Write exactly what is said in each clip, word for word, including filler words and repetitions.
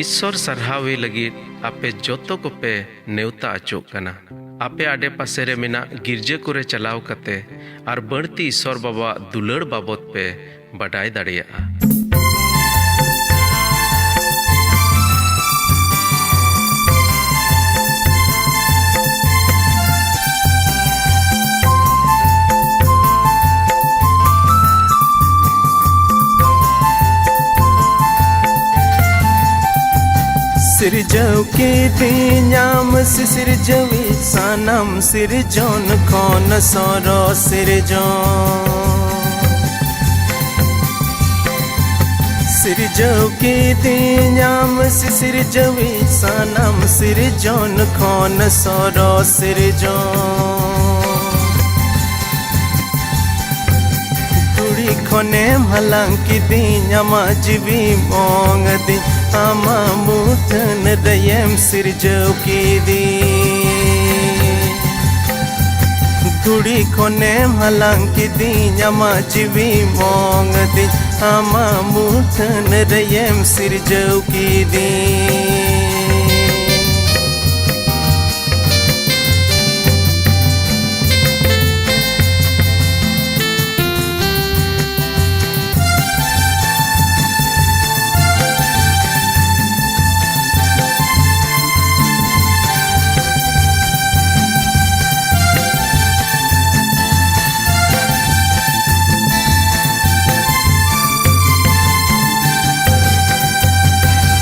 ᱤᱥᱥᱚᱨ ᱥᱟᱨᱦᱟᱣᱤ ᱞᱟᱹᱜᱤᱫ ᱟᱯᱮ ᱡᱚᱛᱚ ᱠᱚᱯᱮ ᱱᱮᱣᱛᱟ ᱟᱪᱚᱜ ᱠᱟᱱᱟ᱾ ᱟᱯᱮ ᱟᱰᱮ ᱯᱟᱥᱮ ᱨᱮ ᱢᱮᱱᱟᱜ ᱜᱤᱨᱡᱟᱹ ᱠᱚᱨᱮ ᱪᱟᱞᱟᱣ ᱠᱟᱛᱮ ᱟᱨ ᱵᱟᱹᱲᱛᱤ ᱤᱥᱥᱚᱨ ᱵᱟᱵᱟᱣᱟᱜ ᱫᱩᱞᱟᱹᱲ ᱵᱟᱵᱚᱛ ᱯᱮ ᱵᱟᱰᱟᱭ ᱫᱟᱲᱮᱭᱟᱜᱼᱟ᱾ ᱥᱤᱨᱡᱟᱹᱣ ᱠᱤᱫᱤᱧᱟᱢ ᱥᱤᱥᱤᱨᱡᱟᱹᱣᱤᱡ, ᱥᱟᱱᱟᱢ ᱥᱤᱨᱡᱚᱱ ᱠᱷᱚᱱ ᱥᱚᱨᱚᱥ ᱥᱤᱨᱡᱚᱱ᱾ ᱥᱤᱨᱡᱟᱹᱣ ᱠᱤᱫᱤᱧᱟᱢ ᱥᱤᱥᱤᱨᱡᱟᱹᱣᱤᱡ, ᱥᱟᱱᱟᱢ ᱥᱤᱨᱡᱚᱱ ᱠᱷᱚᱱ ᱥᱚᱨᱚᱥ ᱥᱤᱨᱡᱚᱱ᱾ ᱫᱷᱩᱲᱤ ᱠᱷᱚᱱᱮᱢ ᱦᱟᱞᱟᱝ ᱠᱤᱫᱤᱧ, ᱟᱢᱟᱜ ᱡᱤᱣᱤᱢ ᱚᱝ ᱟᱹᱫᱤᱧ, ᱟᱢᱟᱜ ᱢᱩᱴᱷᱟᱹᱱ ᱨᱮᱭᱮᱢ ᱥᱤᱨᱡᱟᱹᱣ ᱠᱤᱫᱤᱧ᱾ ᱫᱷᱩᱲᱤ ᱠᱷᱚᱱᱮᱢ ᱦᱟᱞᱟᱝ ᱠᱤᱫᱤᱧ, ᱟᱢᱟᱜ ᱡᱤᱣᱤᱢ ᱚᱝ ᱟᱹᱫᱤᱧ, ᱟᱢᱟᱜ ᱢᱩᱴᱷᱟᱹᱱ ᱨᱮᱭᱮᱢ ᱥᱤᱨᱡᱟᱹᱣ ᱠᱤᱫᱤᱧ᱾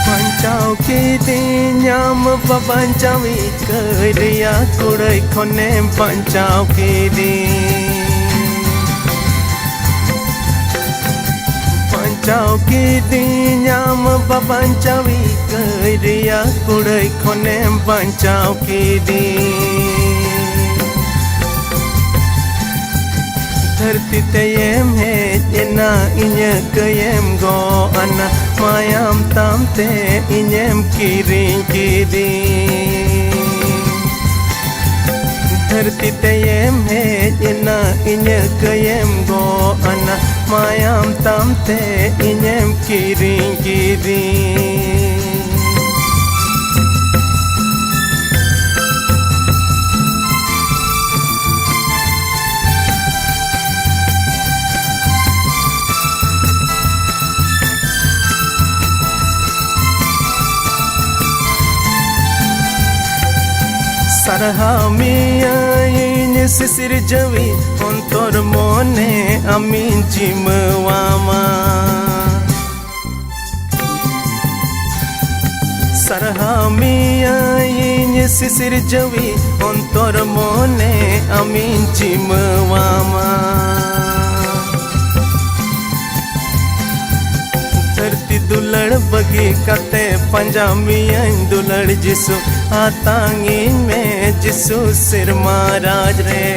ᱵᱟᱧᱪᱟᱣ ᱠᱤᱫᱤᱧᱟᱢ ᱵᱟᱵᱟᱧᱪᱟᱣᱤᱡ, ᱠᱟᱹᱭ ᱨᱮᱭᱟᱜ ᱠᱩᱲᱟᱹᱭ ᱠᱷᱚᱱᱮᱢ ᱵᱟᱧᱪᱟᱣ ᱠᱤᱫᱤᱧ᱾ ᱵᱟᱧᱪᱟᱣ ᱠᱤᱫᱤᱧᱟᱢ ᱵᱟᱵᱟᱧᱪᱟᱣᱤᱡ, ᱠᱟᱹᱭ ᱨᱮᱭᱟᱜ ᱠᱩᱲᱟᱹᱭ ᱠᱷᱚᱱᱮᱢ ᱵᱟᱧᱪᱟᱣ ᱠᱤᱫᱤᱧ᱾ ᱫᱷᱟᱹᱨᱛᱤ ᱛᱮᱭᱮᱢ ᱦᱮᱡ ᱮᱱᱟ, ᱤᱧᱟᱹᱜ ᱠᱟᱹᱭᱮᱢ ᱜᱚᱜ ᱟᱱᱟ, ᱢᱟᱭᱟᱢ ᱛᱟᱢ ᱛᱮ ᱤᱧᱮᱢ ᱠᱤᱨᱤᱧ ᱠᱤᱫᱤᱧ᱾ ᱫᱷᱟᱹᱨᱛᱤ ᱛᱮᱭᱮᱢ ᱦᱮᱡ ᱮᱱᱟ, ᱤᱧᱟᱹᱜ ᱠᱟᱹᱭᱮᱢ ᱜᱚᱜ ᱟᱱᱟ, ᱢᱟᱭᱟᱢ ᱛᱟᱢ ᱛᱮ ᱤᱧᱮᱢ ᱠᱤᱨᱤᱧ ᱠᱤᱫᱤᱧ᱾ ᱦᱟᱢᱤᱭᱟᱹᱧ ᱥᱤᱥᱤᱨ ᱡᱟᱹᱣᱤ ᱚᱱᱛᱚᱨ ᱢᱚᱱᱮ ᱟᱢᱤᱧ ᱡᱤᱢᱟᱹᱣᱟᱢᱟ᱾ ᱥᱟᱨᱦᱟᱣ ᱢᱮᱭᱟᱹᱧ ᱥᱤᱥᱤᱨ ᱡᱟᱹᱣᱤ ᱚᱱᱛᱚᱨ ᱢᱚᱱᱮ ᱟᱢᱤᱧ ᱡᱤᱢᱟᱹᱣᱟᱢᱟ᱾ ᱫᱷᱟᱹᱨᱛᱤ ᱫᱩᱞᱟᱹᱲ ᱵᱟᱹᱜᱤ ᱠᱟᱛᱮ ᱯᱟᱸᱡᱟ ᱢᱮᱭᱟᱹᱧ ᱫᱩᱞᱟᱹᱲ ᱡᱤᱥᱩ, ᱟᱛᱟᱝᱤᱧ ᱢᱮ ᱡᱤᱥᱩ ᱥᱮᱨᱢᱟ ᱨᱟᱡᱽ ᱨᱮ᱾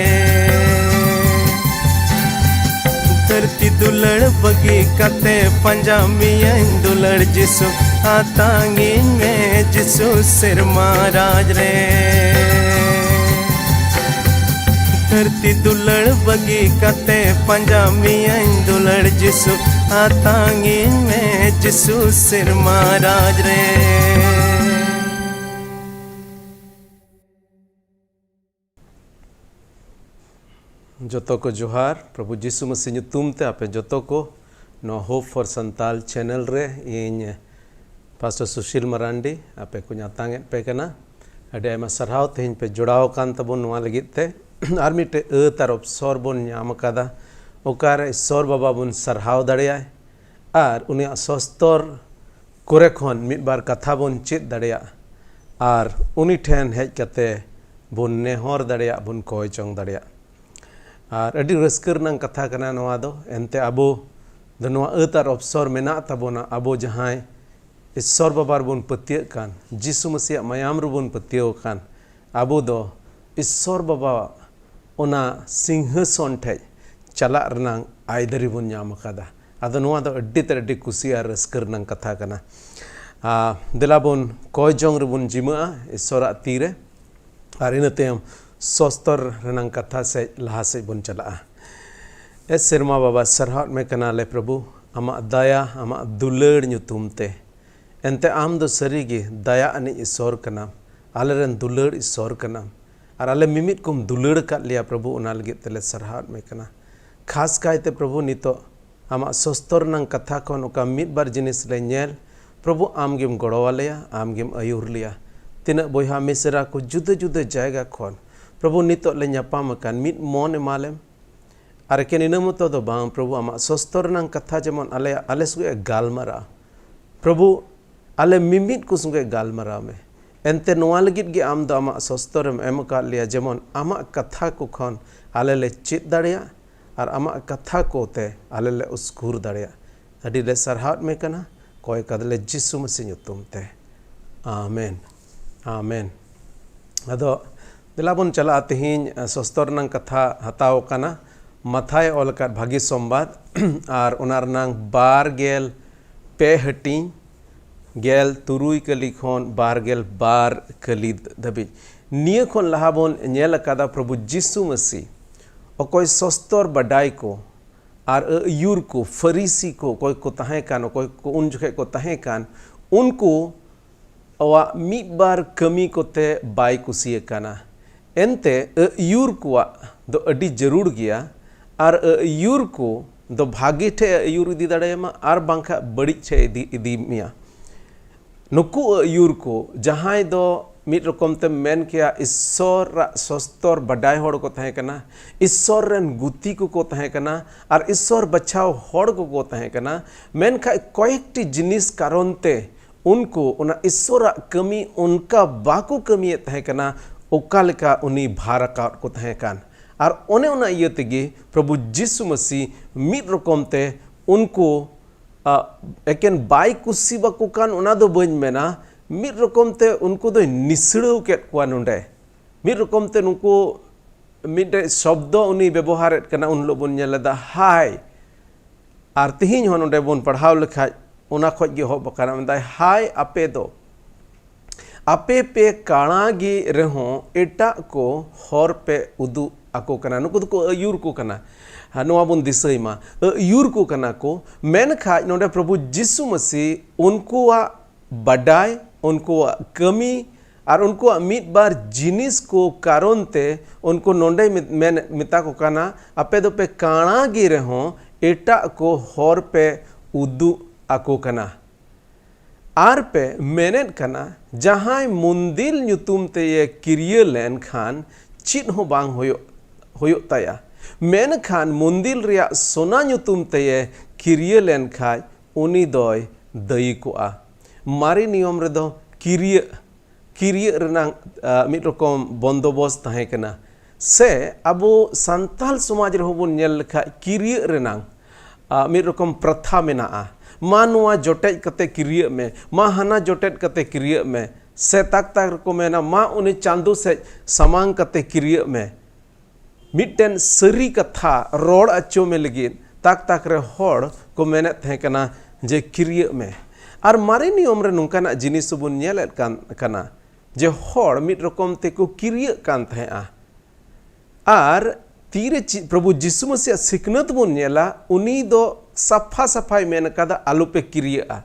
ᱫᱷᱟᱹᱨᱛᱤ ᱫᱩᱞᱟᱹᱲ ᱵᱟᱹᱜᱤ ᱠᱟᱛᱮ ᱯᱟᱸᱡᱟ ᱢᱮᱭᱟᱹᱧ ᱫᱩᱞᱟᱹᱲ ᱡᱤᱥᱩ, ᱟᱛᱟᱝᱤᱧ ᱢᱮ ᱡᱤᱥᱩ ᱥᱮᱨᱢᱟ ᱨᱟᱡᱽ ᱨᱮ᱾ ᱫᱷᱟᱹᱨᱛᱤ ᱫᱩᱞᱟᱹᱲ ᱵᱟᱹᱜᱤ ᱠᱟᱛᱮ ᱯᱟᱸᱡᱟ ᱢᱮᱭᱟᱹᱧ ᱫᱩᱞᱟᱹᱲ ᱡᱤᱥᱩ, ᱟᱛᱟᱝᱤᱧ ᱢᱮ ᱡᱤᱥᱩ ᱥᱮᱨᱢᱟ ᱨᱟᱡᱽ ᱨᱮ᱾ ᱡᱚᱛᱚ ᱠᱚ ᱡᱚᱦᱟᱨ, ᱯᱨᱚᱵᱷᱩ ᱡᱤᱥᱩ ᱢᱟᱹᱥᱤ ᱧᱩᱛᱩᱢ ᱛᱮ ᱟᱯᱮ ᱡᱚᱛᱚ ᱠᱚ ᱱᱚᱣᱟ Hope for Santal channel ᱨᱮ ᱤᱧ ᱯᱟᱥᱴᱚᱨ ᱥᱩᱥᱤᱞ ᱢᱟᱨᱟᱱᱰᱤ ᱟᱯᱮ ᱠᱚᱧ ᱟᱛᱟᱝ ᱮᱫ ᱯᱮ ᱠᱟᱱᱟ᱾ ᱟᱹᱰᱤ ᱟᱭᱢᱟ ᱥᱟᱨᱦᱟᱣ ᱛᱮᱦᱮᱧ ᱯᱮ ᱡᱚᱲᱟᱣ ᱟᱠᱟᱱ ᱛᱟᱵᱚᱱ ᱱᱚᱣᱟ ᱞᱟᱹᱜᱤᱫ ᱛᱮ᱾ ᱟᱨ ᱢᱤᱫᱴᱮᱡ ᱟᱹᱛ ᱟᱨ ᱚᱯᱥᱚᱨ ᱵᱚᱱ ᱧᱟᱢ ᱟᱠᱟᱫᱟ, ᱚᱠᱟᱨᱮ ᱤᱥᱥᱚᱨ ᱵᱟᱵᱟ ᱵᱚᱱ ᱥᱟᱨᱦᱟᱣ ᱫᱟᱲᱮᱭᱟᱭ ᱟᱨ ᱩᱱᱤᱭᱟᱜ ᱥᱚᱥᱛᱚᱨ ᱠᱚᱨᱮ ᱠᱷᱚᱱ ᱢᱤᱫ ᱵᱟᱨ ᱠᱟᱛᱷᱟ ᱵᱚᱱ ᱪᱮᱫ ᱫᱟᱲᱮᱭᱟᱜᱼᱟ ᱟᱨ ᱩᱱᱤ ᱴᱷᱮᱱ ᱦᱮᱡ ᱠᱟᱛᱮ ᱵᱚᱱ ᱱᱮᱦᱚᱨ ᱫᱟᱲᱮᱭᱟᱜ, ᱵᱚᱱ ᱠᱚᱭ ᱡᱚᱝ ᱫᱟᱲᱮᱭᱟᱜ᱾ ᱟᱨ ᱟᱹᱰᱤ ᱨᱟᱹᱥᱠᱟᱹ ᱨᱮᱱᱟᱜ ᱠᱟᱛᱷᱟ ᱠᱟᱱᱟ ᱱᱚᱣᱟ ᱫᱚ᱾ ᱮᱱᱛᱮ ᱟᱵᱚ ᱫᱚ ᱱᱚᱣᱟ ᱟᱹᱛ ᱟᱨ ᱚᱯᱥᱚᱨ ᱢᱮᱱᱟᱜ ᱛᱟᱵᱚᱱᱟ, ᱟᱵᱚ ᱡᱟᱦᱟᱸᱭ ᱤᱥᱥᱚᱨ ᱵᱟᱵᱟ ᱨᱮᱵᱚᱱ ᱯᱟᱹᱛᱭᱟᱹᱜ ᱠᱟᱱ, ᱡᱤᱥᱩ ᱢᱟᱹᱥᱤᱭᱟᱜ ᱢᱟᱭᱟᱢ ᱨᱮᱵᱚᱱ ᱯᱟᱹᱛᱭᱟᱹᱣ ᱟᱠᱟᱱ, ᱟᱵᱚ ᱫᱚ ᱤᱥᱥᱚᱨ ᱵᱟᱵᱟᱣᱟᱜ ᱚᱱᱟ ᱥᱤᱝᱦᱟᱥᱚᱱ ᱴᱷᱮᱡ ᱪᱟᱞᱟᱜ ᱨᱮᱱᱟᱝ ᱟᱹᱭᱫᱟᱹᱨᱤ ᱵᱚᱱ ᱧᱟᱢ ᱟᱠᱟᱫᱟ᱾ ᱟᱫᱚ ᱱᱚᱣᱟ ᱫᱚ ᱟᱹᱰᱤ ᱛᱮᱫ ᱟᱹᱰᱤ ᱠᱩᱥᱤ ᱟᱨ ᱨᱟᱹᱥᱠᱟᱹ ᱨᱮᱱᱟᱝ ᱠᱟᱛᱷᱟ ᱠᱟᱱᱟ᱾ ᱟᱨ ᱫᱮᱞᱟ ᱵᱚᱱ ᱠᱚᱭ ᱡᱚᱝ ᱨᱮᱵᱚᱱ ᱡᱤᱢᱟᱹᱜᱼᱟ ᱤᱥᱥᱚᱨᱟᱜ ᱛᱤ ᱨᱮ, ᱟᱨ ᱤᱱᱟᱹ ᱛᱟᱭᱚᱢ ᱥᱚᱥᱛᱚᱨ ᱨᱮᱱᱟᱝ ᱠᱟᱛᱷᱟ ᱥᱮᱡ ᱞᱟᱦᱟ ᱥᱮᱡ ᱵᱚᱱ ᱪᱟᱞᱟᱜᱼᱟ᱾ ᱮ ᱥᱮᱨᱢᱟ ᱵᱟᱵᱟ, ᱥᱟᱨᱦᱟᱣᱮᱫ ᱢᱮ ᱠᱟᱱᱟᱞᱮ ᱯᱨᱚᱵᱷᱩ, ᱟᱢᱟᱜ ᱫᱟᱭᱟ, ᱟᱢᱟᱜ ᱫᱩᱞᱟᱹᱲ ᱧᱩᱛᱩᱢ ᱛᱮ᱾ ᱮᱱᱛᱮ ᱟᱢ ᱫᱚ ᱥᱟᱹᱨᱤ ᱜᱮ ᱫᱟᱭᱟ ᱟᱹᱱᱤᱡ ᱤᱥᱥᱚᱨ ᱠᱟᱱᱟᱢ, ᱟᱞᱮᱨᱮᱱ ᱫᱩᱞᱟᱹᱲ ᱤᱥᱥᱚᱨ ᱠᱟᱱᱟᱢ, ᱟᱨ ᱟᱞᱮ ᱢᱤᱢᱤᱫ ᱠᱚᱢ ᱫᱩᱞᱟᱹᱲ ᱟᱠᱟᱫ ᱞᱮᱭᱟ ᱯᱨᱚᱵᱷᱩ, ᱚᱱᱟ ᱞᱟᱹᱜᱤᱫ ᱛᱮᱞᱮ ᱥᱟᱨᱦᱟᱣᱮᱫ ᱢᱮ ᱠᱟᱱᱟ᱾ ᱠᱷᱟᱥ ᱠᱟᱭᱛᱮ ᱯᱨᱚᱵᱷᱩ, ᱱᱤᱛᱚᱜ ᱟᱢᱟᱜ ᱥᱚᱥᱛᱚᱨ ᱨᱮᱱᱟᱝ ᱠᱟᱛᱷᱟ ᱠᱷᱚᱱ ᱚᱠᱟ ᱢᱤᱫ ᱵᱟᱨ ᱡᱤᱱᱤᱥ ᱞᱮ ᱧᱮᱞ, ᱯᱨᱚᱵᱷᱩ ᱟᱢ ᱜᱮᱢ ᱜᱚᱲᱚ ᱟᱞᱮᱭᱟ, ᱟᱢ ᱜᱮᱢ ᱟᱹᱭᱩᱨ ᱞᱮᱭᱟ᱾ ᱛᱤᱱᱟᱹᱜ ᱵᱚᱭᱦᱟ ᱢᱤᱥᱨᱟ ᱠᱚ ᱡᱩᱫᱟᱹ ᱡᱩᱫᱟᱹ ᱡᱟᱭᱜᱟ ᱠᱷᱚᱱ, ᱯᱨᱚᱵᱷᱩ, ᱱᱤᱛᱚᱜ ᱞᱮ ᱧᱟᱯᱟᱢ ᱟᱠᱟᱱ, ᱢᱤᱫ ᱢᱚᱱ ᱮᱢᱟ ᱞᱮᱢ᱾ ᱟᱨ ᱮᱠᱮᱱ ᱤᱱᱟᱹ ᱢᱚᱛᱚ ᱫᱚ ᱵᱟᱝ, ᱯᱨᱚᱵᱷᱩ, ᱟᱢᱟᱜ ᱥᱚᱥᱛᱚ ᱨᱮᱱᱟᱝ ᱠᱟᱛᱷᱟ ᱡᱮᱢᱚᱱ ᱟᱞᱮᱭᱟᱜ, ᱟᱞᱮ ᱥᱚᱸᱜᱮ ᱜᱟᱞᱢᱟᱨᱟᱣ᱾ ᱯᱨᱚᱵᱷᱩ, ᱟᱞᱮ ᱢᱤᱢᱤᱫ ᱠᱚ ᱥᱚᱸᱜᱮ ᱜᱟᱞᱢᱟᱨᱟᱣ ᱢᱮ᱾ ᱮᱱᱛᱮ ᱱᱚᱣᱟ ᱞᱟᱹᱜᱤᱫ ᱜᱮ ᱟᱢ ᱫᱚ ᱟᱢᱟᱜ ᱥᱚᱥᱛᱚ ᱨᱮᱢ ᱮᱢ ᱟᱠᱟᱫ ᱞᱮᱭᱟ, ᱡᱮᱢᱚᱱ ᱟᱢᱟᱜ ᱠᱟᱛᱷᱟ ᱠᱚ ᱠᱷᱚᱱ ᱟᱞᱮ ᱞᱮ ᱪᱮᱫ ᱫᱟᱲᱮᱭᱟᱜ ᱟᱨ ᱟᱢᱟᱜ ᱠᱟᱛᱷᱟ ᱠᱚᱛᱮ ᱟᱞᱮ ᱞᱮ ᱩᱥᱠᱩᱨ ᱫᱟᱲᱮᱭᱟᱜ᱾ ᱟᱹᱰᱤ ᱞᱮ ᱥᱟᱨᱦᱟᱣᱮᱫ ᱢᱮ ᱠᱟᱱᱟ, ᱠᱚᱭ ᱠᱟᱫᱟᱞᱮ ᱡᱤᱥᱩ ᱢᱟᱹᱥᱤ ᱧᱩᱛᱩᱢ ᱛᱮ᱾ ᱟᱢᱮᱱ, ᱟᱢᱮᱱ᱾ ᱟᱫᱚ ᱫᱮᱞᱟ ᱵᱚᱱ ᱪᱟᱞᱟᱜᱼᱟ ᱛᱮᱦᱮᱧ, ᱟ, ᱥᱚᱥᱛᱚ ᱨᱮᱱᱟᱝ ᱠᱟᱛᱷᱟ ᱦᱟᱛᱟᱣ ᱟᱠᱟᱱᱟ, ᱢᱟᱛᱷᱟᱭ ᱚᱞ ᱟᱠᱟᱫ ᱵᱷᱟᱹᱜᱤ ᱥᱚᱢᱵᱟᱫ, ᱟᱨ ᱚᱱᱟ ᱨᱮᱱᱟᱝ ᱵᱟᱨ ᱜᱮᱞ ᱯᱮ ᱦᱟᱹᱴᱤᱧ, ᱜᱮᱞ ᱛᱩᱨᱩᱭ ᱠᱟᱹᱞᱤ ᱠᱷᱚᱱ ᱵᱟᱨ ᱜᱮᱞ ᱵᱟᱨ ᱠᱟᱹᱞᱤ ᱫᱷᱟᱹᱵᱤᱡ᱾ ᱱᱤᱭᱟᱹ ᱠᱷᱚᱱ ᱞᱟᱦᱟ ᱵᱚᱱ ᱧᱮᱞ ᱟᱠᱟᱫᱟ ᱯᱨᱚᱵᱷᱩ ᱡᱤᱥᱩ ᱢᱟᱹᱥᱤ ᱚᱠᱚᱭ ᱥᱚᱥᱛᱚᱨ ᱵᱟᱰᱟᱭ ᱠᱚ ᱟᱨ ᱟᱹᱭᱩᱨ ᱠᱚ, ᱯᱷᱟᱹᱨᱤᱥᱤ ᱠᱚ, ᱚᱠᱚᱭ ᱠᱚ ᱛᱟᱦᱮᱸ ᱠᱟᱱ, ᱚᱠᱚᱭ ᱠᱚ ᱩᱱ ᱡᱚᱠᱷᱮᱡ ᱠᱚ ᱛᱟᱦᱮᱸ ᱠᱟᱱ, ᱩᱱᱠᱩ ᱟᱣᱟᱜ ᱢᱤᱫ ᱵᱟᱨ ᱠᱟᱹᱢᱤ ᱠᱚᱛᱮ ᱵᱟᱭ ᱠᱩᱥᱤ ᱟᱠᱟᱱᱟ᱾ ᱮᱱᱛᱮ ᱟᱹᱭᱩᱨ ᱠᱚᱣᱟᱜ ᱫᱚ ᱟᱹᱰᱤ ᱡᱟᱹᱨᱩᱲ ᱜᱮᱭᱟ, ᱟᱨ ᱟᱹᱭᱩᱨ ᱠᱚ ᱫᱚ ᱵᱷᱟᱜᱮ ᱴᱷᱮᱡ ᱮ ᱟᱹᱭᱩᱨ ᱤᱫᱤ ᱫᱟᱲᱮᱭᱟᱢᱟ, ᱟᱨ ᱵᱟᱝᱠᱷᱟᱱ ᱵᱟᱹᱲᱤᱡ ᱴᱷᱮᱡ ᱤᱫᱤ, ᱤᱫᱤ ᱢᱮᱭᱟ᱾ ᱱᱩᱠᱩ ᱟᱹᱭᱩᱨ ᱠᱚ, ᱡᱟᱦᱟᱸᱭ ᱫᱚ ᱢᱤᱫ ᱨᱚᱠᱚᱢ ᱛᱮᱢ ᱢᱮᱱ ᱠᱮᱭᱟ ᱤᱥᱥᱚᱨᱟᱜ ᱥᱚᱥᱛᱚᱨ ᱵᱟᱰᱟᱭ ᱦᱚᱲ ᱠᱚ ᱛᱟᱦᱮᱸ ᱠᱟᱱᱟ, ᱤᱥᱥᱚᱨ ᱨᱮᱱ ᱜᱩᱛᱤ ᱠᱚᱠᱚ ᱛᱟᱦᱮᱸ ᱠᱟᱱᱟ, ᱟᱨ ᱤᱥᱥᱚᱨ ᱵᱟᱪᱷᱟᱣ ᱦᱚᱲ ᱠᱚᱠᱚ ᱛᱟᱦᱮᱸ ᱠᱟᱱᱟ, ᱢᱮᱱᱠᱷᱟᱡ ᱠᱚᱭᱮᱠᱴᱤ ᱡᱤᱱᱤᱥ ᱠᱟᱨᱚᱱ ᱛᱮ ᱩᱱᱠᱩ ᱚᱱᱟ ᱤᱥᱥᱚᱨᱟᱜ ᱠᱟᱹᱢᱤ ᱚᱱᱠᱟ ᱵᱟᱠᱚ ᱠᱟᱹᱢᱤᱭᱮᱫ ᱛᱟᱦᱮᱸ ᱠᱟᱱᱟ, ᱚᱠᱟ ᱞᱮᱠᱟ ᱩᱱᱤ ᱵᱷᱟᱨ ᱟᱠᱟᱫ ᱠᱚ ᱛᱟᱦᱮᱸ ᱠᱟᱱ᱾ ᱟᱨ ᱚᱱᱮ ᱚᱱᱟ ᱤᱭᱟᱹ ᱛᱮᱜᱮ ᱯᱨᱚᱵᱷᱩ ᱡᱤᱥᱩ ᱢᱟᱹᱥᱤ ᱢᱤᱫ ᱨᱚᱠᱚᱢ ᱛᱮ ᱩᱱᱠᱩ, ᱟ, ᱮᱠᱮᱱ ᱵᱟᱭ ᱠᱩᱥᱤ ᱵᱟᱠᱚ ᱠᱟᱱ, ᱚᱱᱟ ᱫᱚ ᱵᱟᱹᱧ ᱢᱮᱱᱟ, ᱢᱤᱫ ᱨᱚᱠᱚᱢ ᱛᱮ ᱩᱱᱠᱩ ᱫᱚᱭ ᱱᱤᱥᱲᱟᱹᱣ ᱠᱮᱫ ᱠᱚᱣᱟ ᱱᱚᱰᱮ᱾ ᱢᱤᱫ ᱨᱚᱠᱚᱢ ᱛᱮ ᱱᱩᱠᱩ ᱢᱤᱫᱴᱮᱡ ᱥᱚᱵᱫᱚ ᱩᱱᱤ ᱵᱮᱵᱚᱦᱟᱨᱮᱫ ᱠᱟᱱᱟ, ᱩᱱ ᱦᱤᱞᱳᱜ ᱵᱚᱱ ᱧᱮᱞ ᱞᱮᱫᱟ, ᱦᱟᱭ᱾ ᱟᱨ ᱛᱤᱦᱤᱧ ᱦᱚᱸ ᱱᱚᱰᱮ ᱵᱚᱱ ᱯᱟᱲᱦᱟᱣ ᱞᱮᱠᱷᱟᱡ, ᱚᱱᱟ ᱠᱷᱚᱡ ᱜᱮ ᱮᱦᱚᱵ ᱟᱠᱟᱱᱟ, ᱢᱮᱱᱫᱟᱭ, ᱦᱟᱭ ᱟᱯᱮ ᱫᱚ, ᱟᱯᱮ ᱯᱮ ᱠᱟᱬᱟ ᱜᱮ ᱨᱮᱦᱚᱸ ᱮᱴᱟᱜ ᱠᱚ ᱦᱚᱨ ᱯᱮ ᱩᱫᱩᱜ ᱟᱠᱚ ᱠᱟᱱᱟ᱾ ᱱᱩᱠᱩ ᱫᱚᱠᱚ ᱟᱹᱭᱩᱨ ᱠᱚ ᱠᱟᱱᱟ᱾ ᱦᱟ, ᱱᱚᱣᱟ ᱵᱚᱱ ᱫᱤᱥᱟᱹᱭ ᱢᱟ, ᱟᱹᱭᱩᱨ ᱠᱚ ᱠᱟᱱᱟ ᱠᱚ᱾ ᱢᱮᱱᱠᱷᱟᱡ ᱱᱚᱰᱮ ᱯᱨᱚᱵᱷᱩ ᱡᱤᱥᱩ ᱢᱟᱹᱥᱤ ᱩᱱᱠᱩᱣᱟᱜ ᱵᱟᱰᱟᱭ, ᱩᱱᱠᱩᱣᱟᱜ ᱠᱟᱹᱢᱤ, ᱟᱨ ᱩᱱᱠᱩᱣᱟᱜ ᱢᱤᱫ ᱵᱟᱨ ᱡᱤᱱᱤᱥ ᱠᱚ ᱠᱟᱨᱚᱱ ᱛᱮ ᱩᱱᱠᱩ ᱱᱚᱰᱮ ᱢᱮ-, ᱢᱮᱱ, ᱢᱮᱛᱟ ᱠᱚ ᱠᱟᱱᱟ, ᱟᱯᱮ ᱫᱚᱯᱮ ᱠᱟᱬᱟ ᱜᱮ ᱨᱮᱦᱚᱸ ᱮᱴᱟᱜ ᱠᱚ ᱦᱚᱨ ᱯᱮ ᱩᱫᱩᱜ ᱟᱠᱚ ᱠᱟᱱᱟ᱾ ᱟᱨ ᱯᱮ ᱢᱮᱱᱮᱫ ᱠᱟᱱᱟ, ᱡᱟᱦᱟᱸᱭ ᱢᱩᱱᱫᱤᱞ ᱧᱩᱛᱩᱢ ᱛᱮᱭᱮ ᱠᱤᱨᱭᱟᱹ ᱞᱮᱱᱠᱷᱟᱱ ᱪᱮᱫ ᱦᱚᱸ ᱵᱟᱝ ᱦᱩᱭᱩᱜ, ᱦᱩᱭᱩᱜ ᱛᱟᱭᱟ, ᱢᱮᱱᱠᱷᱟᱱ ᱢᱩᱱᱫᱤᱞ ᱨᱮᱭᱟᱜ ᱥᱚᱱᱟ ᱧᱩᱛᱩᱢ ᱛᱮᱭᱮ ᱠᱤᱨᱭᱟᱹ ᱞᱮᱱᱠᱷᱟᱡ ᱩᱱᱤ ᱫᱚᱭ ᱫᱟᱹᱭᱤ ᱠᱚᱜᱼᱟ᱾ ᱢᱟᱨᱮ ᱱᱤᱭᱚᱢ ᱨᱮᱫᱚ ᱠᱤᱨᱭᱟᱹᱜ, ᱠᱤᱨᱭᱟᱹᱜ ᱨᱮᱱᱟᱜ, ᱟ, ᱢᱤᱫ ᱨᱚᱠᱚᱢ ᱵᱚᱱᱫᱚᱵᱚᱥ ᱛᱟᱦᱮᱸ ᱠᱟᱱᱟ᱾ ᱥᱮ ᱟᱵᱚ ᱥᱟᱱᱛᱟᱞ ᱥᱚᱢᱟᱡᱽ ᱨᱮᱦᱚᱸ ᱵᱚᱱ ᱧᱮᱞ ᱞᱮᱠᱷᱟᱡ ᱠᱤᱨᱭᱟᱹᱜ ᱨᱮᱱᱟᱝ, ᱟ, ᱢᱤᱫ ᱨᱚᱠᱚᱢ ᱯᱨᱚᱛᱷᱟ ᱢᱮᱱᱟᱜᱼᱟ᱾ ᱢᱟ ᱱᱚᱣᱟ ᱡᱚᱴᱮᱫ ᱠᱟᱛᱮ ᱠᱤᱨᱭᱟᱹᱜ ᱢᱮ, ᱢᱟ ᱦᱟᱱᱟ ᱡᱚᱴᱮᱫ ᱠᱟᱛᱮ ᱠᱤᱨᱭᱟᱹᱜ ᱢᱮ, ᱥᱮ ᱛᱟᱠ ᱛᱟᱠ ᱨᱮᱠᱚ ᱢᱮᱱᱟ, ᱢᱟ ᱩᱱᱤ ᱪᱟᱸᱫᱚ ᱥᱮᱫ ᱥᱟᱢᱟᱝ ᱠᱟᱛᱮ ᱠᱤᱨᱭᱟᱹᱜ ᱢᱮ᱾ ᱢᱤᱫᱴᱮᱱ ᱥᱟᱹᱨᱤ ᱠᱟᱛᱷᱟ ᱨᱚᱲ ᱚᱪᱚ ᱢᱮ ᱞᱟᱹᱜᱤᱫ ᱛᱟᱠ ᱛᱟᱠ ᱨᱮ ᱦᱚᱲ ᱠᱚ ᱢᱮᱱᱮᱫ ᱛᱟᱦᱮᱸ ᱠᱟᱱᱟ ᱡᱮ ᱠᱤᱨᱭᱟᱹᱜ ᱢᱮ᱾ ᱟᱨ ᱢᱟᱨᱮ ᱱᱤᱭᱚᱢ ᱨᱮ ᱱᱚᱝᱠᱟᱱᱟᱜ ᱡᱤᱱᱤᱥ ᱵᱚᱱ ᱧᱮᱞᱮᱫ ᱠᱟᱱ ᱠᱟᱱᱟ ᱡᱮ ᱦᱚᱲ ᱢᱤᱫ ᱨᱚᱠᱚᱢ ᱛᱮᱠᱚ ᱠᱤᱨᱭᱟᱹᱜ ᱠᱟᱱ ᱛᱟᱦᱮᱸᱜᱼᱟ᱾ ᱟᱨ ᱛᱤᱨᱮ ᱪᱤ-, ᱯᱨᱚᱵᱷᱩ ᱡᱤᱥᱩ ᱢᱟᱹᱥᱤᱭᱟᱜ ᱥᱤᱠᱷᱱᱟᱹᱛ ᱵᱚᱱ ᱧᱮᱞᱟ, ᱩᱱᱤ ᱫᱚ ᱥᱟᱯᱷᱟ ᱥᱟᱯᱷᱟᱭ ᱢᱮᱱ ᱠᱟᱫᱟ, "ᱟᱞᱚᱯᱮ ᱠᱤᱨᱭᱟᱹᱜᱼᱟ,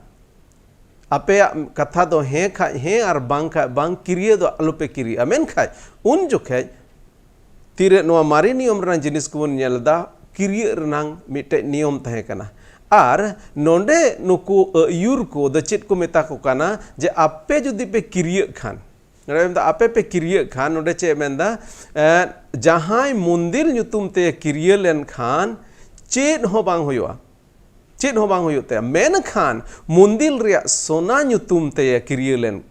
ᱟᱯᱮᱭᱟᱜ ᱠᱟᱛᱷᱟ ᱫᱚ ᱦᱮᱸ ᱠᱷᱟᱡ ᱦᱮᱸ ᱟᱨ ᱵᱟᱝ ᱠᱷᱟᱡ ᱵᱟᱝ, ᱠᱤᱨᱭᱟᱹ ᱫᱚ ᱟᱞᱚᱯᱮ ᱠᱤᱨᱭᱟᱹᱜᱼᱟ᱾" ᱢᱮᱱᱠᱷᱟᱡ ᱩᱱ ᱡᱚᱠᱷᱮᱡ ᱛᱤᱨᱮ ᱱᱚᱣᱟ ᱢᱟᱨᱮ ᱱᱤᱭᱚᱢ ᱨᱮᱱᱟᱜ ᱡᱤᱱᱤᱥ ᱠᱚᱵᱚᱱ ᱧᱮᱞ ᱮᱫᱟ, ᱠᱤᱨᱭᱟᱹᱜ ᱨᱮᱱᱟᱝ ᱢᱤᱫᱴᱮᱡ ᱱᱤᱭᱚᱢ ᱛᱟᱦᱮᱸ ᱠᱟᱱᱟ᱾ ᱟᱨ ᱱᱚᱰᱮ ᱱᱩᱠᱩ ᱟᱹᱭᱩᱨ ᱠᱚ ᱫᱚ ᱪᱮᱫ ᱠᱚ ᱢᱮᱛᱟ ᱠᱚ ᱠᱟᱱᱟ? ᱡᱮ ᱟᱯᱮ ᱡᱩᱫᱤ ᱯᱮ ᱠᱤᱨᱭᱟᱹᱜ ᱠᱷᱟᱱ, ᱱᱚᱰᱮ ᱢᱮᱱᱫᱟ, ᱟᱯᱮ ᱯᱮ ᱠᱤᱨᱭᱟᱹᱜ ᱠᱷᱟᱱ, ᱱᱚᱰᱮ ᱪᱮᱫ ᱢᱮᱱᱫᱟ? ᱮᱸ, ᱡᱟᱦᱟᱸᱭ ᱢᱚᱱᱫᱤᱨ ᱧᱩᱛᱩᱢ ᱛᱮ ᱠᱤᱨᱭᱟᱹ ᱞᱮᱱᱠᱷᱟᱱ ᱪᱮᱫ ᱦᱚᱸ ᱵᱟᱝ ᱦᱩᱭᱩᱜᱼᱟ, ᱪᱮᱫ ᱦᱚᱸ ᱵᱟᱝ ᱦᱩᱭᱩᱜ ᱛᱟᱭᱟ᱾ ᱢᱮᱱᱠᱷᱟᱱ ᱢᱚᱱᱫᱤᱨ ᱨᱮᱭᱟᱜ ᱥᱚᱱᱟ ᱧᱩᱛᱩᱢ ᱛᱮ ᱠᱤᱨᱭᱟᱹ ᱞᱮᱱ,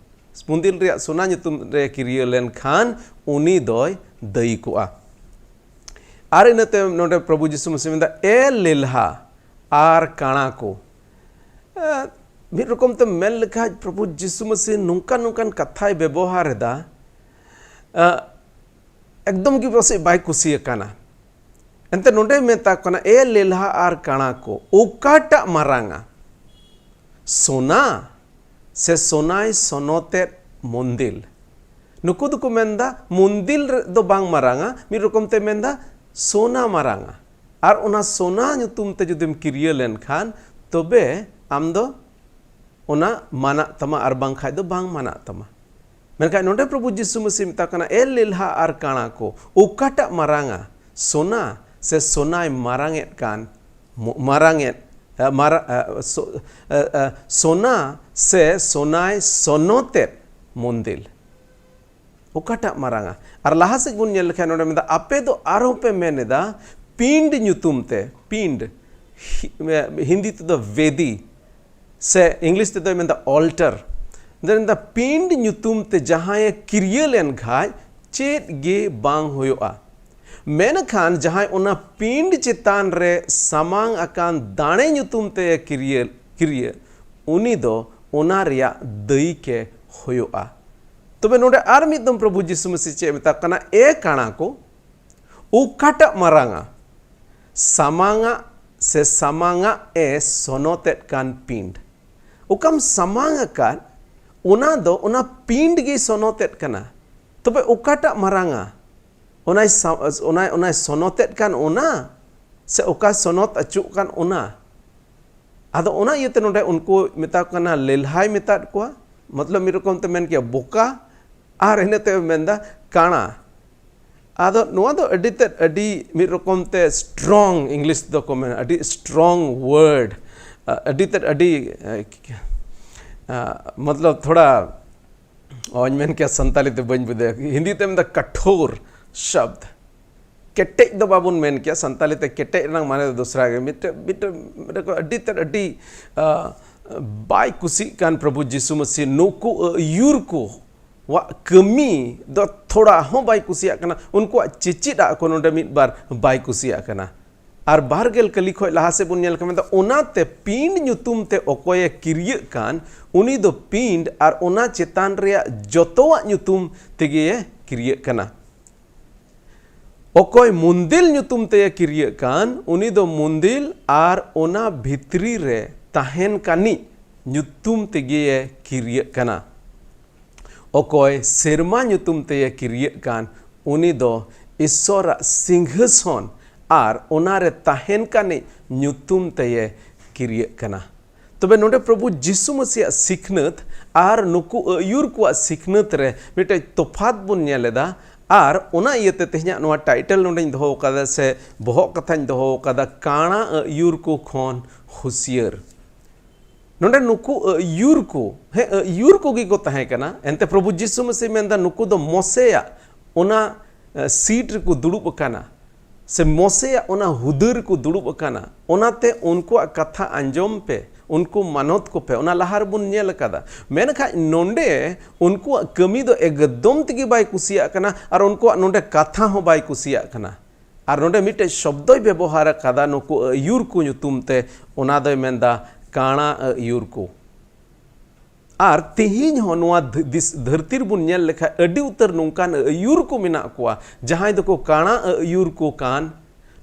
ᱢᱚᱱᱫᱤᱨ ᱨᱮᱭᱟᱜ ᱥᱚᱱᱟ ᱧᱩᱛᱩᱢ ᱨᱮ ᱠᱤᱨᱭᱟᱹ ᱞᱮᱱᱠᱷᱟᱱ ᱩᱱᱤ ᱫᱚᱭ ᱫᱟᱹᱭᱤ ᱠᱚᱜᱼᱟ᱾ ᱟᱨ ᱤᱱᱟᱹᱛᱮ ᱱᱚᱰᱮ ᱯᱨᱚᱵᱷᱩ ᱡᱤᱥᱩ ᱢᱟᱹᱥᱤ ᱢᱮᱱᱫᱟ, "ᱮ ᱞᱮᱞᱦᱟ ᱟᱨ ᱠᱟᱬᱟ ᱠᱚ᱾" ᱮ, ᱢᱤᱫ ᱨᱚᱠᱚᱢ ᱛᱮᱢ ᱢᱮᱱ ᱞᱮᱠᱷᱟᱡ ᱯᱨᱚᱵᱷᱩ ᱡᱤᱥᱩ ᱢᱟᱹᱥᱤ ᱱᱚᱝᱠᱟᱱ ᱱᱚᱝᱠᱟᱱ ᱠᱟᱛᱷᱟᱭ ᱵᱮᱵᱚᱦᱟᱨ ᱮᱫᱟ, ᱮ, ᱮᱠᱫᱚᱢ ᱜᱮ ᱯᱟᱥᱮᱡ ᱵᱟᱭ ᱠᱩᱥᱤ ᱟᱠᱟᱱᱟ᱾ ᱮᱱᱛᱮ ᱱᱚᱰᱮ ᱢᱮᱛᱟ ᱠᱚ ᱠᱟᱱᱟ, "ᱮ ᱞᱮᱞᱦᱟ ᱟᱨ ᱠᱟᱬᱟ ᱠᱚ, ᱚᱠᱟᱴᱟᱜ ᱢᱟᱨᱟᱝᱟ? ᱥᱚᱱᱟ ᱥᱮ ᱥᱚᱱᱟᱭ ᱥᱚᱱᱚᱛᱮᱫ ᱢᱚᱱᱫᱤᱞ?" ᱱᱩᱠᱩ ᱫᱚᱠᱚ ᱢᱮᱱᱫᱟ, ᱢᱚᱱᱫᱤᱞ ᱨᱮ ᱫᱚ ᱵᱟᱝ ᱢᱟᱨᱟᱝᱟ, ᱢᱤᱫ ᱨᱚᱠᱚᱢ ᱛᱮ ᱢᱮᱱᱫᱟ, ᱥᱚᱱᱟ ᱢᱟᱨᱟᱝᱟ᱾ ᱟᱨ ᱚᱱᱟ ᱥᱚᱱᱟ ᱧᱩᱛᱩᱢ ᱛᱮ ᱡᱩᱫᱤᱢ ᱠᱤᱨᱭᱟᱹ ᱞᱮᱱᱠᱷᱟᱱ, ᱛᱚᱵᱮ ᱟᱢ ᱫᱚ ᱚᱱᱟ ᱢᱟᱱᱟᱜ ᱛᱟᱢᱟ, ᱟᱨ ᱵᱟᱝᱠᱷᱟᱡ ᱫᱚ ᱵᱟᱝ ᱢᱟᱱᱟᱜ ᱛᱟᱢᱟ᱾ ᱢᱮᱱᱠᱷᱟᱱ ᱱᱚᱰᱮ ᱯᱨᱚᱵᱷᱩ ᱡᱤᱥᱩ ᱢᱟᱹᱥᱤ ᱢᱮᱛᱟ ᱠᱟᱱᱟ, "ᱮ ᱞᱮᱞᱦᱟ ᱟᱨ ᱠᱟᱬᱟ ᱠᱚ, ᱚᱠᱟᱴᱟᱜ ᱢᱟᱨᱟᱝᱟ? ᱥᱚᱱᱟ ᱥᱮ ᱥᱚᱱᱟᱭ ᱢᱟᱨᱟᱝᱮᱫ ᱠᱟᱱ, ᱢᱚ-, ᱢᱟᱨᱟᱝᱮᱫ ᱢᱟᱨᱟ-, ᱥᱚ-, ᱥᱚᱱᱟ ᱥᱮ ᱥᱚᱱᱟᱭ ᱥᱚᱱᱚᱛᱮᱫ ᱢᱚᱱᱫᱤᱞ᱾ ᱚᱠᱟᱴᱟᱜ ᱢᱟᱨᱟᱝᱟ? ᱟᱨ ᱞᱟᱦᱟ ᱥᱮᱫ ᱵᱚᱱ ᱧᱮᱞ ᱞᱮᱠᱷᱟᱱ ᱱᱚᱰᱮ ᱢᱮᱱᱫᱟ, ᱟᱯᱮ ᱫᱚ ᱟᱨᱦᱚᱸ ᱯᱮ ᱢᱮᱱ ᱮᱫᱟ ᱯᱤᱸᱰ ᱧᱩᱛᱩᱢ ᱛᱮ, ᱯᱤᱸᱰ, ᱦᱤ-, ᱦᱤᱱᱫᱤ ᱛᱮᱫᱚ ᱵᱮᱫᱤ, ᱥᱮ ᱤᱝᱞᱤᱥ ᱛᱮᱫᱚᱭ ᱢᱮᱱᱫᱟ altar᱾ ᱢᱮᱱᱫᱟ, ᱯᱤᱸᱰ ᱧᱩᱛᱩᱢ ᱛᱮ ᱡᱟᱦᱟᱸᱭᱮ ᱠᱤᱨᱭᱟᱹ ᱞᱮᱱ ᱠᱷᱟᱡ ᱪᱮᱫ ᱜᱮ ᱵᱟᱝ ᱦᱩᱭᱩᱜᱼᱟ, ᱢᱮᱱᱠᱷᱟᱱ ᱡᱟᱦᱟᱸᱭ ᱚᱱᱟ ᱯᱤᱸᱰ ᱪᱮᱛᱟᱱ ᱨᱮ ᱥᱟᱢᱟᱝ ᱟᱠᱟᱱ ᱫᱟᱲᱮ ᱧᱩᱛᱩᱢ ᱛᱮ ᱠᱤᱨᱭᱟᱹ, ᱠᱤᱨᱭᱟᱹ, ᱩᱱᱤ ᱫᱚ ᱚᱱᱟ ᱨᱮᱭᱟᱜ ᱫᱟᱹᱭᱤᱠᱮ ᱦᱩᱭᱩᱜᱼᱟ᱾ ᱛᱚᱵᱮ ᱱᱚᱰᱮ ᱟᱨ ᱢᱤᱫ ᱫᱚᱢ ᱯᱨᱚᱵᱷᱩ ᱡᱤᱥᱩ ᱢᱟᱹᱥᱤ ᱪᱮᱫ ᱮ ᱢᱮᱛᱟᱜ ᱠᱟᱱᱟ? ᱮ ᱠᱟᱬᱟ ᱠᱚ, ᱚᱠᱟᱴᱟᱜ ᱢᱟᱨᱟᱝᱟ? ᱥᱟᱢᱟᱝᱟᱜ ᱥᱮ ᱥᱟᱢᱟᱝᱟᱜ ᱮ ᱥᱚᱱᱚᱛᱮᱫ ᱠᱟᱱ ᱯᱤᱸᱰ? ᱚᱠᱟᱢ ᱥᱟᱢᱟᱝ ᱟᱠᱟᱫ, ᱚᱱᱟ ᱫᱚ ᱚᱱᱟ ᱯᱤᱸᱰ ᱜᱮ ᱥᱚᱱᱚᱛᱮᱫ ᱠᱟᱱᱟ᱾ ᱛᱚᱵᱮ ᱚᱠᱟᱴᱟᱜ ᱢᱟᱨᱟᱝᱟ? ᱚᱱᱟᱭ ᱥᱟ-, ᱚᱱᱟᱭ, ᱚᱱᱟᱭ ᱥᱚᱱᱚᱛᱮᱫ ᱠᱟᱱ ᱚᱱᱟ, ᱥᱮ ᱚᱠᱟ ᱥᱚᱱᱚᱛ ᱟᱹᱪᱩᱜ ᱠᱟᱱ ᱚᱱᱟ? ᱟᱫᱚ ᱚᱱᱟ ᱤᱭᱟᱹᱛᱮ ᱱᱚᱰᱮ ᱩᱱᱠᱩ ᱢᱮᱛᱟ ᱠᱚ ᱠᱟᱱᱟ, ᱞᱮᱞᱦᱟᱭ ᱢᱮᱛᱟᱫ ᱠᱚᱣᱟ, ᱢᱚᱛᱞᱚᱵ ᱢᱤᱫ ᱨᱚᱠᱚᱢ ᱛᱮ ᱢᱮᱱ ᱠᱮᱭᱟ ᱵᱚᱠᱟ, ᱟᱨ ᱤᱱᱟᱹ ᱛᱟᱭᱚᱢ ᱢᱮᱱᱫᱟ ᱠᱟᱬᱟ᱾ ᱟᱫᱚ ᱱᱚᱣᱟ ᱫᱚ ᱟᱹᱰᱤ ᱛᱮᱫ, ᱟᱹᱰᱤ ᱢᱤᱫ ᱨᱚᱠᱚᱢ ᱛᱮ strong, ᱤᱝᱞᱤᱥ ᱫᱚᱠᱚ ᱢᱮᱱᱟ, ᱟᱹᱰᱤ strong word, ᱟᱹᱰᱤ ᱛᱮᱫ, ᱟᱹᱰᱤ, ᱟ, ᱢᱚᱛᱞᱚᱵ ᱛᱷᱚᱲᱟ, ᱚᱧ ᱢᱮᱱ ᱠᱮᱭᱟ ᱥᱟᱱᱛᱟᱞᱤ ᱛᱮ ᱵᱟᱹᱧ ᱵᱩᱡᱷᱟᱹᱣ, ᱦᱤᱱᱫᱤ ᱛᱮ ᱢᱮᱱᱫᱟ ᱠᱟᱴᱷᱳᱨ ᱥᱚᱵᱫ᱾ ᱠᱮᱴᱮᱡ ᱫᱚ ᱵᱟᱵᱚᱱ ᱢᱮᱱ ᱠᱮᱭᱟ, ᱥᱟᱱᱛᱟᱞᱤ ᱛᱮ ᱠᱮᱴᱮᱡ ᱨᱮᱱᱟᱜ ᱢᱟᱱᱮ ᱫᱚ ᱫᱚᱥᱨᱟ ᱜᱮ᱾ ᱢᱤᱫᱴᱮᱡ, ᱢᱤᱫᱴᱮᱡ, ᱢᱤᱫᱴᱮᱡ ᱠᱚ ᱟᱹᱰᱤ ᱛᱮᱫ, ᱟᱹᱰᱤ, ᱟ, ᱵᱟᱭ ᱠᱩᱥᱤᱜ ᱠᱟᱱ ᱯᱨᱚᱵᱷᱩ ᱡᱤᱥᱩ ᱢᱟᱹᱥᱤ ᱱᱩᱠᱩ ᱟᱹᱭᱩᱨ ᱠᱚ ᱣᱟᱜ ᱠᱟᱹᱢᱤ ᱫᱚ ᱛᱷᱚᱲᱟ ᱦᱚᱸ ᱵᱟᱭ ᱠᱩᱥᱤᱭᱟᱜ ᱠᱟᱱᱟ᱾ ᱩᱱᱠᱩᱣᱟᱜ ᱪᱮᱪᱮᱫᱟᱜ ᱠᱚ ᱱᱚᱰᱮ ᱢᱤᱫ ᱵᱟᱨ ᱵᱟᱭ ᱠᱩᱥᱤᱭᱟᱜ ᱠᱟᱱᱟ᱾ ᱟᱨ ᱵᱟᱨ ᱜᱮᱞ ᱠᱟᱹᱞᱤ ᱠᱷᱚᱡ ᱞᱟᱦᱟ ᱥᱮᱫ ᱵᱚᱱ ᱧᱮᱞ ᱠᱷᱟᱱ ᱫᱚ, ᱚᱱᱟᱛᱮ ᱯᱤᱸᱰ ᱧᱩᱛᱩᱢ ᱛᱮ ᱚᱠᱚᱭᱮ ᱠᱤᱨᱭᱟᱹᱜ ᱠᱟᱱ, ᱩᱱᱤ ᱫᱚ ᱯᱤᱸᱰ ᱟᱨ ᱚᱱᱟ ᱪᱮᱛᱟᱱ ᱨᱮᱭᱟᱜ ᱡᱚᱛᱚᱣᱟᱜ ᱧᱩᱛᱩᱢ ᱛᱮᱜᱮᱭᱮ ᱠᱤᱨᱭᱟᱹᱜ ᱠᱟᱱᱟ᱾ ᱚᱠᱚᱭ ᱢᱩᱱᱫᱤᱞ ᱧᱩᱛᱩᱢ ᱛᱮᱭᱮ ᱠᱤᱨᱭᱟᱹᱜ ᱠᱟᱱ, ᱩᱱᱤ ᱫᱚ ᱢᱩᱱᱫᱤᱞ ᱟᱨ ᱚᱱᱟ ᱵᱷᱤᱛᱨᱤ ᱨᱮ ᱛᱟᱦᱮᱱ ᱠᱟᱱᱤᱡ ᱧᱩᱛᱩᱢ ᱛᱮᱜᱮᱭᱮ ᱠᱤᱨᱭᱟᱹᱜ ᱠᱟᱱᱟ᱾ ᱚᱠᱚᱭ ᱥᱮᱨᱢᱟ ᱧᱩᱛᱩᱢ ᱛᱮᱭᱮ ᱠᱤᱨᱭᱟᱹᱜ ᱠᱟᱱ, ᱩᱱᱤ ᱫᱚ ᱤᱥᱥᱚᱨᱟᱜ ᱥᱤᱝᱦᱟᱥᱚᱱ ᱟᱨ ᱚᱱᱟᱨᱮ ᱛᱟᱦᱮᱱ ᱠᱟᱱᱤᱡ ᱧᱩᱛᱩᱢ ᱛᱮᱭᱮ ᱠᱤᱨᱭᱟᱹᱜ ᱠᱟᱱᱟ᱾ ᱛᱚᱵᱮ ᱱᱚᱰᱮ ᱯᱨᱚᱵᱷᱩ ᱡᱤᱥᱩ ᱢᱟᱹᱥᱤᱭᱟᱜ ᱥᱤᱠᱷᱱᱟᱹᱛ ᱟᱨ ᱱᱩᱠᱩ ᱟᱹᱭᱩᱨ ᱠᱚᱣᱟᱜ ᱥᱤᱠᱷᱱᱟᱹᱛ ᱨᱮ ᱢᱤᱫᱴᱮᱡ ᱛᱚᱯᱷᱟᱛ ᱵᱚᱱ ᱧᱮᱞ ᱮᱫᱟ᱾ ᱟᱨ ᱚᱱᱟ ᱤᱭᱟᱹᱛᱮ ᱛᱮᱦᱮᱧᱟᱜ ᱱᱚᱣᱟ ᱴᱟᱭᱴᱮᱞ ᱱᱚᱰᱮᱧ ᱫᱚᱦᱚ ᱟᱠᱟᱫᱟ, ᱥᱮ ᱵᱚᱦᱚᱜ ᱠᱟᱛᱷᱟᱧ ᱫᱚᱦᱚ ᱟᱠᱟᱫᱟ, ᱠᱟᱬᱟ ᱟᱹᱭᱩᱨ ᱠᱚ ᱠᱷᱚᱱ ᱦᱩᱥᱤᱭᱟᱹᱨ᱾ ᱱᱚᱰᱮ ᱱᱩᱠᱩ ᱟᱹᱭᱩᱨ ᱠᱚ, ᱦᱮᱸ, ᱟᱹᱭᱩᱨ ᱠᱚᱜᱮ ᱠᱚ ᱛᱟᱦᱮᱸ ᱠᱟᱱᱟ᱾ ᱮᱱᱛᱮ ᱯᱨᱚᱵᱷᱩ ᱡᱤᱥᱩ ᱢᱟᱹᱥᱤ ᱢᱮᱱᱫᱟ, ᱱᱩᱠᱩ ᱫᱚ ᱢᱚᱥᱮᱭᱟᱜ ᱚᱱᱟ, ᱮ, ᱥᱤᱴ ᱨᱮᱠᱚ ᱫᱩᱲᱩᱵ ᱟᱠᱟᱱᱟ, ᱥᱮ ᱢᱚᱥᱮᱭᱟᱜ ᱚᱱᱟ ᱦᱩᱫᱟᱹ ᱨᱮᱠᱚ ᱫᱩᱲᱩᱵ ᱟᱠᱟᱱᱟ᱾ ᱚᱱᱟᱛᱮ ᱩᱱᱠᱩᱣᱟᱜ ᱠᱟᱛᱷᱟ ᱟᱸᱡᱚᱢ ᱯᱮ, ᱩᱱᱠᱩ ᱢᱟᱱᱚᱛ ᱠᱚᱯᱮ᱾ ᱚᱱᱟ ᱞᱟᱦᱟ ᱨᱮᱵᱚᱱ ᱧᱮᱞ ᱟᱠᱟᱫᱟ᱾ ᱢᱮᱱᱠᱷᱟᱱ ᱱᱚᱰᱮ ᱩᱱᱠᱩᱣᱟᱜ ᱠᱟᱹᱢᱤ ᱫᱚ ᱮᱠᱫᱚᱢ ᱛᱮᱜᱮ ᱵᱟᱭ ᱠᱩᱥᱤᱭᱟᱜ ᱠᱟᱱᱟ, ᱟᱨ ᱩᱱᱠᱩᱣᱟᱜ ᱱᱚᱰᱮ ᱠᱟᱛᱷᱟ ᱦᱚᱸ ᱵᱟᱭ ᱠᱩᱥᱤᱭᱟᱜ ᱠᱟᱱᱟ᱾ ᱟᱨ ᱱᱚᱰᱮ ᱢᱤᱫᱴᱮᱡ ᱥᱚᱵᱫᱚᱭ ᱵᱮᱵᱚᱦᱟᱨ ᱟᱠᱟᱫᱟ ᱱᱩᱠᱩ ᱟᱹᱭᱩᱨ ᱠᱚ ᱧᱩᱛᱩᱢ ᱛᱮ, ᱚᱱᱟ ᱫᱚᱭ ᱢᱮᱱᱫᱟ ᱠᱟᱬᱟ ᱟᱹᱭᱩᱨ ᱠᱚ᱾ ᱟᱨ ᱛᱮᱦᱮᱧ ᱦᱚᱸ ᱱᱚᱣᱟ ᱫᱷ-, ᱫᱤᱥ-, ᱫᱷᱟᱹᱨᱛᱤ ᱨᱮᱵᱚᱱ ᱧᱮᱞ ᱞᱮᱠᱷᱟᱱ ᱟᱹᱰᱤ ᱩᱛᱟᱹᱨ ᱱᱚᱝᱠᱟᱱ ᱟᱹᱭᱩᱨ ᱠᱚ ᱢᱮᱱᱟᱜ ᱠᱚᱣᱟ, ᱡᱟᱦᱟᱸᱭ ᱫᱚᱠᱚ ᱠᱟᱬᱟ ᱟᱹᱭᱩᱨ ᱠᱚ ᱠᱟᱱ᱾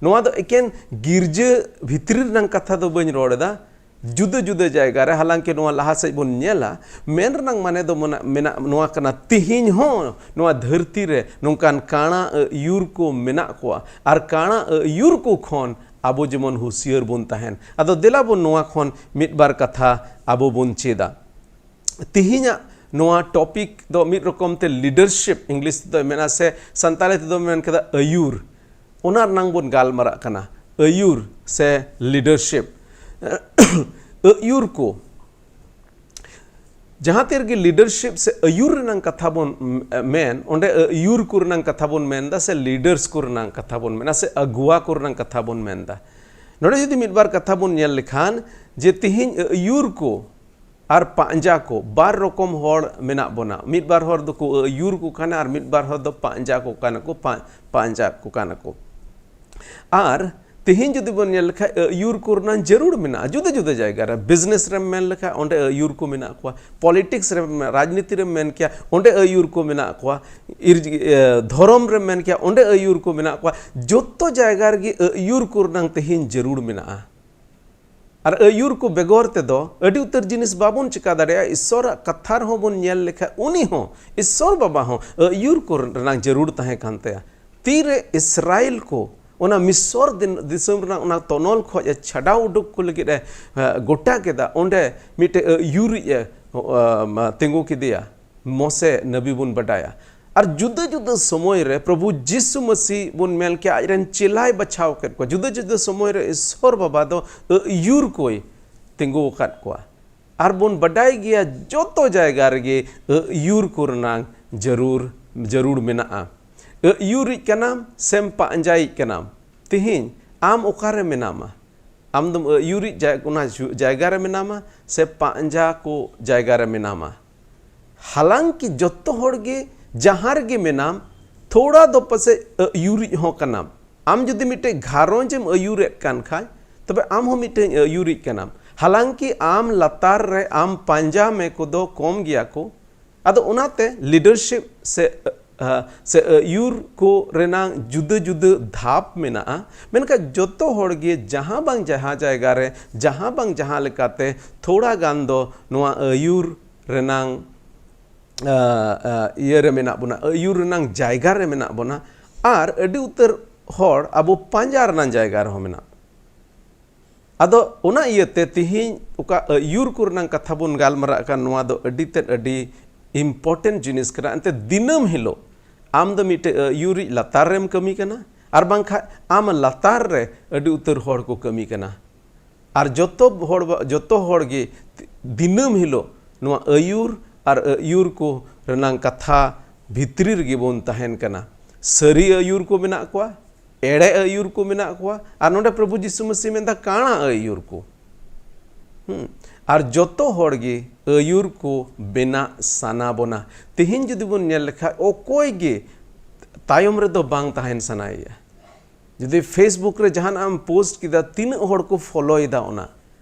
ᱱᱚᱣᱟ ᱫᱚ ᱮᱠᱮᱱ ᱜᱤᱨᱡᱟᱹ ᱵᱷᱤᱛᱨᱤ ᱨᱮᱱᱟᱝ ᱠᱟᱛᱷᱟ ᱫᱚ ᱵᱟᱹᱧ ᱨᱚᱲ ᱮᱫᱟ, ᱡᱩᱫᱟᱹ ᱡᱩᱫᱟᱹ ᱡᱟᱭᱜᱟ ᱨᱮ, ᱦᱟᱞᱟᱝᱠᱤ ᱱᱚᱣᱟ ᱞᱟᱦᱟ ᱥᱮᱫ ᱵᱚᱱ ᱧᱮᱞᱟ, ᱢᱮᱱ ᱨᱮᱱᱟᱝ ᱢᱟᱱᱮ ᱫᱚ ᱢᱮᱱᱟᱜ, ᱢᱮᱱᱟᱜ ᱱᱚᱣᱟ ᱠᱟᱱᱟ, ᱛᱮᱦᱮᱧ ᱦᱚᱸ ᱱᱚᱣᱟ ᱫᱷᱟᱹᱨᱛᱤ ᱨᱮ ᱱᱚᱝᱠᱟᱱ ᱠᱟᱬᱟ ᱟᱹᱭᱩᱨ ᱠᱚ ᱢᱮᱱᱟᱜ ᱠᱚᱣᱟ, ᱟᱨ ᱠᱟᱬᱟ ᱟᱹᱭᱩᱨ ᱠᱚ ᱠᱷᱚᱱ ᱟᱵᱚ ᱡᱮᱢᱚᱱ ᱦᱩᱥᱤᱭᱟᱹᱨ ᱵᱚᱱ ᱛᱟᱦᱮᱱ᱾ ᱟᱫᱚ ᱫᱮᱞᱟ ᱵᱚᱱ ᱱᱚᱣᱟ ᱠᱷᱚᱱ ᱢᱤᱫ ᱵᱟᱨ ᱠᱟᱛᱷᱟ ᱟᱵᱚ ᱵᱚᱱ ᱪᱮᱫᱟ᱾ ᱛᱮᱦᱮᱧᱟᱜ ᱱᱚᱣᱟ ᱴᱚᱯᱤᱠ ᱫᱚ ᱢᱤᱫ ᱨᱚᱠᱚᱢ ᱛᱮ ᱞᱤᱰᱟᱨᱥᱤᱯ, ᱤᱝᱞᱤᱥ ᱛᱮᱫᱚ ᱢᱮᱱᱟ, ᱥᱮ ᱥᱟᱱᱛᱟᱲᱤ ᱛᱮᱫᱚ ᱢᱮᱱ ᱠᱮᱫᱟ ᱟᱹᱭᱩᱨ, ᱚᱱᱟ ᱨᱮᱱᱟᱝ ᱵᱚᱱ ᱜᱟᱞᱢᱟᱨᱟᱜ ᱠᱟᱱᱟ, ᱟᱹᱭᱩᱨ ᱥᱮ ᱞᱤᱰᱟᱨᱥᱤᱯ᱾ ᱟᱹᱭᱩᱨ ᱠᱚ, ᱡᱟᱦᱟᱸ ᱛᱤ ᱨᱮᱜᱮ ᱞᱤᱰᱟᱨᱥᱤᱯ ᱥᱮ ᱟᱹᱭᱩᱨ ᱨᱮᱱᱟᱝ ᱠᱟᱛᱷᱟ ᱵᱚᱱ ᱢᱮᱱ, ᱚᱸᱰᱮ ᱟᱹᱭᱩᱨ ᱠᱚ ᱨᱮᱱᱟᱝ ᱠᱟᱛᱷᱟ ᱵᱚᱱ ᱢᱮᱱᱫᱟ, ᱥᱮ ᱞᱤᱰᱟᱨᱥ ᱠᱚ ᱨᱮᱱᱟᱝ ᱠᱟᱛᱷᱟ ᱵᱚᱱ ᱢᱮᱱᱟ, ᱥᱮ ᱟᱹᱜᱩᱣᱟ ᱠᱚ ᱨᱮᱱᱟᱝ ᱠᱟᱛᱷᱟ ᱵᱚᱱ ᱢᱮᱱᱫᱟ᱾ ᱱᱚᱰᱮ ᱡᱩᱫᱤ ᱢᱤᱫ ᱵᱟᱨ ᱠᱟᱛᱷᱟ ᱵᱚᱱ ᱧᱮᱞ ᱞᱮᱠᱷᱟᱱ, ᱡᱮ ᱛᱤᱦᱤᱧ ᱟᱹᱭᱩᱨ ᱠᱚ ᱟᱨ ᱯᱟᱸᱡᱟ ᱠᱚ, ᱵᱟᱨ ᱨᱚᱠᱚᱢ ᱦᱚᱲ ᱢᱮᱱᱟᱜ ᱵᱚᱱᱟ᱾ ᱢᱤᱫ ᱵᱟᱨ ᱦᱚᱲ ᱫᱚᱠᱚ ᱟᱹᱭᱩᱨ ᱠᱚ ᱠᱟᱱᱟ ᱟᱨ ᱢᱤᱫ ᱵᱟᱨ ᱦᱚᱲ ᱫᱚ ᱯᱟᱸᱡᱟ ᱠᱚ ᱠᱟᱱᱟ ᱠᱚ, ᱯᱟ-, ᱯᱟᱸᱡᱟ ᱠᱚ ᱠᱟᱱᱟ ᱠᱚ᱾ ᱟᱨ ᱛᱮᱦᱮᱧ ᱡᱩᱫᱤ ᱵᱚᱱ ᱧᱮᱞ ᱞᱮᱠᱷᱟᱱ, ᱟᱹᱭᱩᱨ ᱠᱚ ᱨᱮᱱᱟᱜ ᱡᱟᱹᱨᱩᱲ ᱢᱮᱱᱟᱜᱼᱟ ᱡᱩᱫᱟᱹ ᱡᱩᱫᱟᱹ ᱡᱟᱭᱜᱟ ᱨᱮ᱾ ᱵᱤᱡᱽᱱᱮᱥ ᱨᱮᱢ ᱢᱮᱱ ᱞᱮᱠᱷᱟᱱ, ᱚᱸᱰᱮ ᱟᱹᱭᱩᱨ ᱠᱚ ᱢᱮᱱᱟᱜ ᱠᱚᱣᱟ᱾ ᱯᱚᱞᱤᱴᱤᱠᱥ ᱨᱮ, ᱨᱟᱡᱽᱱᱤᱛᱤ ᱨᱮᱢ ᱢᱮᱱ ᱠᱮᱭᱟ, ᱚᱸᱰᱮ ᱟᱹᱭᱩᱨ ᱠᱚ ᱢᱮᱱᱟᱜ ᱠᱚᱣᱟ᱾ ᱤᱨ-, ᱮ, ᱫᱷᱚᱨᱚᱢ ᱨᱮᱢ ᱢᱮᱱ ᱠᱮᱭᱟ, ᱚᱸᱰᱮ ᱟᱹᱭᱩᱨ ᱠᱚ ᱢᱮᱱᱟᱜ ᱠᱚᱣᱟ᱾ ᱡᱚᱛᱚ ᱡᱟᱭᱜᱟ ᱨᱮᱜᱮ ᱟᱹᱭᱩᱨ ᱠᱚ ᱨᱮᱱᱟᱜ ᱛᱮᱦᱮᱧ ᱡᱟᱹᱨᱩᱲ ᱢᱮᱱᱟᱜᱼᱟ᱾ ᱟᱨ ᱟᱹᱭᱩᱨ ᱠᱚ ᱵᱮᱜᱚᱨ ᱛᱮᱫᱚ ᱟᱹᱰᱤ ᱩᱛᱟᱹᱨ ᱡᱤᱱᱤᱥ ᱵᱟᱵᱚᱱ ᱪᱮᱠᱟ ᱫᱟᱲᱮᱭᱟᱜᱼᱟ᱾ ᱤᱥᱥᱚᱨᱟᱜ ᱠᱟᱛᱷᱟ ᱨᱮᱦᱚᱸ ᱵᱚᱱ ᱧᱮᱞ ᱞᱮᱠᱷᱟᱱ, ᱩᱱᱤ ᱦᱚᱸ, ᱤᱥᱥᱚᱨ ᱵᱟᱵᱟ ᱦᱚᱸ ᱟᱹᱭᱩᱨ ᱠᱚ ᱨᱮᱱᱟᱜ ᱡᱟᱹᱨᱩᱲ ᱛᱟᱦᱮᱸ ᱠᱟᱱ ᱛᱟᱭᱟ᱾ ᱛᱤᱨᱮ ᱤᱥᱨᱟᱭᱮᱞ ᱠᱚ ᱚᱱᱟ ᱢᱤᱥᱚᱨ ᱫᱤᱱ, ᱫᱤᱥᱚᱢ ᱨᱮᱱᱟᱜ ᱚᱱᱟ ᱛᱚᱱᱚᱞ ᱠᱷᱚᱡ ᱮ ᱪᱷᱟᱰᱟᱣ ᱩᱰᱩᱠ ᱠᱚ ᱞᱟᱹᱜᱤᱫ ᱮ, ᱮ, ᱜᱚᱴᱟ ᱠᱮᱫᱟ, ᱚᱸᱰᱮ ᱢᱤᱫᱴᱮᱡ ᱟᱹᱭᱩᱨᱤᱡ ᱮ, ᱮ, ᱛᱤᱸᱜᱩ ᱠᱮᱫᱮᱭᱟ᱾ ᱢᱚᱥᱮ ᱱᱟᱵᱤ ᱵᱚᱱ ᱵᱟᱰᱟᱭᱟ᱾ ᱟᱨ ᱡᱩᱫᱟᱹ ᱡᱩᱫᱟᱹ ᱥᱚᱢᱚᱭ ᱨᱮ ᱯᱨᱚᱵᱷᱩ ᱡᱤᱥᱩ ᱢᱟᱹᱥᱤ ᱵᱚᱱ ᱢᱮᱱ ᱠᱮᱭᱟ, ᱟᱡ ᱨᱮᱱ ᱪᱮᱞᱟᱭ ᱵᱟᱪᱷᱟᱣ ᱠᱮᱫ ᱠᱚᱣᱟ᱾ ᱡᱩᱫᱟᱹ ᱡᱩᱫᱟᱹ ᱥᱚᱢᱚᱭ ᱨᱮ ᱤᱥᱥᱚᱨ ᱵᱟᱵᱟ ᱫᱚ ᱟᱹᱭᱩᱨ ᱠᱚᱭ ᱛᱤᱸᱜᱩ ᱟᱠᱟᱫ ᱠᱚᱣᱟ᱾ ᱟᱨ ᱵᱚᱱ ᱵᱟᱰᱟᱭ ᱜᱮᱭᱟ, ᱡᱚᱛᱚ ᱡᱟᱭᱜᱟ ᱨᱮᱜᱮ ᱟᱹᱭᱩᱨ ᱠᱚ ᱨᱮᱱᱟᱜ ᱡᱟᱹᱨᱩᱲ, ᱡᱟᱹᱨᱩᱲ ᱢᱮᱱᱟᱜᱼᱟ᱾ ᱟᱹᱭᱩᱨᱤᱡ ᱠᱟᱱᱟᱢ ᱥᱮᱢ ᱯᱟᱸᱡᱟᱭᱤᱡ ᱠᱟᱱᱟᱢ? ᱛᱤᱦᱤᱧ ᱟᱢ ᱚᱠᱟᱨᱮ ᱢᱮᱱᱟᱢᱟ? ᱟᱢ ᱫᱚᱢ ᱟᱹᱭᱩᱨᱤᱡ ᱡᱟᱭ-, ᱚᱱᱟ ᱡᱩ-, ᱡᱟᱭᱜᱟ ᱨᱮ ᱢᱮᱱᱟᱢᱟ ᱥᱮ ᱯᱟᱸᱡᱟ ᱠᱚ ᱡᱟᱭᱜᱟ ᱨᱮ ᱢᱮᱱᱟᱢᱟ? ᱦᱟᱞᱟᱝᱠᱤ ᱡᱚᱛᱚ ᱦᱚᱲ ᱜᱮ ᱡᱟᱦᱟᱸ ᱨᱮᱜᱮ ᱢᱮᱱᱟᱢ, ᱛᱷᱚᱲᱟ ᱫᱚ ᱯᱟᱥᱮᱡ ᱟᱹᱭᱩᱨᱤᱡ ᱦᱚᱸ ᱠᱟᱱᱟᱢ᱾ ᱟᱢ ᱡᱩᱫᱤ ᱢᱤᱫᱴᱮᱡ ᱜᱷᱟᱨᱚᱸᱡᱽ ᱮᱢ ᱟᱹᱭᱩᱨᱮᱫ ᱠᱟᱱ ᱠᱷᱟᱡ, ᱛᱚᱵᱮ ᱟᱢ ᱦᱚᱸ ᱢᱤᱫᱴᱮᱡ ᱟᱹᱭᱩᱨᱤᱡ ᱠᱟᱱᱟᱢ᱾ ᱦᱟᱞᱟᱝᱠᱤ ᱟᱢ ᱞᱟᱛᱟᱨ ᱨᱮ ᱟᱢ ᱯᱟᱸᱡᱟ ᱢᱮ ᱠᱚᱫᱚ ᱠᱚᱢ ᱜᱮᱭᱟ ᱠᱚ᱾ ᱟᱫᱚ ᱚᱱᱟᱛᱮ leadership ᱥᱮ, ᱟ, ᱥᱮ ᱟᱹᱭᱩᱨ ᱠᱚ ᱨᱮᱱᱟᱝ ᱡᱩᱫᱟᱹ ᱡᱩᱫᱟᱹ ᱫᱷᱟᱯ ᱢᱮᱱᱟᱜᱼᱟ᱾ ᱢᱮᱱᱠᱷᱟᱱ ᱡᱚᱛᱚ ᱦᱚᱲ ᱜᱮ ᱡᱟᱦᱟᱸ ᱵᱟᱝ ᱡᱟᱦᱟᱸ ᱡᱟᱭᱜᱟ ᱨᱮ, ᱡᱟᱦᱟᱸ ᱵᱟᱝ ᱡᱟᱦᱟᱸ ᱞᱮᱠᱟᱛᱮ ᱛᱷᱚᱲᱟ ᱜᱟᱱ ᱫᱚ ᱱᱚᱣᱟ ᱟᱹᱭᱩᱨ ᱨᱮᱱᱟᱝ, ᱟ, ᱟ, ᱤᱭᱟᱹ ᱨᱮ ᱢᱮᱱᱟᱜ ᱵᱚᱱᱟ, ᱟᱹᱭᱩᱨ ᱨᱮᱱᱟᱝ ᱡᱟᱭᱜᱟ ᱨᱮ ᱢᱮᱱᱟᱜ ᱵᱚᱱᱟ᱾ ᱟᱨ ᱟᱹᱰᱤ ᱩᱛᱟᱹᱨ ᱦᱚᱲ ᱟᱵᱚ ᱯᱟᱸᱡᱟ ᱨᱮᱱᱟᱝ ᱡᱟᱭᱜᱟ ᱨᱮᱦᱚᱸ ᱢᱮᱱᱟᱜ ᱵᱚᱱᱟ᱾ ᱟᱫᱚ ᱚᱱᱟ ᱤᱭᱟᱹᱛᱮ ᱛᱤᱦᱤᱧ ᱚᱠᱟ ᱟᱹᱭᱩᱨ ᱠᱚ ᱨᱮᱱᱟᱝ ᱠᱟᱛᱷᱟ ᱵᱚᱱ ᱜᱟᱞᱢᱟᱨᱟᱜ ᱠᱟᱱ, ᱱᱚᱣᱟ ᱫᱚ ᱟᱹᱰᱤ ᱛᱮᱫ ᱟᱹᱰᱤ important ᱡᱤᱱᱤᱥ ᱠᱟᱱᱟ᱾ ᱮᱱᱛᱮ ᱫᱤᱱᱟᱹᱢ ᱦᱤᱞᱳᱜ ᱟᱢ ᱫᱚ ᱢᱤᱫᱴᱮᱡ ᱟᱹᱭᱩᱨᱤᱡ ᱞᱟᱛᱟᱨ ᱨᱮᱢ ᱠᱟᱹᱢᱤ ᱠᱟᱱᱟ, ᱟᱨ ᱵᱟᱝᱠᱷᱟᱡ ᱟᱢ ᱞᱟᱛᱟᱨ ᱨᱮ ᱟᱹᱰᱤ ᱩᱛᱟᱹᱨ ᱦᱚᱲ ᱠᱚ ᱠᱟᱹᱢᱤ ᱠᱟᱱᱟ᱾ ᱟᱨ ᱡᱚᱛᱚ ᱦᱚᱲ, ᱡᱚᱛᱚ ᱦᱚᱲ ᱜᱮ ᱫᱤᱱᱟᱹᱢ ᱦᱤᱞᱳᱜ ᱱᱚᱣᱟ ᱟᱹᱭᱩᱨ ᱟᱨ ᱟᱹᱭᱩᱨ ᱠᱚ ᱨᱮᱱᱟᱝ ᱠᱟᱛᱷᱟ ᱵᱷᱤᱛᱨᱤ ᱨᱮᱜᱮ ᱵᱚᱱ ᱛᱟᱦᱮᱱ ᱠᱟᱱᱟ᱾ ᱥᱟᱹᱨᱤ ᱟᱹᱭᱩᱨ ᱠᱚ ᱢᱮᱱᱟᱜ ᱠᱚᱣᱟ, ᱮᱲᱮ ᱟᱹᱭᱩᱨ ᱠᱚ ᱢᱮᱱᱟᱜ ᱠᱚᱣᱟ, ᱟᱨ ᱱᱚᱰᱮ ᱯᱨᱚᱵᱷᱩ ᱡᱤᱥᱩ ᱢᱟᱹᱥᱤ ᱢᱮᱱᱫᱟ ᱠᱟᱬᱟ ᱟᱹᱭᱩᱨ ᱠᱚ᱾ ᱦᱩᱸ᱾ ᱟᱨ ᱡᱚᱛᱚ ᱦᱚᱲ ᱜᱮ ᱟᱹᱭᱩᱨ ᱠᱚ ᱵᱮᱱᱟᱜ ᱥᱟᱱᱟ ᱵᱚᱱᱟ᱾ ᱛᱮᱦᱮᱧ ᱡᱩᱫᱤ ᱵᱚᱱ ᱧᱮᱞ ᱞᱮᱠᱷᱟᱡ, ᱚᱠᱚᱭ ᱜᱮ ᱛᱟᱭᱚᱢ ᱨᱮᱫᱚ ᱵᱟᱝ ᱛᱟᱦᱮᱱ ᱥᱟᱱᱟᱭᱮᱭᱟ᱾ ᱡᱩᱫᱤ Facebook ᱨᱮ ᱡᱟᱦᱟᱱᱟᱜ ᱮᱢ post ᱠᱮᱫᱟ, ᱛᱤᱱᱟᱹᱜ ᱦᱚᱲ ᱠᱚ follow ᱮᱫᱟ ᱚᱱᱟ?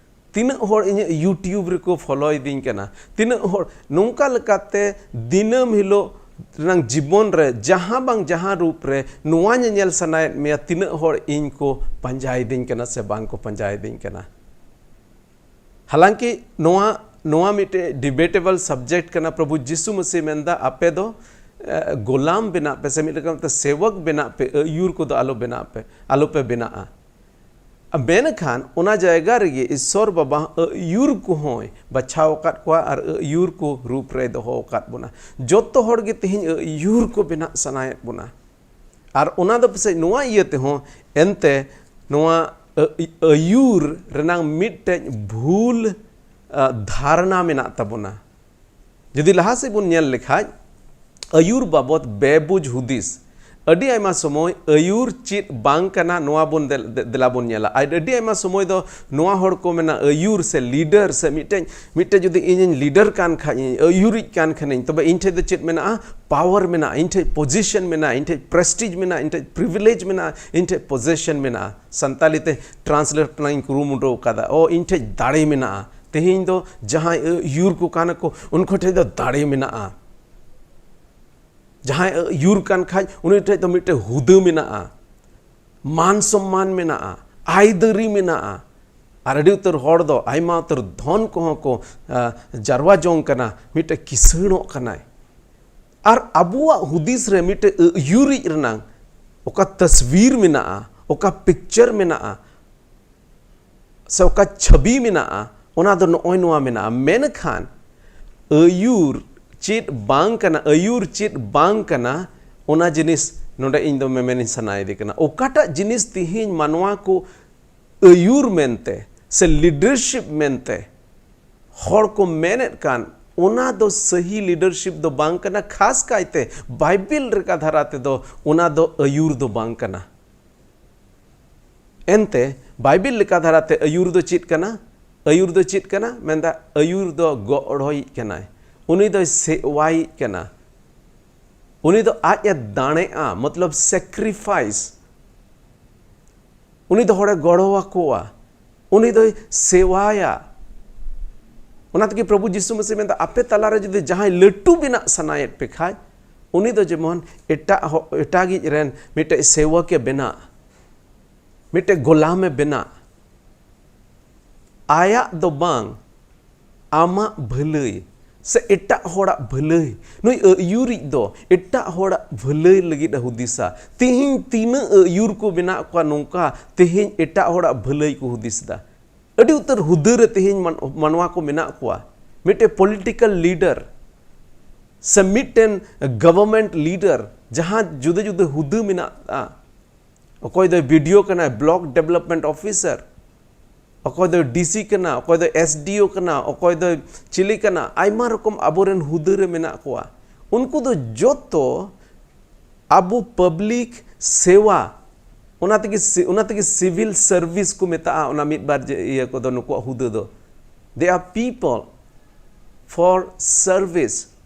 ᱛᱤᱱᱟᱹᱜ ᱦᱚᱲ ᱤᱧᱟᱹᱜ YouTube ᱨᱮᱠᱚ follow ᱤᱫᱤᱧ ᱠᱟᱱᱟ? ᱛᱤᱱᱟᱹᱜ ᱦᱚᱲ ᱱᱚᱝᱠᱟ ᱞᱮᱠᱟᱛᱮ ᱫᱤᱱᱟᱹᱢ ᱦᱤᱞᱳᱜ ᱨᱮᱱᱟᱝ ᱡᱤᱵᱚᱱ ᱨᱮ ᱡᱟᱦᱟᱸ ᱵᱟᱝ ᱡᱟᱦᱟᱸ ᱨᱩᱯ ᱨᱮ ᱱᱚᱣᱟ ᱧᱮᱧᱮᱞ ᱥᱟᱱᱟᱭᱮᱫ ᱢᱮᱭᱟ, ᱛᱤᱱᱟᱹᱜ ᱦᱚᱲ ᱤᱧ ᱠᱚ ᱯᱟᱸᱡᱟ ᱤᱫᱤᱧ ᱠᱟᱱᱟ ᱥᱮ ᱵᱟᱝ ᱠᱚ ᱯᱟᱸᱡᱟ ᱤᱫᱤᱧ ᱠᱟᱱᱟ? ᱦᱟᱞᱟᱝᱠᱤ ᱱᱚᱣᱟ, ᱱᱚᱣᱟ ᱢᱤᱫᱴᱮᱡ debatable subject ᱠᱟᱱᱟ᱾ ᱯᱨᱚᱵᱷᱩ ᱡᱤᱥᱩ ᱢᱟᱹᱥᱤ ᱢᱮᱱᱫᱟ, ᱟᱯᱮ ᱫᱚ, ᱮ, ᱜᱳᱞᱟᱢ ᱵᱮᱱᱟᱜ ᱯᱮ ᱥᱮ ᱢᱤᱫ ᱨᱚᱠᱚᱢ ᱛᱮ ᱥᱮᱣᱚᱠ ᱵᱮᱱᱟᱜ ᱯᱮ, ᱟᱹᱭᱩᱨ ᱠᱚᱫᱚ ᱟᱞᱚ ᱵᱮᱱᱟᱜ ᱯᱮ, ᱟᱞᱚ ᱯᱮ ᱵᱮᱱᱟᱜᱼᱟ᱾ ᱢᱮᱱᱠᱷᱟᱱ ᱚᱱᱟ ᱡᱟᱭᱜᱟ ᱨᱮᱜᱮ ᱤᱥᱥᱚᱨ ᱵᱟᱵᱟ ᱟᱹᱭᱩᱨ ᱠᱚᱦᱚᱸᱭ ᱵᱟᱪᱷᱟᱣ ᱟᱠᱟᱫ ᱠᱚᱣᱟ ᱟᱨ ᱟᱹᱭᱩᱨ ᱠᱚ ᱨᱩᱯ ᱨᱮᱭ ᱫᱚᱦᱚ ᱟᱠᱟᱫ ᱵᱚᱱᱟ᱾ ᱡᱚᱛᱚ ᱦᱚᱲ ᱜᱮ ᱛᱮᱦᱮᱧ ᱟᱹᱭᱩᱨ ᱠᱚ ᱵᱮᱱᱟᱜ ᱥᱟᱱᱟᱭᱮᱫ ᱵᱚᱱᱟ᱾ ᱟᱨ ᱚᱱᱟ ᱫᱚ ᱯᱟᱥᱮᱡ ᱱᱚᱣᱟ ᱤᱭᱟᱹ ᱛᱮᱦᱚᱸ ᱮᱱᱛᱮ ᱱᱚᱣᱟ ᱟᱹ-, ᱟᱹᱭᱩᱨ ᱨᱮᱱᱟᱝ ᱢᱤᱫᱴᱮᱡ ᱵᱷᱩᱞ, ᱟ, ᱫᱷᱟᱨᱱᱟ ᱢᱮᱱᱟᱜ ᱛᱟᱵᱚᱱᱟ᱾ ᱡᱩᱫᱤ ᱞᱟᱦᱟ ᱥᱮᱫ ᱵᱚᱱ ᱧᱮᱞ ᱞᱮᱠᱷᱟᱡ, ᱟᱹᱭᱩᱨ ᱵᱟᱵᱚᱛ ᱵᱮᱵᱩᱡᱽ ᱦᱩᱫᱤᱥ᱾ ᱟᱹᱰᱤ ᱟᱭᱢᱟ ᱥᱚᱢᱚᱭ ᱟᱹᱭᱩᱨ ᱪᱮᱫ ᱵᱟᱝ ᱠᱟᱱᱟ, ᱱᱚᱣᱟ ᱵᱚᱱ ᱫᱮᱞ-, ᱫᱮ-, ᱫᱮᱞᱟ ᱵᱚᱱ ᱧᱮᱞᱟ᱾ ᱟᱹᱰ-, ᱟᱹᱰᱤ ᱟᱭᱢᱟ ᱥᱚᱢᱚᱭ ᱫᱚ ᱱᱚᱣᱟ ᱦᱚᱲ ᱠᱚ ᱢᱮᱱᱟ ᱟᱹᱭᱩᱨ ᱥᱮ ᱞᱤᱰᱟᱨ ᱥᱮ ᱢᱤᱫᱴᱮᱱ, ᱢᱤᱫᱴᱮᱱ ᱡᱩᱫᱤ ᱤᱧᱤᱧ ᱞᱤᱰᱟᱨ ᱠᱟᱱ ᱠᱷᱟᱡ, ᱤᱧ ᱟᱹᱭᱩᱨᱤᱡ ᱠᱟᱱ ᱠᱷᱟᱱᱤᱧ, ᱛᱚᱵᱮ ᱤᱧ ᱴᱷᱮᱡ ᱫᱚ ᱪᱮᱫ ᱢᱮᱱᱟᱜᱼᱟ? ᱯᱟᱣᱟᱨ ᱢᱮᱱᱟᱜᱼᱟ, ᱤᱧ ᱴᱷᱮᱡ ᱯᱚᱡᱤᱥᱚᱱ ᱢᱮᱱᱟᱜᱼᱟ, ᱤᱧ ᱴᱷᱮᱡ ᱯᱨᱮᱥᱴᱤᱡᱽ ᱢᱮᱱᱟᱜᱼᱟ, ᱤᱧ ᱴᱷᱮᱡ ᱯᱨᱤᱵᱷᱤᱞᱮᱡᱽ ᱢᱮᱱᱟᱜᱼᱟ, ᱤᱧ ᱴᱷᱮᱡ ᱯᱚᱡᱤᱥᱚᱱ ᱢᱮᱱᱟᱜᱼᱟ᱾ ᱥᱟᱱᱛᱟᱞᱤ ᱛᱮ ᱴᱨᱟᱱᱥᱞᱮᱴ ᱨᱮᱱᱟᱜ ᱤᱧ ᱠᱩᱨᱩᱢᱩᱴᱩ ᱟᱠᱟᱫᱟ᱾ ᱚ, ᱤᱧ ᱴᱷᱮᱡ ᱫᱟᱲᱮ ᱢᱮᱱᱟᱜᱼᱟ᱾ ᱛᱮᱦᱮᱧ ᱫᱚ ᱡᱟᱦᱟᱸᱭ ᱟᱹᱭᱩᱨ ᱠᱚ ᱠᱟᱱᱟ ᱠᱚ, ᱩᱱᱠᱩ ᱴᱷᱮᱡ ᱫᱚ ᱫᱟᱲᱮ ᱢᱮᱱᱟᱜᱼᱟ᱾ ᱡᱟᱦᱟᱸᱭ ᱟᱹᱭᱩᱨ ᱠᱟᱱ ᱠᱷᱟᱡ, ᱩᱱᱤ ᱴᱷᱮᱡ ᱫᱚ ᱢᱤᱫᱴᱮᱡ ᱦᱩᱫᱟᱹ ᱢᱮᱱᱟᱜᱼᱟ, ᱢᱟᱱ ᱥᱚᱢᱢᱟᱱ ᱢᱮᱱᱟᱜᱼᱟ, ᱟᱹᱭᱫᱟᱹᱨᱤ ᱢᱮᱱᱟᱜᱼᱟ᱾ ᱟᱨ ᱟᱹᱰᱤ ᱩᱛᱟᱹᱨ ᱦᱚᱲ ᱫᱚ ᱟᱭᱢᱟ ᱩᱛᱟᱹᱨ ᱫᱷᱚᱱ ᱠᱚᱦᱚᱸ ᱠᱚ, ᱟ, ᱡᱟᱨᱣᱟ ᱡᱚᱝ ᱠᱟᱱᱟ, ᱢᱤᱫᱴᱮᱡ ᱠᱤᱥᱟᱹᱬᱚᱜ ᱠᱟᱱᱟᱭ᱾ ᱟᱨ ᱟᱵᱚᱣᱟᱜ ᱦᱩᱫᱤᱥ ᱨᱮ ᱢᱤᱫᱴᱮᱡ ᱟᱹᱭᱩᱨᱤᱡ ᱨᱮᱱᱟᱝ ᱚᱠᱟ ᱛᱟᱥᱣᱤᱨ ᱢᱮᱱᱟᱜᱼᱟ, ᱚᱠᱟ ᱯᱤᱠᱪᱟᱨ ᱢᱮᱱᱟᱜᱼᱟ, ᱥᱮ ᱚᱠᱟ ᱪᱷᱚᱵᱤ ᱢᱮᱱᱟᱜᱼᱟ, ᱚᱱᱟ ᱫᱚ ᱱᱚᱜᱼᱚᱭ ᱱᱚᱣᱟ ᱢᱮᱱᱟᱜᱼᱟ᱾ ᱢᱮᱱᱠᱷᱟᱱ ᱟᱹᱭᱩᱨ ᱪᱮᱫ ᱵᱟᱝ ᱠᱟᱱᱟ, ᱟᱹᱭᱩᱨ ᱪᱮᱫ ᱵᱟᱝ ᱠᱟᱱᱟ, ᱚᱱᱟ ᱡᱤᱱᱤᱥ ᱱᱚᱰᱮ ᱤᱧ ᱫᱚ ᱢᱮᱢᱮᱱᱤᱧ ᱥᱟᱱᱟᱭᱮᱫᱮ ᱠᱟᱱᱟ᱾ ᱚᱠᱟᱴᱟᱜ ᱡᱤᱱᱤᱥ ᱛᱮᱦᱮᱧ ᱢᱟᱱᱣᱟ ᱠᱚ ᱟᱹᱭᱩᱨ ᱢᱮᱱᱛᱮ ᱥᱮ ᱞᱤᱰᱟᱨᱥᱤᱯ ᱢᱮᱱᱛᱮ ᱦᱚᱲ ᱠᱚ ᱢᱮᱱᱮᱫ ᱠᱟᱱ, ᱚᱱᱟ ᱫᱚ ᱥᱟᱹᱦᱤ ᱞᱤᱰᱟᱨᱥᱤᱯ ᱫᱚ ᱵᱟᱝ ᱠᱟᱱᱟ᱾ ᱠᱷᱟᱥ ᱠᱟᱭᱛᱮ ᱵᱟᱭᱵᱮᱞ ᱞᱮᱠᱟ ᱫᱷᱟᱨᱟ ᱛᱮᱫᱚ ᱚᱱᱟ ᱫᱚ ᱟᱹᱭᱩᱨ ᱫᱚ ᱵᱟᱝ ᱠᱟᱱᱟ᱾ ᱮᱱᱛᱮ ᱵᱟᱭᱵᱮᱞ ᱞᱮᱠᱟ ᱫᱷᱟᱨᱟ ᱛᱮ ᱟᱹᱭᱩᱨ ᱫᱚ ᱪᱮᱫ ᱠᱟᱱᱟ? ᱟᱹᱭᱩᱨ ᱫᱚ ᱪᱮᱫ ᱠᱟᱱᱟ? ᱢᱮᱱᱫᱟ ᱟᱹᱭᱩᱨ ᱫᱚ ᱜᱚᱲᱚᱭᱤᱡ ᱠᱟᱱᱟᱭ, ᱩᱱᱤ ᱫᱚᱭ ᱥᱮᱣᱟᱭᱤᱡ ᱠᱟᱱᱟ, ᱩᱱᱤ ᱫᱚ ᱟᱡ ᱮ ᱫᱟᱲᱮᱜᱼᱟ, ᱢᱚᱛᱞᱚᱵ ᱥᱮᱠᱨᱤᱯᱷᱟᱭᱤᱥ᱾ ᱩᱱᱤ ᱫᱚ ᱦᱚᱲᱮ ᱜᱚᱲᱚ ᱟᱠᱚᱣᱟ, ᱩᱱᱤ ᱫᱚᱭ ᱥᱮᱣᱟᱭᱟ᱾ ᱚᱱᱟ ᱛᱮᱜᱮ ᱯᱨᱚᱵᱷᱩ ᱡᱤᱥᱩ ᱢᱟᱹᱥᱤ ᱢᱮᱱᱫᱟ, ᱟᱯᱮ ᱛᱟᱞᱟᱨᱮ ᱡᱩᱫᱤ ᱡᱟᱦᱟᱸᱭ ᱞᱟᱹᱴᱩ ᱵᱮᱱᱟᱜ ᱥᱟᱱᱟᱭᱮᱫ ᱯᱮ ᱠᱷᱟᱡ, ᱩᱱᱤ ᱫᱚ ᱡᱮᱢᱚᱱ ᱮᱴᱟᱜ ᱦᱚ-, ᱮᱴᱟᱜᱤᱡ ᱨᱮᱱ ᱢᱤᱫᱴᱮᱡ ᱥᱮᱣᱚᱠᱮ ᱵᱮᱱᱟᱜ, ᱢᱤᱫᱴᱮᱡ ᱜᱳᱞᱟᱢᱮ ᱵᱮᱱᱟᱜ᱾ ᱟᱭᱟᱜ ᱫᱚ ᱵᱟᱝ, ᱟᱢᱟᱜ ᱵᱷᱟᱹᱞᱟᱹᱭ, ᱥᱮ ᱮᱴᱟᱜ ᱦᱚᱲᱟᱜ ᱵᱷᱟᱹᱞᱟᱹᱭ᱾ ᱱᱩᱭ ᱟᱹᱭᱩᱨᱤᱡ ᱫᱚ ᱮᱴᱟᱜ ᱦᱚᱲᱟᱜ ᱵᱷᱟᱹᱞᱟᱹᱭ ᱞᱟᱹᱜᱤᱫ ᱮ ᱦᱩᱫᱤᱥᱟ᱾ ᱛᱮᱦᱮᱧ ᱛᱤᱱᱟᱹᱜ ᱟᱹᱭᱩᱨ ᱠᱚ ᱢᱮᱱᱟᱜ ᱠᱚᱣᱟ ᱱᱚᱝᱠᱟ, ᱛᱮᱦᱮᱧ ᱮᱴᱟᱜ ᱦᱚᱲᱟᱜ ᱵᱷᱟᱹᱞᱟᱹᱭ ᱠᱚ ᱦᱩᱫᱤᱥ ᱮᱫᱟ᱾ ᱟᱹᱰᱤ ᱩᱛᱟᱹᱨ ᱦᱩᱫᱟᱹ ᱨᱮ ᱛᱮᱦᱮᱧ ᱢᱟᱱ-, ᱢᱟᱱᱣᱟ ᱠᱚ ᱢᱮᱱᱟᱜ ᱠᱚᱣᱟ᱾ ᱢᱤᱫᱴᱮᱱ political leader ᱥᱮ ᱢᱤᱫᱴᱮᱱ government leader, ᱡᱟᱦᱟᱸ ᱡᱩᱫᱟᱹ ᱡᱩᱫᱟᱹ ᱦᱩᱫᱟᱹ ᱢᱮᱱᱟᱜᱼᱟ, ᱚᱠᱚᱭ ᱫᱚᱭ BDO ᱠᱟᱱᱟᱭ, Block Development Officer, ᱚᱠᱚᱭ ᱫᱚᱭ DC ᱠᱟᱱᱟ, ᱚᱠᱚᱭ ᱫᱚᱭ SDO ᱠᱟᱱᱟ, ᱚᱠᱚᱭ ᱫᱚᱭ ᱪᱤᱞᱤ ᱠᱟᱱᱟ, ᱟᱭᱢᱟ ᱨᱚᱠᱚᱢ ᱟᱵᱚᱨᱮᱱ ᱦᱩᱫᱟᱹ ᱨᱮ ᱢᱮᱱᱟᱜ ᱠᱚᱣᱟ᱾ ᱩᱱᱠᱩ ᱫᱚ ᱡᱚᱛᱚ ᱟᱵᱚ public ᱥᱮᱣᱟ, ᱚᱱᱟ ᱛᱮᱜᱮ ᱥᱤ-, ᱚᱱᱟ ᱛᱮᱜᱮ civil service ᱠᱚ ᱢᱮᱛᱟᱜᱼᱟ ᱚᱱᱟ ᱢᱤᱫ ᱵᱟᱨ ᱡᱮ ᱤᱭᱟᱹ ᱠᱚᱫᱚ, ᱱᱩᱠᱩᱣᱟᱜ ᱦᱩᱫᱟᱹ ᱫᱚ, they are people for service᱾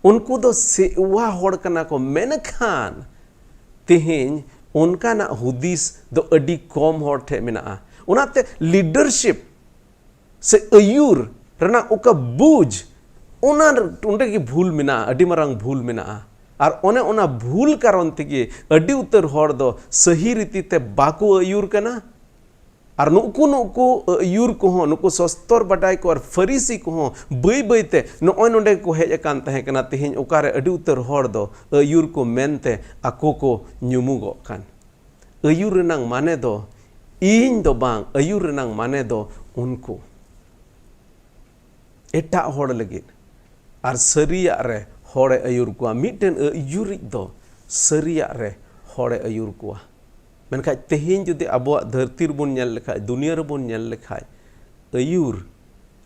ᱩᱱᱠᱩ ᱫᱚ ᱥᱮᱣᱟ ᱦᱚᱲ ᱠᱟᱱᱟ ᱠᱚ, ᱢᱮᱱᱠᱷᱟᱱ ᱛᱮᱦᱮᱧ ᱚᱱᱠᱟᱱᱟᱜ ᱦᱩᱫᱤᱥ ᱫᱚ ᱟᱹᱰᱤ ᱠᱚᱢ ᱦᱚᱲ ᱴᱷᱮᱱ ᱢᱮᱱᱟᱜᱼᱟ᱾ ᱚᱱᱟᱛᱮ leadership ᱥᱮ ᱟᱹᱭᱩᱨ ᱨᱮᱱᱟᱜ ᱚᱠᱟ ᱵᱩᱡᱽ, ᱚᱱᱟ ᱚᱸᱰᱮ ᱜᱮ ᱵᱷᱩᱞ ᱢᱮᱱᱟᱜᱼᱟ, ᱟᱹᱰᱤ ᱢᱟᱨᱟᱝ ᱵᱷᱩᱞ ᱢᱮᱱᱟᱜᱼᱟ᱾ ᱟᱨ ᱚᱱᱮ ᱚᱱᱟ ᱵᱷᱩᱞ ᱠᱟᱨᱚᱱ ᱛᱮᱜᱮ ᱟᱹᱰᱤ ᱩᱛᱟᱹᱨ ᱦᱚᱲ ᱫᱚ ᱥᱟᱹᱦᱤ ᱨᱤᱛᱤ ᱛᱮ ᱵᱟᱠᱚ ᱟᱹᱭᱩᱨ ᱠᱟᱱᱟ᱾ ᱟᱨ ᱱᱩᱠᱩ, ᱱᱩᱠᱩ ᱟᱹᱭᱩᱨ ᱠᱚᱦᱚᱸ, ᱱᱩᱠᱩ ᱥᱚᱥᱛᱚᱨ ᱵᱟᱰᱟᱭ ᱠᱚ ᱟᱨ ᱯᱷᱟᱹᱨᱤᱥᱤ ᱠᱚᱦᱚᱸ ᱵᱟᱹᱭ ᱵᱟᱹᱭ ᱛᱮ ᱱᱚᱜᱼᱚᱭ ᱱᱚᱰᱮ ᱠᱚ ᱦᱮᱡ ᱟᱠᱟᱱ ᱛᱟᱦᱮᱸ ᱠᱟᱱᱟ᱾ ᱛᱮᱦᱮᱧ ᱚᱠᱟᱨᱮ ᱟᱹᱰᱤ ᱩᱛᱟᱹᱨ ᱦᱚᱲ ᱫᱚ ᱟᱹᱭᱩᱨ ᱠᱚ ᱢᱮᱱᱛᱮ ᱟᱠᱚ ᱠᱚ ᱧᱩᱢᱩᱜᱚᱜ ᱠᱟᱱ᱾ ᱟᱹᱭᱩᱨ ᱨᱮᱱᱟᱝ ᱢᱟᱱᱮ ᱫᱚ ᱤᱧ ᱫᱚ ᱵᱟᱝ, ᱟᱹᱭᱩᱨ ᱨᱮᱱᱟᱝ ᱢᱟᱱᱮ ᱫᱚ ᱩᱱᱠᱩ᱾ ᱮᱴᱟᱜ ᱦᱚᱲ ᱞᱟᱹᱜᱤᱫ᱾ ᱟᱨ ᱥᱟᱹᱨᱤᱭᱟᱜ ᱨᱮ ᱦᱚᱲᱮ ᱟᱹᱭᱩᱨ ᱠᱚᱣᱟ᱾ ᱢᱤᱫᱴᱮᱱ ᱟᱹᱭᱩᱨᱤᱡ ᱫᱚ ᱥᱟᱹᱨᱤᱭᱟᱜ ᱨᱮ ᱦᱚᱲᱮ ᱟᱹᱭᱩᱨ ᱠᱚᱣᱟ᱾ ᱢᱮᱱᱠᱷᱟᱱ ᱛᱮᱦᱮᱧ ᱡᱩᱫᱤ ᱟᱵᱚᱣᱟᱜ ᱫᱷᱟᱹᱨᱛᱤ ᱨᱮᱵᱚᱱ ᱧᱮᱞ ᱞᱮᱠᱷᱟᱡ, ᱫᱩᱱᱤᱭᱟᱹ ᱨᱮᱵᱚᱱ ᱧᱮᱞ ᱞᱮᱠᱷᱟᱡ, ᱟᱹᱭᱩᱨ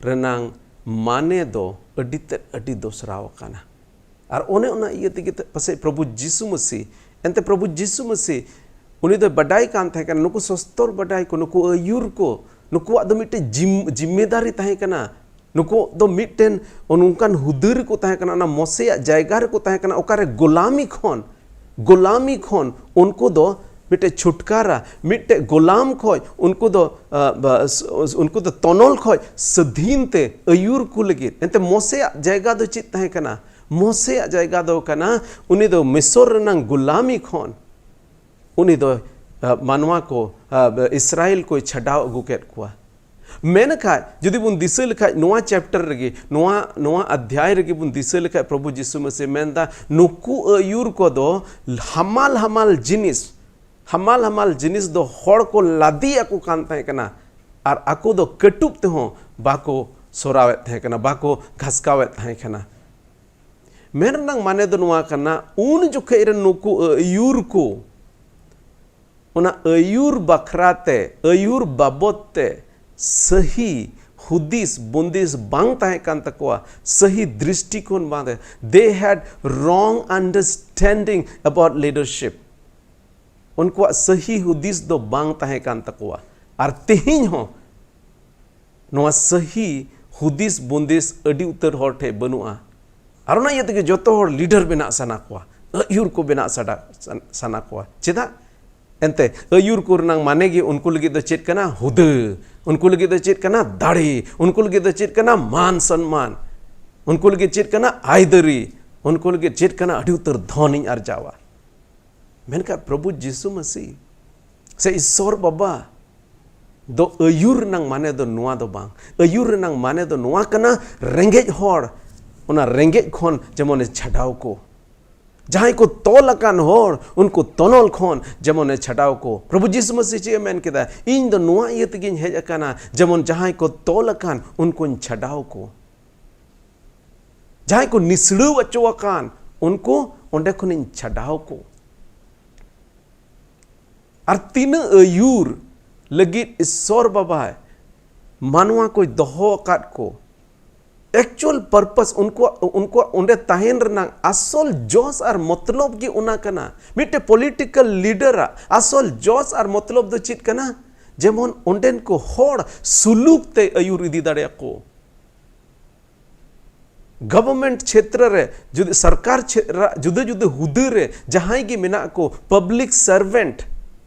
ᱨᱮᱱᱟᱝ ᱢᱟᱱᱮ ᱫᱚ ᱟᱹᱰᱤ ᱛᱮᱫ ᱟᱹᱰᱤ ᱫᱚᱥᱨᱟᱣ ᱟᱠᱟᱱᱟ᱾ ᱟᱨ ᱚᱱᱮ ᱚᱱᱟ ᱤᱭᱟᱹ ᱛᱮᱜᱮ ᱛᱮ ᱯᱟᱥᱮᱡ ᱯᱨᱚᱵᱷᱩ ᱡᱤᱥᱩ ᱢᱟᱹᱥᱤ, ᱮᱱᱛᱮ ᱯᱨᱚᱵᱷᱩ ᱡᱤᱥᱩ ᱢᱟᱹᱥᱤ, ᱩᱱᱤ ᱫᱚᱭ ᱵᱟᱰᱟᱭ ᱠᱟᱱ ᱛᱟᱦᱮᱸ ᱠᱟᱱᱟ, ᱱᱩᱠᱩ ᱥᱚᱥᱛᱚᱨ ᱵᱟᱰᱟᱭ ᱠᱚ, ᱱᱩᱠᱩ ᱟᱹᱭᱩᱨ ᱠᱚ, ᱱᱩᱠᱩᱣᱟᱜ ᱫᱚ ᱢᱤᱫᱴᱮᱱ ᱡᱤᱢ-, ᱡᱤᱢᱢᱮᱫᱟᱨᱤ ᱛᱟᱦᱮᱸ ᱠᱟᱱᱟ᱾ ᱱᱩᱠᱩ ᱫᱚ ᱢᱤᱫᱴᱮᱱ ᱱᱚᱝᱠᱟᱱ ᱦᱩᱫᱟᱹ ᱨᱮᱠᱚ ᱛᱟᱦᱮᱸ ᱠᱟᱱᱟ, ᱚᱱᱟ ᱢᱚᱥᱮᱭᱟᱜ ᱡᱟᱭᱜᱟ ᱨᱮᱠᱚ ᱛᱟᱦᱮᱸ ᱠᱟᱱᱟ, ᱚᱠᱟᱨᱮ ᱜᱳᱞᱟᱢᱤ ᱠᱷᱚᱱ, ᱜᱳᱞᱟᱢᱤ ᱠᱷᱚᱱ ᱩᱱᱠᱩ ᱫᱚ ᱢᱤᱫᱴᱮᱡ ᱪᱷᱩᱴᱠᱟᱨᱟ, ᱢᱤᱫᱴᱮᱡ ᱜᱳᱞᱟᱢ ᱠᱷᱚᱡ ᱩᱱᱠᱩ ᱫᱚ, ᱟ, ᱵᱟ-, ᱥ-, ᱩᱱᱠᱩ ᱫᱚ ᱛᱚᱱᱚᱞ ᱠᱷᱚᱡ ᱥᱟᱹᱫᱷᱤᱱ ᱛᱮ ᱟᱹᱭᱩᱨ ᱠᱚ ᱞᱟᱹᱜᱤᱫ᱾ ᱮᱱᱛᱮ ᱢᱚᱥᱮᱭᱟᱜ ᱡᱟᱭᱜᱟ ᱫᱚ ᱪᱮᱫ ᱛᱟᱦᱮᱸ ᱠᱟᱱᱟ? ᱢᱚᱥᱮᱭᱟᱜ ᱡᱟᱭᱜᱟ ᱫᱚ ᱠᱟᱱᱟ, ᱩᱱᱤ ᱫᱚ ᱢᱤᱥᱚᱨ ᱨᱮᱱᱟᱝ ᱜᱳᱞᱟᱢᱤ ᱠᱷᱚᱱ ᱩᱱᱤ ᱫᱚ, ᱟ, ᱢᱟᱱᱣᱟ ᱠᱚ, ᱟ, ᱤᱥᱨᱟᱭᱮᱞ ᱠᱚᱭ ᱪᱷᱟᱰᱟᱣ ᱟᱹᱜᱩ ᱠᱮᱫ ᱠᱚᱣᱟ᱾ ᱢᱮᱱᱠᱷᱟᱡ ᱡᱩᱫᱤ ᱵᱚᱱ ᱫᱤᱥᱟᱹ ᱞᱮᱠᱷᱟᱡ, ᱱᱚᱣᱟ ᱪᱮᱯᱴᱟᱨ ᱨᱮᱜᱮ, ᱱᱚᱣᱟ ᱱᱚᱣᱟ ᱚᱫᱷᱭᱟᱭ ᱨᱮᱜᱮ ᱵᱚᱱ ᱫᱤᱥᱟᱹ ᱞᱮᱠᱷᱟᱡ, ᱯᱨᱚᱵᱷᱩ ᱡᱤᱥᱩ ᱢᱟᱹᱥᱤ ᱢᱮᱱᱫᱟ, ᱱᱩᱠᱩ ᱟᱹᱭᱩᱨ ᱠᱚᱫᱚ ᱦᱟᱢᱟᱞ ᱦᱟᱢᱟᱞ ᱡᱤᱱᱤᱥ, ᱦᱟᱢᱟᱞ ᱦᱟᱢᱟᱞ ᱡᱤᱱᱤᱥ ᱫᱚ ᱦᱚᱲ ᱠᱚ ᱞᱟᱫᱮ ᱟᱠᱚ ᱠᱟᱱ ᱛᱟᱦᱮᱸ ᱠᱟᱱᱟ, ᱟᱨ ᱟᱠᱚ ᱫᱚ ᱠᱟᱹᱴᱩᱵ ᱛᱮᱦᱚᱸ ᱵᱟᱠᱚ ᱥᱚᱨᱟᱣᱮᱫ ᱛᱟᱦᱮᱸ ᱠᱟᱱᱟ, ᱵᱟᱠᱚ ᱜᱷᱟᱥᱠᱟᱣᱮᱫ ᱛᱟᱦᱮᱸ ᱠᱟᱱᱟ᱾ ᱢᱮᱱ ᱨᱮᱱᱟᱜ ᱢᱟᱱᱮ ᱫᱚ ᱱᱚᱣᱟ ᱠᱟᱱᱟ, ᱩᱱ ᱡᱚᱠᱷᱮᱡ ᱨᱮ ᱱᱩᱠᱩ ᱟᱹᱭᱩᱨ ᱠᱚ ᱚᱱᱟ ᱟᱹᱭᱩᱨ ᱵᱟᱠᱷᱨᱟ ᱛᱮ, ᱟᱹᱭᱩᱨ ᱵᱟᱵᱚᱛ ᱛᱮ ᱥᱟᱹᱦᱤ ᱦᱩᱫᱤᱥ ᱵᱩᱸᱫᱤᱥ ᱵᱟᱝ ᱛᱟᱦᱮᱸ ᱠᱟᱱ ᱛᱟᱠᱚᱣᱟ, ᱥᱟᱹᱦᱤ ᱫᱨᱤᱥᱴᱤᱠᱳᱱ ᱵᱟᱝ ᱛᱟᱦᱮᱸ, they had wrong understanding about leadership. ᱩᱱᱠᱩᱣᱟᱜ ᱥᱟᱹᱦᱤ ᱦᱩᱫᱤᱥ ᱫᱚ ᱵᱟᱝ ᱛᱟᱦᱮᱸ ᱠᱟᱱ ᱛᱟᱠᱚᱣᱟ᱾ ᱟᱨ ᱛᱮᱦᱮᱧ ᱦᱚᱸ ᱱᱚᱣᱟ ᱥᱟᱹᱦᱤ ᱦᱩᱫᱤᱥ ᱵᱩᱸᱫᱤᱥ ᱟᱹᱰᱤ ᱩᱛᱟᱹᱨ ᱦᱚᱲ ᱴᱷᱮᱱ ᱵᱟᱹᱱᱩᱜᱼᱟ᱾ ᱟᱨ ᱚᱱᱟ ᱤᱭᱟᱹ ᱛᱮᱜᱮ ᱡᱚᱛᱚ ᱦᱚᱲ ᱞᱤᱰᱟᱨ ᱵᱮᱱᱟᱜ ᱥᱟᱱᱟ ᱠᱚᱣᱟ, ᱟᱹᱭᱩᱨ ᱠᱚ ᱵᱮᱱᱟᱜ ᱥᱟᱰᱟ-, ᱥᱟᱱ-, ᱥᱟᱱᱟ ᱠᱚᱣᱟ᱾ ᱪᱮᱫᱟᱜ? ᱮᱱᱛᱮ ᱟᱹᱭᱩᱨ ᱠᱚ ᱨᱮᱱᱟᱜ ᱢᱟᱱᱮ ᱜᱮ ᱩᱱᱠᱩ ᱞᱟᱹᱜᱤᱫ ᱫᱚ ᱪᱮᱫ ᱠᱟᱱᱟ? ᱦᱩᱫᱟᱹ᱾ ᱩᱱᱠᱩ ᱞᱟᱹᱜᱤᱫ ᱫᱚ ᱪᱮᱫ ᱠᱟᱱᱟ? ᱫᱟᱲᱮ᱾ ᱩᱱᱠᱩ ᱞᱟᱹᱜᱤᱫ ᱫᱚ ᱪᱮᱫ ᱠᱟᱱᱟ? ᱢᱟᱱ ᱥᱚᱱᱢᱟᱱ᱾ ᱩᱱᱠᱩ ᱞᱟᱹᱜᱤᱫ ᱪᱮᱫ ᱠᱟᱱᱟ? ᱟᱭᱫᱟᱹᱨᱤ᱾ ᱩᱱᱠᱩ ᱞᱟᱹᱜᱤᱫ ᱪᱮᱫ ᱠᱟᱱᱟ? ᱟᱹᱰᱤ ᱩᱛᱟᱹᱨ ᱫᱷᱚᱱᱤᱧ ᱟᱨᱡᱟᱣᱟ᱾ ᱢᱮᱱᱠᱷᱟᱱ ᱯᱨᱚᱵᱷᱩ ᱡᱤᱥᱩ ᱢᱟᱹᱥᱤ ᱥᱮ ᱤᱥᱥᱚᱨ ᱵᱟᱵᱟ ᱫᱚ ᱟᱹᱭᱩᱨ ᱨᱮᱱᱟᱝ ᱢᱟᱱᱮ ᱫᱚ ᱱᱚᱣᱟ ᱫᱚ ᱵᱟᱝ᱾ ᱟᱹᱭᱩᱨ ᱨᱮᱱᱟᱝ ᱢᱟᱱᱮ ᱫᱚ ᱱᱚᱣᱟ ᱠᱟᱱᱟ, ᱨᱮᱸᱜᱮᱡ ᱦᱚᱲ, ᱚᱱᱟ ᱨᱮᱸᱜᱮᱡ ᱠᱷᱚᱱ ᱡᱮᱢᱚᱱᱮ ᱪᱷᱟᱰᱟᱣ ᱠᱚ᱾ ᱡᱟᱦᱟᱸᱭ ᱠᱚ ᱛᱚᱞ ᱟᱠᱟᱱ ᱦᱚᱲ, ᱩᱱᱠᱩ ᱛᱚᱱᱚᱞ ᱠᱷᱚᱱ ᱡᱮᱢᱚᱱᱮ ᱪᱷᱟᱰᱟᱣ ᱠᱚ᱾ ᱯᱨᱚᱵᱷᱩ ᱡᱤᱥᱩ ᱢᱟᱹᱥᱤ ᱪᱮᱫ ᱮ ᱢᱮᱱ ᱠᱮᱫᱟ? "ᱤᱧ ᱫᱚ ᱱᱚᱣᱟ ᱤᱭᱟᱹ ᱛᱮᱜᱮᱧ ᱦᱮᱡ ᱟᱠᱟᱱᱟ, ᱡᱮᱢᱚᱱ ᱡᱟᱦᱟᱸᱭ ᱠᱚ ᱛᱚᱞ ᱟᱠᱟᱱ, ᱩᱱᱠᱩᱧ ᱪᱷᱟᱰᱟᱣ ᱠᱚ᱾ ᱡᱟᱦᱟᱸᱭ ᱠᱚ ᱱᱤᱥᱲᱟᱹᱣ ᱦᱚᱪᱚ ᱟᱠᱟᱱ, ᱩᱱᱠᱩ ᱚᱸᱰᱮ ᱠᱷᱚᱱᱤᱧ ᱪᱷᱟᱰᱟᱣ ᱠᱚ᱾" ᱟᱨ ᱛᱤᱱᱟᱹᱜ ᱟᱹᱭᱩᱨ ᱞᱟᱹᱜᱤᱫ ᱤᱥᱥᱚᱨ ᱵᱟᱵᱟᱭ ᱢᱟᱱᱣᱟ ᱠᱚᱭ ᱫᱚᱦᱚ ᱟᱠᱟᱫ ᱠᱚ, actual purpose ᱩᱱᱠᱩᱣᱟᱜ, ᱩᱱᱠᱩᱣᱟᱜ ᱚᱸᱰᱮ ᱛᱟᱦᱮᱱ ᱨᱮᱱᱟᱜ ᱟᱥᱚᱞ ᱡᱚᱥ ᱟᱨ ᱢᱚᱛᱞᱚᱵ ᱜᱮ ᱚᱱᱟ ᱠᱟᱱᱟ᱾ ᱢᱤᱫᱴᱮᱡ political leader ᱟᱜ ᱟᱥᱚᱞ ᱡᱚᱥ ᱟᱨ ᱢᱚᱛᱞᱚᱵ ᱫᱚ ᱪᱮᱫ ᱠᱟᱱᱟ? ᱡᱮᱢᱚᱱ ᱚᱸᱰᱮᱱ ᱠᱚ ᱦᱚᱲ ᱥᱩᱞᱩᱠ ᱛᱮ ᱟᱹᱭᱩᱨ ᱤᱫᱤ ᱫᱟᱲᱮᱭᱟᱠᱚ᱾ Government ᱪᱷᱮᱛᱨᱚ ᱨᱮ ᱡᱩᱫᱤ ᱥᱚᱨᱠᱟᱨ ᱪᱷᱮ-, ᱨᱟ-, ᱡᱩᱫᱟᱹ ᱡᱩᱫᱟᱹ ᱦᱩᱫᱟᱹ ᱨᱮ ᱡᱟᱦᱟᱸᱭ ᱜᱮ ᱢᱮᱱᱟᱜ ᱠᱚ, public servant,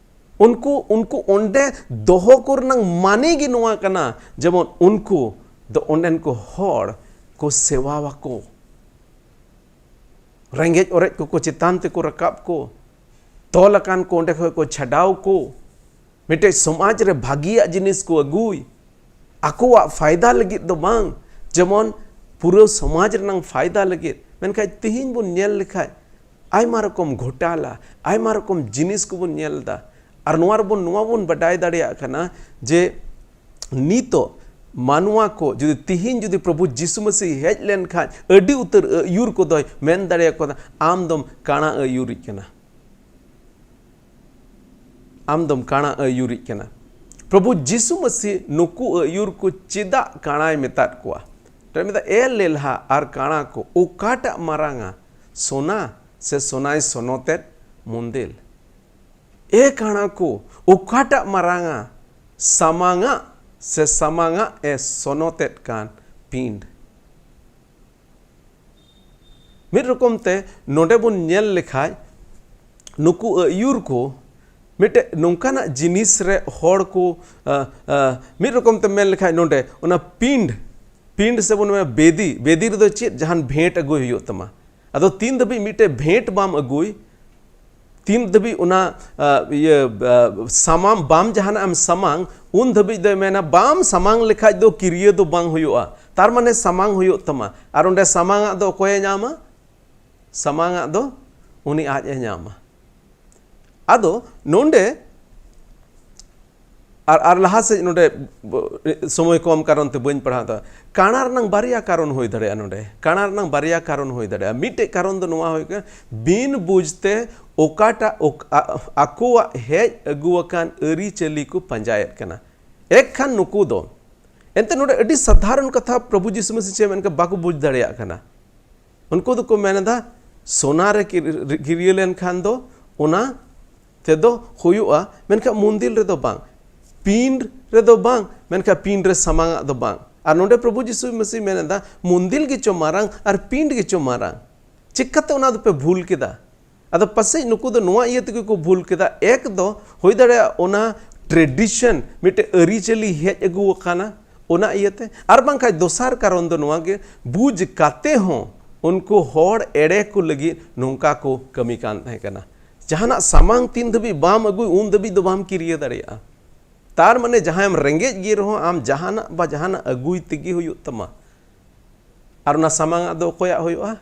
ᱩᱱᱠᱩ, ᱩᱱᱠᱩ ᱚᱸᱰᱮ ᱫᱚᱦᱚ ᱠᱚ ᱨᱮᱱᱟᱜ ᱢᱟᱱᱮ ᱜᱮ ᱱᱚᱣᱟ ᱠᱟᱱᱟ, ᱡᱮᱢᱚᱱ ᱩᱱᱠᱩ ᱫᱚ ᱚᱸᱰᱮᱱ ᱠᱚ ᱦᱚᱲ ᱠᱚ ᱥᱮᱣᱟᱣᱟᱠᱚ, ᱨᱮᱸᱜᱮᱡ ᱚᱨᱮᱡ ᱠᱚᱠᱚ ᱪᱮᱛᱟᱱ ᱛᱮᱠᱚ ᱨᱟᱠᱟᱵ ᱠᱚ, ᱛᱚᱞ ᱟᱠᱟᱱ ᱠᱚ ᱚᱸᱰᱮ ᱠᱷᱚᱱ ᱠᱚ ᱪᱷᱟᱰᱟᱣ ᱠᱚ, ᱢᱤᱫᱴᱮᱡ ᱥᱚᱢᱟᱡᱽ ᱨᱮ ᱵᱷᱟᱹᱜᱤᱭᱟᱜ ᱡᱤᱱᱤᱥ ᱠᱚ ᱟᱹᱜᱩᱭ᱾ ᱟᱠᱚᱣᱟᱜ ᱯᱷᱟᱭᱫᱟ ᱞᱟᱹᱜᱤᱫ ᱫᱚ ᱵᱟᱝ, ᱡᱮᱢᱚᱱ ᱯᱩᱨᱟᱹ ᱥᱚᱢᱟᱡᱽ ᱨᱮᱱᱟᱝ ᱯᱷᱟᱭᱫᱟ ᱞᱟᱹᱜᱤᱫ᱾ ᱢᱮᱱᱠᱷᱟᱱ ᱛᱤᱦᱤᱧ ᱵᱚᱱ ᱧᱮᱞ ᱞᱮᱠᱷᱟᱡ ᱟᱭᱢᱟ ᱨᱚᱠᱚᱢ ᱜᱷᱚᱴᱟᱞᱟ, ᱟᱭᱢᱟ ᱨᱚᱠᱚᱢ ᱡᱤᱱᱤᱥ ᱠᱚᱵᱚᱱ ᱧᱮᱞ ᱮᱫᱟ᱾ ᱟᱨ ᱱᱚᱣᱟ ᱨᱮᱵᱚᱱ, ᱱᱚᱣᱟ ᱵᱚᱱ ᱵᱟᱰᱟᱭ ᱫᱟᱲᱮᱭᱟᱜ ᱠᱟᱱᱟ ᱡᱮ ᱱᱤᱛᱚᱜ ᱢᱟᱱᱣᱟ ᱠᱚ ᱡᱩᱫᱤ ᱛᱤᱦᱤᱧ ᱡᱩᱫᱤ ᱯᱨᱚᱵᱷᱩ ᱡᱤᱥᱩ ᱢᱟᱹᱥᱤ ᱦᱮᱡ ᱞᱮᱱᱠᱷᱟᱱ ᱟᱹᱰᱤ ᱩᱛᱟᱹᱨ ᱟᱹᱭᱩᱨ ᱠᱚᱫᱚᱭ ᱢᱮᱱ ᱫᱟᱲᱮᱭᱟᱠᱚᱣᱟ, "ᱟᱢ ᱫᱚᱢ ᱠᱟᱬᱟ ᱟᱹᱭᱩᱨᱤᱡ ᱠᱟᱱᱟ, ᱟᱢ ᱫᱚᱢ ᱠᱟᱬᱟ ᱟᱹᱭᱩᱨᱤᱡ ᱠᱟᱱᱟ᱾" ᱯᱨᱚᱵᱷᱩ ᱡᱤᱥᱩ ᱢᱟᱹᱥᱤ ᱱᱩᱠᱩ ᱟᱹᱭᱩᱨ ᱠᱚ ᱪᱮᱫᱟᱜ ᱠᱟᱬᱟᱭ ᱢᱮᱛᱟᱫ ᱠᱚᱣᱟ? ᱢᱮᱛᱟᱜ, "ᱮ ᱞᱮᱞᱦᱟ ᱟᱨ ᱠᱟᱬᱟ ᱠᱚ, ᱚᱠᱟᱴᱟᱜ ᱢᱟᱨᱟᱝᱟ, ᱥᱚᱱᱟ ᱥᱮ ᱥᱚᱱᱟᱭ ᱥᱚᱱᱚᱛᱮᱫ ᱢᱩᱱᱫᱤᱞ?" ᱮ ᱠᱟᱬᱟ ᱠᱚ, ᱚᱠᱟᱴᱟᱜ ᱢᱟᱨᱟᱝᱟ, ᱥᱟᱢᱟᱝᱟᱜ ᱥᱮ ᱥᱟᱢᱟᱝᱟᱜ ᱮ ᱥᱚᱱᱚᱛᱮᱫ ᱠᱟᱱ ᱯᱤᱸᱰ? ᱢᱤᱫ ᱨᱚᱠᱚᱢ ᱛᱮ ᱱᱚᱰᱮ ᱵᱚᱱ ᱧᱮᱞ ᱞᱮᱠᱷᱟᱡ, ᱱᱩᱠᱩ ᱟᱹᱭᱩᱨ ᱠᱚ ᱢᱤᱫᱴᱮᱡ ᱱᱚᱝᱠᱟᱱᱟᱜ ᱡᱤᱱᱤᱥ ᱨᱮ ᱦᱚᱲ ᱠᱚ, ᱟ, ᱟ, ᱢᱤᱫ ᱨᱚᱠᱚᱢ ᱛᱮ ᱢᱮᱱ ᱞᱮᱠᱷᱟᱡ ᱱᱚᱰᱮ ᱚᱱᱟ ᱯᱤᱸᱰ, ᱯᱤᱸᱰ ᱥᱮ ᱵᱚᱱ ᱢᱮᱱᱟ ᱵᱮᱫᱤ, ᱵᱮᱫᱤ ᱨᱮᱫᱚ ᱪᱮᱫ ᱡᱟᱦᱟᱱ ᱵᱷᱮᱸᱴ ᱟᱹᱜᱩᱭ ᱦᱩᱭᱩᱜ ᱛᱟᱢᱟ᱾ ᱟᱫᱚ ᱛᱤᱱ ᱫᱷᱟᱹᱵᱤᱡ ᱢᱤᱫᱴᱮᱡ ᱵᱷᱮᱸᱴ ᱵᱟᱢ ᱟᱹᱜᱩᱭ, ᱛᱤᱱ ᱫᱷᱟᱹᱵᱤᱡ ᱚᱱᱟ, ᱟ, ᱤᱭᱟᱹ, ᱟ, ᱥᱟᱢᱟᱢ ᱵᱟᱢ ᱡᱟᱦᱟᱱᱟᱜ ᱮᱢ ᱥᱟᱢᱟᱝ, ᱩᱱ ᱫᱷᱟᱹᱵᱤᱡ ᱫᱚᱭ ᱢᱮᱱᱟ, "ᱵᱟᱢ ᱥᱟᱢᱟᱝ ᱞᱮᱠᱷᱟᱡ ᱫᱚ ᱠᱤᱨᱭᱟᱹ ᱫᱚ ᱵᱟᱝ ᱦᱩᱭᱩᱜᱼᱟ, ᱛᱟᱨ ᱢᱟᱱᱮ ᱥᱟᱢᱟᱝ ᱦᱩᱭᱩᱜ ᱛᱟᱢᱟ᱾" ᱟᱨ ᱚᱸᱰᱮ ᱥᱟᱢᱟᱝᱟᱜ ᱫᱚ ᱚᱠᱚᱭᱮ ᱧᱟᱢᱟ? ᱥᱟᱢᱟᱝᱟᱜ ᱫᱚ ᱩᱱᱤ ᱟᱡ ᱮ ᱧᱟᱢᱟ᱾ ᱟᱫᱚ ᱱᱚᱰᱮ ᱟᱨ, ᱟᱨ ᱞᱟᱦᱟ ᱥᱮᱫ ᱱᱚᱰᱮ ᱵᱚ-, ᱥᱚᱢᱚᱭ ᱠᱚᱢ ᱠᱟᱨᱚᱱ ᱛᱮ ᱵᱟᱹᱧ ᱯᱟᱲᱦᱟᱣ ᱫᱟ᱾ ᱠᱟᱬᱟ ᱨᱮᱱᱟᱝ ᱵᱟᱨᱭᱟ ᱠᱟᱨᱚᱱ ᱦᱩᱭ ᱫᱟᱲᱮᱭᱟᱜᱼᱟ ᱱᱚᱰᱮ᱾ ᱠᱟᱬᱟ ᱨᱮᱱᱟᱝ ᱵᱟᱨᱭᱟ ᱠᱟᱨᱚᱱ ᱦᱩᱭ ᱫᱟᱲᱮᱭᱟᱜᱼᱟ᱾ ᱢᱤᱫᱴᱮᱡ ᱠᱟᱨᱚᱱ ᱫᱚ ᱱᱚᱣᱟ ᱦᱩᱭᱩᱜ ᱠᱟᱱᱟ, ᱵᱤᱱ ᱵᱩᱡᱽ ᱛᱮ ᱚᱠᱟᱴᱟᱜ ᱚᱠ-, ᱟ-, ᱟᱠᱚᱣᱟᱜ ᱦᱮᱡ ᱟᱹᱜᱩ ᱟᱠᱟᱱ ᱟᱹᱨᱤᱪᱟᱹᱞᱤ ᱠᱚ ᱯᱟᱸᱡᱟᱭᱮᱫ ᱠᱟᱱᱟ᱾ ᱮᱠᱷᱟᱱ ᱱᱩᱠᱩ ᱫᱚ, ᱮᱱᱛᱮ ᱱᱚᱰᱮ ᱟᱹᱰᱤ ᱥᱟᱫᱷᱟᱨᱚᱱ ᱠᱟᱛᱷᱟ ᱯᱨᱚᱵᱷᱩ ᱡᱤᱥᱩ ᱢᱟᱹᱥᱤ ᱪᱮᱫ ᱢᱮᱱ ᱠᱟᱫᱟ ᱵᱟᱠᱚ ᱵᱩᱡᱽ ᱫᱟᱲᱮᱭᱟᱜ ᱠᱟᱱᱟ᱾ ᱩᱱᱠᱩ ᱫᱚᱠᱚ ᱢᱮᱱ ᱮᱫᱟ, ᱥᱚᱱᱟ ᱨᱮ ᱠᱤᱨ-, ᱠᱤᱨᱭᱟᱹ ᱞᱮᱱᱠᱷᱟᱱ ᱫᱚ ᱚᱱᱟ ᱛᱮᱫᱚ ᱦᱩᱭᱩᱜᱼᱟ, ᱢᱮᱱᱠᱷᱟᱱ ᱢᱩᱱᱫᱤᱞ ᱨᱮᱫᱚ ᱵᱟᱝ, ᱯᱤᱸᱰ ᱨᱮᱫᱚ ᱵᱟᱝ, ᱢᱮᱱᱠᱷᱟᱱ ᱯᱤᱸᱰ ᱨᱮ ᱥᱟᱢᱟᱝ ᱟᱜ ᱫᱚ ᱵᱟᱝ᱾ ᱟᱨ ᱱᱚᱰᱮ ᱯᱨᱚᱵᱷᱩ ᱡᱤᱥᱩ ᱢᱟᱹᱥᱤ ᱢᱮᱱ ᱮᱫᱟ, ᱢᱩᱱᱫᱤᱞ ᱜᱮᱪᱚ ᱢᱟᱨᱟᱝ ᱟᱨ ᱯᱤᱸᱰ ᱜᱮᱪᱚ ᱢᱟᱨᱟᱝ᱾ ᱪᱤᱠᱟᱹᱛᱮ ᱚᱱᱟ ᱫᱚᱯᱮ ᱵᱷᱩᱞ ᱠᱮᱫᱟ? ᱟᱫᱚ ᱯᱟᱥᱮᱡ ᱱᱩᱠᱩ ᱫᱚ ᱱᱚᱣᱟ ᱤᱭᱟᱹ ᱛᱮᱜᱮ ᱠᱚ ᱵᱷᱩᱞ ᱠᱮᱫᱟ᱾ ᱮᱠ ᱫᱚ ᱦᱩᱭ ᱫᱟᱲᱮᱭᱟᱜᱼᱟ ᱚᱱᱟ tradition, ᱢᱤᱫᱴᱮᱡ ᱟᱹᱨᱤᱪᱟᱹᱞᱤ ᱦᱮᱡ ᱟᱹᱜᱩ ᱟᱠᱟᱱᱟ, ᱚᱱᱟ ᱤᱭᱟᱹᱛᱮ᱾ ᱟᱨ ᱵᱟᱝᱠᱷᱟᱡ ᱫᱚᱥᱟᱨ ᱠᱟᱨᱚᱱ ᱫᱚ ᱱᱚᱣᱟ ᱜᱮ, ᱵᱩᱡᱽ ᱠᱟᱛᱮ ᱦᱚᱸ ᱩᱱᱠᱩ ᱦᱚᱲ ᱮᱲᱮ ᱠᱚ ᱞᱟᱹᱜᱤᱫ ᱱᱚᱝᱠᱟ ᱠᱚ ᱠᱟᱹᱢᱤ ᱠᱟᱱ ᱛᱟᱦᱮᱸ ᱠᱟᱱᱟ᱾ ᱡᱟᱦᱟᱱᱟᱜ ᱥᱟᱢᱟᱝ ᱛᱤᱱ ᱫᱷᱟᱹᱵᱤᱡ ᱵᱟᱢ ᱟᱹᱜᱩᱭ, ᱩᱱ ᱫᱷᱟᱹᱵᱤᱡ ᱫᱚ ᱵᱟᱢ ᱠᱤᱨᱭᱟᱹ ᱫᱟᱲᱮᱭᱟᱜᱼᱟ᱾ ᱛᱟᱨ ᱢᱟᱱᱮ ᱡᱟᱦᱟᱸᱭᱮᱢ ᱨᱮᱸᱜᱮᱡ ᱜᱮ ᱨᱮᱦᱚᱸ ᱟᱢ ᱡᱟᱦᱟᱱᱟᱜ ᱵᱟ ᱡᱟᱦᱟᱱᱟᱜ ᱟᱹᱜᱩᱭ ᱛᱮᱜᱮ ᱦᱩᱭᱩᱜ ᱛᱟᱢᱟ᱾ ᱟᱨ ᱚᱱᱟ ᱥᱟᱢᱟᱝ ᱟᱜ ᱫᱚ ᱚᱠᱚᱭᱟᱜ ᱦᱩᱭᱩᱜᱼᱟ?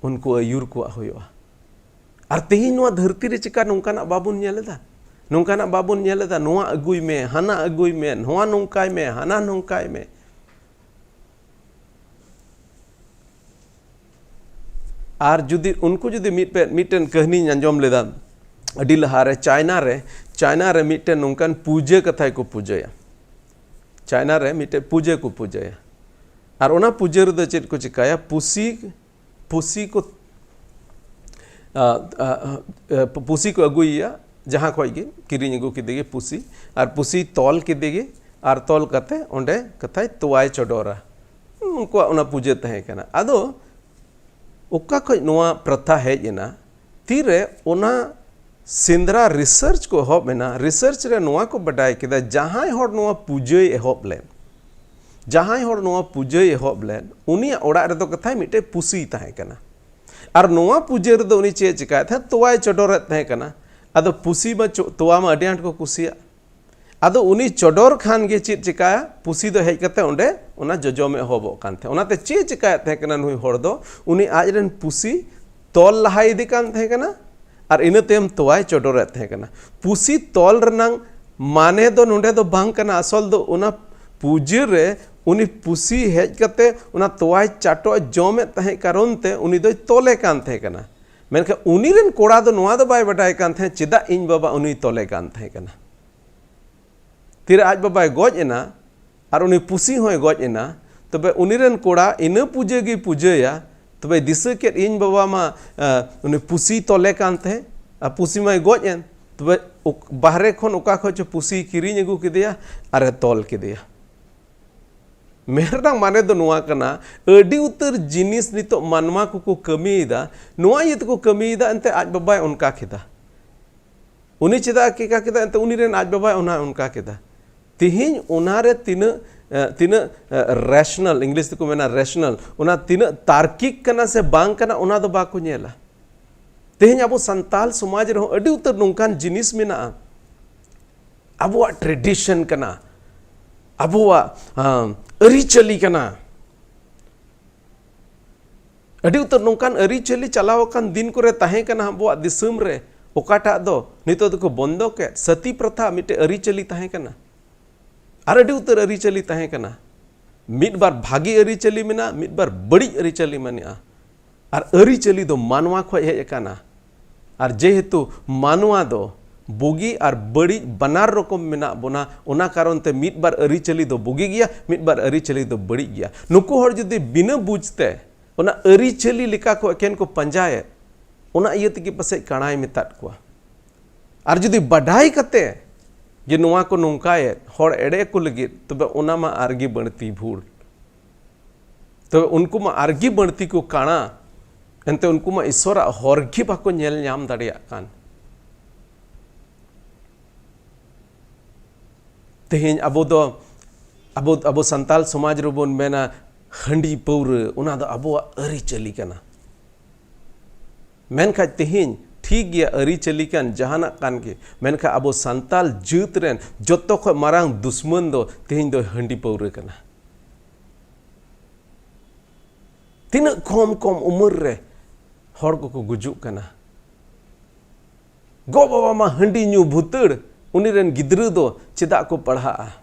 ᱩᱱᱠᱩ ᱟᱹᱭᱩᱨ ᱠᱚᱣᱟᱜ ᱦᱩᱭᱩᱜᱼᱟ᱾ ᱟᱨ ᱛᱮᱦᱮᱧ ᱱᱚᱣᱟ ᱫᱷᱟᱹᱨᱛᱤ ᱨᱮ ᱪᱮᱠᱟ ᱱᱚᱝᱠᱟᱱᱟᱜ ᱵᱟᱵᱚᱱ ᱧᱮᱞ ᱮᱫᱟ? ᱱᱚᱝᱠᱟᱱᱟᱜ ᱵᱟᱵᱚᱱ ᱧᱮᱞ ᱮᱫᱟ, ᱱᱚᱣᱟ ᱟᱹᱜᱩᱭ ᱢᱮ, ᱦᱟᱱᱟ ᱟᱹᱜᱩᱭ ᱢᱮ, ᱱᱚᱣᱟ ᱱᱚᱝᱠᱟᱭ ᱢᱮ, ᱦᱟᱱᱟ ᱱᱚᱝᱠᱟᱭ ᱢᱮ᱾ ᱟᱨ ᱡᱩᱫᱤ ᱩᱱᱠᱩ ᱡᱩᱫᱤ ᱢᱤᱫᱴᱮᱱ ᱢᱤᱫᱴᱮᱱ ᱠᱟᱹᱦᱱᱤᱧ ᱟᱸᱡᱚᱢ ᱞᱮᱫᱟ ᱟᱹᱰᱤ ᱞᱟᱦᱟᱨᱮ, ᱪᱟᱭᱱᱟ ᱨᱮ, ᱪᱟᱭᱱᱟ ᱨᱮ ᱢᱤᱫᱴᱮᱱ ᱱᱚᱝᱠᱟᱱ ᱯᱩᱡᱟᱹ ᱠᱟᱛᱷᱟᱭ ᱠᱚ ᱯᱩᱡᱟᱹᱭᱟ᱾ ᱪᱟᱭᱱᱟ ᱨᱮ ᱢᱤᱫᱴᱮᱱ ᱯᱩᱡᱟᱹ ᱠᱚ ᱯᱩᱡᱟᱹᱭᱟ᱾ ᱟᱨ ᱚᱱᱟ ᱯᱩᱡᱟᱹ ᱨᱮᱫᱚ ᱪᱮᱫ ᱠᱚ ᱪᱤᱠᱟᱹᱭᱟ? ᱯᱩᱥᱤ, ᱯᱩᱥᱤ ᱠᱚ, ᱟ, ᱟ, ᱟ, ᱯᱩᱥᱤ ᱠᱚ ᱟᱹᱜᱩᱭᱮᱭᱟ, ᱡᱟᱦᱟᱸ ᱠᱷᱚᱡ ᱜᱮ ᱠᱤᱨᱤᱧ ᱟᱹᱜᱩ ᱠᱮᱫᱮ ᱜᱮ ᱯᱩᱥᱤ, ᱟᱨ ᱯᱩᱥᱤ ᱛᱚᱞ ᱠᱮᱫᱮ ᱜᱮ, ᱟᱨ ᱛᱚᱞ ᱠᱟᱛᱮ ᱚᱸᱰᱮ ᱠᱟᱛᱷᱟᱭ ᱛᱚᱣᱟᱭ ᱪᱚᱰᱚᱨᱟ᱾ ᱩᱱᱠᱩᱣᱟᱜ ᱚᱱᱟ ᱯᱩᱡᱟᱹ ᱛᱟᱦᱮᱸ ᱠᱟᱱᱟ᱾ ᱟᱫᱚ ᱚᱠᱟ ᱠᱷᱚᱡ ᱱᱚᱣᱟ ᱯᱨᱚᱛᱷᱟ ᱦᱮᱡ ᱮᱱᱟ? ᱛᱤᱨᱮ ᱚᱱᱟ ᱥᱮᱸᱫᱽᱨᱟ ᱨᱤᱥᱟᱨᱪ ᱠᱚ ᱮᱦᱚᱵ ᱮᱱᱟ, ᱨᱤᱥᱟᱨᱪ ᱨᱮ ᱱᱚᱣᱟ ᱠᱚ ᱵᱟᱰᱟᱭ ᱠᱮᱫᱟ, ᱡᱟᱦᱟᱸᱭ ᱦᱚᱲ ᱱᱚᱣᱟ ᱯᱩᱡᱟᱹᱭ ᱮᱦᱚᱵ ᱞᱮᱫ, ᱡᱟᱦᱟᱸᱭ ᱦᱚᱲ ᱱᱚᱣᱟ ᱯᱩᱡᱟᱹᱭ ᱮᱦᱚᱵ ᱞᱮᱫ, ᱩᱱᱤᱭᱟᱜ ᱚᱲᱟᱜ ᱨᱮᱫᱚ ᱠᱟᱛᱷᱟᱭ ᱢᱤᱫᱴᱮᱡ ᱯᱩᱥᱤᱭ ᱛᱟᱦᱮᱸ ᱠᱟᱱᱟ᱾ ᱟᱨ ᱱᱚᱣᱟ ᱯᱩᱡᱟᱹ ᱨᱮᱫᱚ ᱩᱱᱤ ᱪᱮᱫ ᱮ ᱪᱮᱠᱟᱭᱮᱫ ᱛᱟᱦᱮᱸᱫ? ᱛᱚᱣᱟᱭ ᱪᱚᱰᱚᱨᱮᱫ ᱛᱟᱦᱮᱸ ᱠᱟᱱᱟ᱾ ᱟᱫᱚ ᱯᱩᱥᱤ ᱢᱟ ᱪᱚ-, ᱛᱚᱣᱟ ᱢᱟ ᱟᱹᱰᱤ ᱟᱸᱴ ᱠᱚ ᱠᱩᱥᱤᱭᱟᱜ᱾ ᱟᱫᱚ ᱩᱱᱤ ᱪᱚᱰᱚᱨ ᱠᱷᱟᱱ ᱜᱮ ᱪᱮᱫ ᱪᱮᱠᱟᱭᱟ? ᱯᱩᱥᱤ ᱫᱚ ᱦᱮᱡ ᱠᱟᱛᱮ ᱚᱸᱰᱮ ᱚᱱᱟ ᱡᱚᱡᱚᱢ ᱮᱦᱚᱵᱚᱜ ᱠᱟᱱ ᱛᱟᱦᱮᱸᱫ᱾ ᱚᱱᱟᱛᱮ ᱪᱮᱫ ᱪᱮᱠᱟᱭᱮᱫ ᱛᱟᱦᱮᱸ ᱠᱟᱱᱟ ᱱᱩᱭ ᱦᱚᱲ ᱫᱚ? ᱩᱱᱤ ᱟᱡ ᱨᱮᱱ ᱯᱩᱥᱤ ᱛᱚᱞ ᱞᱟᱦᱟ ᱤᱫᱤ ᱠᱟᱱ ᱛᱟᱦᱮᱸ ᱠᱟᱱᱟ ᱟᱨ ᱤᱱᱟᱹ ᱛᱟᱭᱚᱢ ᱛᱚᱣᱟᱭ ᱪᱚᱰᱚᱨᱮᱫ ᱛᱟᱦᱮᱸ ᱠᱟᱱᱟ᱾ ᱯᱩᱥᱤ ᱛᱚᱞ ᱨᱮᱱᱟᱝ ᱢᱟᱱᱮ ᱫᱚ ᱱᱚᱰᱮ ᱫᱚ ᱵᱟᱝ ᱠᱟᱱᱟ, ᱟᱥᱚᱞ ᱫᱚ ᱚᱱᱟ ᱯᱩᱡᱟᱹ ᱨᱮ ᱩᱱᱤ ᱯᱩᱥᱤ ᱦᱮᱡ ᱠᱟᱛᱮ ᱚᱱᱟ ᱛᱚᱣᱟᱭ ᱪᱟᱴᱚᱜ ᱡᱚᱢᱮᱫ ᱛᱟᱦᱮᱸ ᱠᱟᱨᱚᱱ ᱛᱮ ᱩᱱᱤ ᱫᱚᱭ ᱛᱚᱞᱮ ᱠᱟᱱ ᱛᱟᱦᱮᱸ ᱠᱟᱱᱟ᱾ ᱢᱮᱱᱠᱷᱟᱱ ᱩᱱᱤ ᱨᱮᱱ ᱠᱚᱲᱟ ᱫᱚ ᱱᱚᱣᱟ ᱫᱚ ᱵᱟᱭ ᱵᱟᱰᱟᱭ ᱠᱟᱱ ᱛᱟᱦᱮᱸᱫ ᱪᱮᱫᱟᱜ ᱤᱧ ᱵᱟᱵᱟ ᱩᱱᱤᱭ ᱛᱚᱞᱮ ᱠᱟᱱ ᱛᱟᱦᱮᱸ ᱠᱟᱱᱟ᱾ ᱛᱤᱨᱮ ᱟᱡ ᱵᱟᱵᱟᱭ ᱜᱚᱡ ᱮᱱᱟ ᱟᱨ ᱩᱱᱤ ᱯᱩᱥᱤ ᱦᱚᱸᱭ ᱜᱚᱡ ᱮᱱᱟ, ᱛᱚᱵᱮ ᱩᱱᱤ ᱨᱮᱱ ᱠᱚᱲᱟ ᱤᱱᱟᱹ ᱯᱩᱡᱟᱹ ᱜᱮᱭ ᱯᱩᱡᱟᱹᱭᱟ, ᱛᱚᱵᱮ ᱫᱤᱥᱟᱹ ᱠᱮᱫ, ᱤᱧ ᱵᱟᱵᱟ ᱢᱟ, ᱮ, ᱩᱱᱤ ᱯᱩᱥᱤᱭ ᱛᱚᱞᱮ ᱠᱟᱱ ᱛᱟᱦᱮᱸᱫ ᱟᱨ ᱯᱩᱥᱤ ᱢᱟᱭ ᱜᱚᱡ ᱮᱱ, ᱛᱚᱵᱮ ᱚᱠ-, ᱵᱟᱦᱨᱮ ᱠᱷᱚᱱ ᱚᱠᱟ ᱠᱷᱚᱡ ᱪᱚ ᱯᱩᱥᱤᱭ ᱠᱤᱨᱤᱧ ᱟᱹᱜᱩ ᱠᱮᱫᱮᱭᱟ ᱟᱨᱮ ᱛᱚᱞ ᱠᱮᱫᱮᱭᱟ᱾ ᱢᱮᱱ ᱨᱮᱱᱟᱜ ᱢᱟᱱᱮ ᱫᱚ ᱱᱚᱣᱟ ᱠᱟᱱᱟ, ᱟᱹᱰᱤ ᱩᱛᱟᱹᱨ ᱡᱤᱱᱤᱥ ᱱᱤᱛᱚᱜ ᱢᱟᱱᱣᱟ ᱠᱚᱠᱚ ᱠᱟᱹᱢᱤᱭᱮᱫᱟ, ᱱᱚᱣᱟ ᱤᱭᱟᱹ ᱛᱮᱠᱚ ᱠᱟᱹᱢᱤᱭᱮᱫᱟ, ᱮᱱᱛᱮ ᱟᱡ ᱵᱟᱵᱟᱭ ᱚᱱᱠᱟ ᱠᱮᱫᱟ᱾ ᱩᱱᱤ ᱪᱮᱫᱟᱜ ᱪᱤᱠᱟ ᱠᱮᱫᱟ? ᱮᱱᱛᱮ ᱩᱱᱤ ᱨᱮᱱ ᱟᱡ ᱵᱟᱵᱟᱭ ᱚᱱᱟ ᱚᱱᱠᱟ ᱠᱮᱫᱟ᱾ ᱛᱤᱦᱤᱧ ᱚᱱᱟ ᱨᱮ ᱛᱤᱱᱟᱹᱜ, ᱮ, ᱛᱤᱱᱟᱹᱜ, ᱮ, ᱨᱮᱥᱱᱟᱞ, ᱤᱝᱞᱤᱥ ᱛᱮᱠᱚ ᱢᱮᱱᱟ ᱨᱮᱥᱱᱟᱞ, ᱚᱱᱟ ᱛᱤᱱᱟᱹᱜ ᱛᱟᱨᱠᱤᱠ ᱠᱟᱱᱟ ᱥᱮ ᱵᱟᱝ ᱠᱟᱱᱟ, ᱚᱱᱟ ᱫᱚ ᱵᱟᱠᱚ ᱧᱮᱞᱟ᱾ ᱛᱮᱦᱮᱧ ᱟᱵᱚ ᱥᱟᱱᱛᱟᱞ ᱥᱚᱢᱟᱡᱽ ᱨᱮᱦᱚᱸ ᱟᱹᱰᱤ ᱩᱛᱟᱹᱨ ᱱᱚᱝᱠᱟᱱ ᱡᱤᱱᱤᱥ ᱢᱮᱱᱟᱜᱼᱟ, ᱟᱵᱚᱣᱟᱜ tradition ᱠᱟᱱᱟ, ᱟᱵᱚᱣᱟᱜ ᱟᱹᱨᱤᱪᱟᱹᱞᱤ ᱠᱟᱱᱟ᱾ ᱟᱹᱰᱤ ᱩᱛᱟᱹᱨ ᱱᱚᱝᱠᱟᱱ ᱟᱹᱨᱤᱪᱟᱹᱞᱤ ᱪᱟᱞᱟᱣ ᱟᱠᱟᱱ ᱫᱤᱱ ᱠᱚᱨᱮ ᱛᱟᱦᱮᱸ ᱠᱟᱱᱟ ᱟᱵᱚᱣᱟᱜ ᱫᱤᱥᱚᱢ ᱨᱮ, ᱚᱠᱟᱴᱟᱜ ᱫᱚ ᱱᱤᱛᱚᱜ ᱫᱚᱠᱚ ᱵᱚᱱᱫᱚ ᱠᱮᱫ, ᱥᱟᱹᱛᱤ ᱯᱨᱚᱛᱷᱟ ᱢᱤᱫᱴᱮᱡ ᱟᱹᱨᱤᱪᱟᱹᱞᱤ ᱛᱟᱦᱮᱸ ᱠᱟᱱᱟ᱾ ᱟᱨ ᱟᱹᱰᱤ ᱩᱛᱟᱹᱨ ᱟᱹᱨᱤᱪᱟᱹᱞᱤ ᱛᱟᱦᱮᱸ ᱠᱟᱱᱟ᱾ ᱢᱤᱫ ᱵᱟᱨ ᱵᱷᱟᱹᱜᱤ ᱟᱹᱨᱤᱪᱟᱹᱞᱤ ᱢᱮᱱᱟᱜᱼᱟ, ᱢᱤᱫ ᱵᱟᱨ ᱵᱟᱹᱲᱤᱡ ᱟᱹᱨᱤᱪᱟᱹᱞᱤ ᱢᱮᱱᱟᱜᱼᱟ᱾ ᱟᱨ ᱟᱹᱨᱤᱪᱟᱹᱞᱤ ᱫᱚ ᱢᱟᱱᱣᱟ ᱠᱷᱚᱱ ᱦᱮᱡ ᱟᱠᱟᱱᱟ᱾ ᱟᱨ ᱡᱮᱦᱮᱛᱩ ᱢᱟᱱᱣᱟ ᱫᱚ ᱵᱩᱜᱤ ᱟᱨ ᱵᱟᱹᱲᱤᱡ ᱵᱟᱱᱟᱨ ᱨᱚᱠᱚᱢ ᱢᱮᱱᱟᱜ ᱵᱚᱱᱟ, ᱚᱱᱟ ᱠᱟᱨᱚᱱ ᱛᱮ ᱢᱤᱫ ᱵᱟᱨ ᱟᱹᱨᱤᱪᱟᱹᱞᱤ ᱫᱚ ᱵᱩᱜᱤ ᱜᱮᱭᱟ, ᱢᱤᱫ ᱵᱟᱨ ᱟᱹᱨᱤᱪᱟᱹᱞᱤ ᱫᱚ ᱵᱟᱹᱲᱤᱡ ᱜᱮᱭᱟ᱾ ᱱᱩᱠᱩ ᱦᱚᱲ ᱡᱩᱫᱤ ᱵᱤᱱᱟᱹ ᱵᱩᱡᱽ ᱛᱮ ᱚᱱᱟ ᱟᱹᱨᱤᱪᱟᱹᱞᱤ ᱞᱮᱠᱟ ᱠᱚ ᱮᱠᱮᱱ ᱠᱚ ᱯᱟᱸᱡᱟᱭᱮᱫ, ᱚᱱᱟ ᱤᱭᱟᱹ ᱛᱮᱜᱮ ᱯᱟᱥᱮᱡ ᱠᱟᱬᱟᱭ ᱢᱮᱛᱟᱫ ᱠᱚᱣᱟ᱾ ᱟᱨ ᱡᱩᱫᱤ ᱵᱟᱰᱟᱭ ᱠᱟᱛᱮ ᱡᱮ ᱱᱚᱣᱟ ᱠᱚ ᱱᱚᱝᱠᱟᱭᱮᱫ ᱦᱚᱲ ᱮᱲᱮ ᱠᱚ ᱞᱟᱹᱜᱤᱫ, ᱛᱚᱵᱮ ᱚᱱᱟ ᱢᱟ ᱟᱨᱜᱮ ᱵᱟᱹᱲᱛᱤ ᱵᱷᱩᱞ᱾ ᱛᱚᱵᱮ ᱩᱱᱠᱩ ᱢᱟ ᱟᱨᱜᱮ ᱵᱟᱹᱲᱛᱤ ᱠᱚ ᱠᱟᱬᱟ, ᱮᱱᱛᱮ ᱩᱱᱠᱩ ᱢᱟ ᱤᱥᱚᱨᱟᱜ ᱦᱚᱨ ᱜᱮ ᱵᱟᱠᱚ ᱧᱮᱞ ᱧᱟᱢ ᱫᱟᱲᱮᱭᱟᱜ ᱠᱟᱱ᱾ ᱛᱮᱦᱮᱧ ᱟᱵᱚ ᱫᱚ, ᱟᱵᱚ, ᱟᱵᱚ ᱥᱟᱱᱛᱟᱞ ᱥᱚᱢᱟᱡᱽ ᱨᱮᱵᱚᱱ ᱢᱮᱱᱟ ᱦᱟᱺᱰᱤ ᱯᱟᱹᱣᱨᱟᱹ, ᱚᱱᱟ ᱫᱚ ᱟᱵᱚᱣᱟᱜ ᱟᱹᱨᱤᱪᱟᱹᱞᱤ ᱠᱟᱱᱟ᱾ ᱢᱮᱱᱠᱷᱟᱡ ᱛᱮᱦᱮᱧ ᱴᱷᱤᱠ ᱜᱮᱭᱟ, ᱟᱹᱨᱤᱪᱟᱹᱞᱤ ᱠᱟᱱ ᱡᱟᱦᱟᱱᱟᱜ ᱠᱟᱱ ᱜᱮ, ᱢᱮᱱᱠᱷᱟᱡ ᱟᱵᱚ ᱥᱟᱱᱛᱟᱞ ᱡᱟᱹᱛ ᱨᱮᱱ ᱡᱚᱛᱚ ᱠᱷᱚᱡ ᱢᱟᱨᱟᱝ ᱫᱩᱥᱢᱟᱹᱱ ᱫᱚ ᱛᱮᱦᱮᱧ ᱫᱚ ᱦᱟᱺᱰᱤ ᱯᱟᱹᱣᱨᱟᱹ ᱠᱟᱱᱟ᱾ ᱛᱤᱱᱟᱹᱜ ᱠᱚᱢ ᱠᱚᱢ ᱩᱢᱮᱨ ᱨᱮ ᱦᱚᱲ ᱠᱚᱠᱚ ᱜᱩᱡᱩᱜ ᱠᱟᱱᱟ᱾ ᱜᱚ ᱵᱟᱵᱟ ᱢᱟ ᱦᱟᱺᱰᱤ ᱧᱩ ᱵᱷᱩᱛᱟᱹᱲ, ᱩᱱᱤ ᱨᱮᱱ ᱜᱤᱫᱽᱨᱟᱹ ᱫᱚ ᱪᱮᱫᱟᱜ ᱠᱚ ᱯᱟᱲᱦᱟᱜᱼᱟ?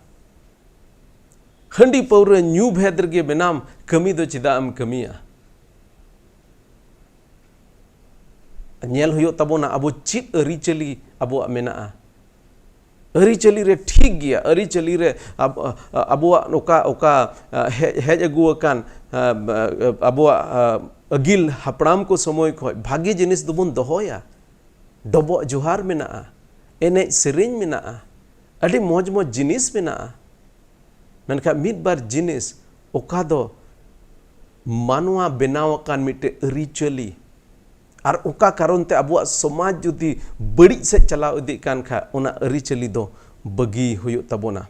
ᱦᱟᱺᱰᱤ ᱯᱟᱹᱣᱨᱟᱹ ᱧᱩ ᱵᱷᱮᱫ ᱨᱮᱜᱮ ᱢᱮᱱᱟᱢ, ᱠᱟᱹᱢᱤ ᱫᱚ ᱪᱮᱫᱟᱜ ᱮᱢ ᱠᱟᱹᱢᱤᱭᱟ? ᱧᱮᱞ ᱦᱩᱭᱩᱜ ᱛᱟᱵᱚᱱᱟ ᱟᱵᱚ ᱪᱮᱫ ᱟᱹᱨᱤᱪᱟᱹᱞᱤ ᱟᱵᱚᱣᱟᱜ ᱢᱮᱱᱟᱜᱼᱟ᱾ ᱟᱹᱨᱤᱪᱟᱹᱞᱤ ᱨᱮ ᱴᱷᱤᱠ ᱜᱮᱭᱟ, ᱟᱹᱨᱤᱪᱟᱹᱞᱤ ᱨᱮ ᱟᱵ-, ᱟᱵᱚᱣᱟᱜ ᱚᱠᱟ, ᱚᱠᱟ, ᱦᱮᱡ, ᱦᱮᱡ ᱟᱹᱜᱩ ᱟᱠᱟᱱ, ᱟᱵᱚᱣᱟᱜ ᱟᱹᱜᱤᱞ ᱦᱟᱯᱲᱟᱢ ᱠᱚ ᱥᱚᱢᱚᱭ ᱠᱷᱚᱱ ᱵᱷᱟᱜᱮ ᱡᱤᱱᱤᱥ ᱫᱚᱵᱚᱱ ᱫᱚᱦᱚᱭᱟ᱾ ᱰᱚᱵᱚᱜ ᱡᱚᱦᱟᱨ ᱢᱮᱱᱟᱜᱼᱟ, ᱮᱱᱮᱡ ᱥᱮᱨᱮᱧ ᱢᱮᱱᱟᱜᱼᱟ, ᱟᱹᱰᱤ ᱢᱚᱡᱽ ᱢᱚᱡᱽ ᱡᱤᱱᱤᱥ ᱢᱮᱱᱟᱜᱼᱟ᱾ ᱢᱮᱱᱠᱷᱟᱱ ᱢᱤᱫ ᱵᱟᱨ ᱡᱤᱱᱤᱥ ᱚᱠᱟ ᱫᱚ ᱢᱟᱱᱣᱟ ᱵᱮᱱᱟᱣ ᱟᱠᱟᱱ ᱢᱤᱫᱴᱮᱡ ᱟᱹᱨᱤᱪᱟᱹᱞᱤ, ᱟᱨ ᱚᱠᱟ ᱠᱟᱨᱚᱱ ᱛᱮ ᱟᱵᱚᱣᱟᱜ ᱥᱚᱢᱟᱡᱽ ᱡᱩᱫᱤ ᱵᱟᱹᱲᱤᱡ ᱥᱮᱫ ᱪᱟᱞᱟᱣ ᱤᱫᱤᱜ ᱠᱟᱱ ᱠᱷᱟᱡ, ᱚᱱᱟ ᱟᱹᱨᱤᱪᱟᱹᱞᱤ ᱫᱚ ᱵᱟᱹᱜᱤ ᱦᱩᱭᱩᱜ ᱛᱟᱵᱚᱱᱟ᱾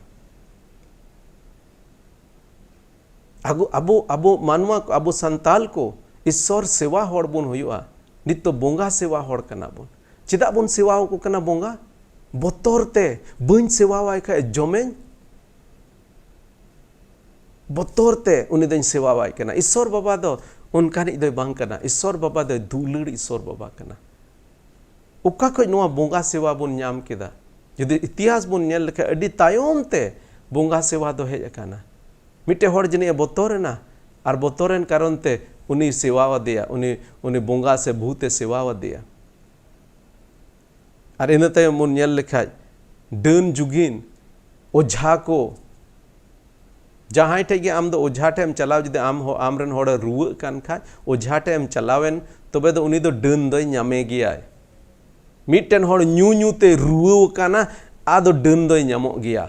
ᱟᱵᱚ, ᱟᱵᱚ, ᱟᱵᱚ ᱢᱟᱱᱣᱟ ᱠᱚ, ᱟᱵᱚ ᱥᱟᱱᱛᱟᱞ ᱠᱚ ᱤᱥᱥᱚᱨ ᱥᱮᱣᱟ ᱦᱚᱲ ᱵᱚᱱ ᱦᱩᱭᱩᱜᱼᱟ᱾ ᱱᱤᱛ ᱫᱚ ᱵᱚᱸᱜᱟ ᱥᱮᱣᱟ ᱦᱚᱲ ᱠᱟᱱᱟ ᱵᱚᱱ᱾ ᱪᱮᱫᱟᱜ ᱵᱚᱱ ᱥᱮᱣᱟ ᱟᱠᱚ ᱠᱟᱱᱟ ᱵᱚᱸᱜᱟ? ᱵᱚᱛᱚᱨ ᱛᱮ ᱵᱟᱹᱧ ᱥᱮᱵᱟᱣᱟᱭ ᱠᱷᱟᱡ ᱡᱚᱢᱮᱧ, ᱵᱚᱛᱚᱨ ᱛᱮ ᱩᱱᱤ ᱫᱚᱧ ᱥᱮᱵᱟᱣᱟᱭ ᱠᱟᱱᱟ᱾ ᱤᱥᱥᱚᱨ ᱵᱟᱵᱟ ᱫᱚ ᱚᱱᱠᱟᱱᱤᱡ ᱫᱚᱭ ᱵᱟᱝ ᱠᱟᱱᱟ᱾ ᱤᱥᱥᱚᱨ ᱵᱟᱵᱟ ᱫᱚᱭ ᱫᱩᱞᱟᱹᱲ ᱤᱥᱥᱚᱨ ᱵᱟᱵᱟ ᱠᱟᱱᱟ᱾ ᱚᱠᱟ ᱠᱷᱚᱡ ᱱᱚᱣᱟ ᱵᱚᱸᱜᱟ ᱥᱮᱵᱟ ᱵᱚᱱ ᱧᱟᱢ ᱠᱮᱫᱟ? ᱡᱩᱫᱤ ᱤᱛᱤᱦᱟᱥ ᱵᱚᱱ ᱧᱮᱞ ᱞᱮᱠᱷᱟᱱ, ᱟᱹᱰᱤ ᱛᱟᱭᱚᱢ ᱛᱮ ᱵᱚᱸᱜᱟ ᱥᱮᱵᱟ ᱫᱚ ᱦᱮᱡ ᱟᱠᱟᱱᱟ᱾ ᱢᱤᱫᱴᱮᱡ ᱦᱚᱲ ᱡᱟᱹᱱᱤᱡ ᱮ ᱵᱚᱛᱚᱨ ᱮᱱᱟ, ᱟᱨ ᱵᱚᱛᱚᱨ ᱮᱱ ᱠᱟᱨᱚᱱ ᱛᱮ ᱩᱱᱤ ᱥᱮᱵᱟ ᱟᱫᱮᱭᱟ, ᱩᱱᱤ, ᱩᱱᱤ ᱵᱚᱸᱜᱟ ᱥᱮ ᱵᱷᱩᱛ ᱮ ᱥᱮᱵᱟ ᱟᱫᱮᱭᱟ᱾ ᱟᱨ ᱤᱱᱟᱹ ᱛᱟᱭᱚᱢ ᱵᱚᱱ ᱧᱮᱞ ᱞᱮᱠᱷᱟᱡ, ᱰᱟᱹᱱ ᱡᱩᱜᱤᱱ, ᱚᱡᱷᱟ ᱠᱚ, ᱡᱟᱦᱟᱸᱭ ᱴᱷᱮᱡ ᱜᱮ ᱟᱢ ᱫᱚ ᱚᱡᱷᱟ ᱴᱷᱮᱡ ᱮᱢ ᱪᱟᱞᱟᱣ, ᱡᱩᱫᱤ ᱟᱢ ᱦᱚᱸ ᱟᱢ ᱨᱮᱱ ᱦᱚᱲᱮ ᱨᱩᱣᱟᱹᱜ ᱠᱟᱱ ᱠᱷᱟᱡ, ᱚᱡᱷᱟ ᱴᱷᱮᱡ ᱮᱢ ᱪᱟᱞᱟᱣᱮᱱ, ᱛᱚᱵᱮ ᱫᱚ ᱩᱱᱤ ᱫᱚ ᱰᱟᱹᱱ ᱫᱚᱭ ᱧᱟᱢᱮ ᱜᱮᱭᱟᱭ᱾ ᱢᱤᱫᱴᱮᱱ ᱦᱚᱲ ᱧᱩ ᱧᱩ ᱛᱮ ᱨᱩᱣᱟᱹᱣ ᱠᱟᱱᱟ, ᱟᱫᱚ ᱰᱟᱹᱱ ᱫᱚᱭ ᱧᱟᱢᱚᱜ ᱜᱮᱭᱟ᱾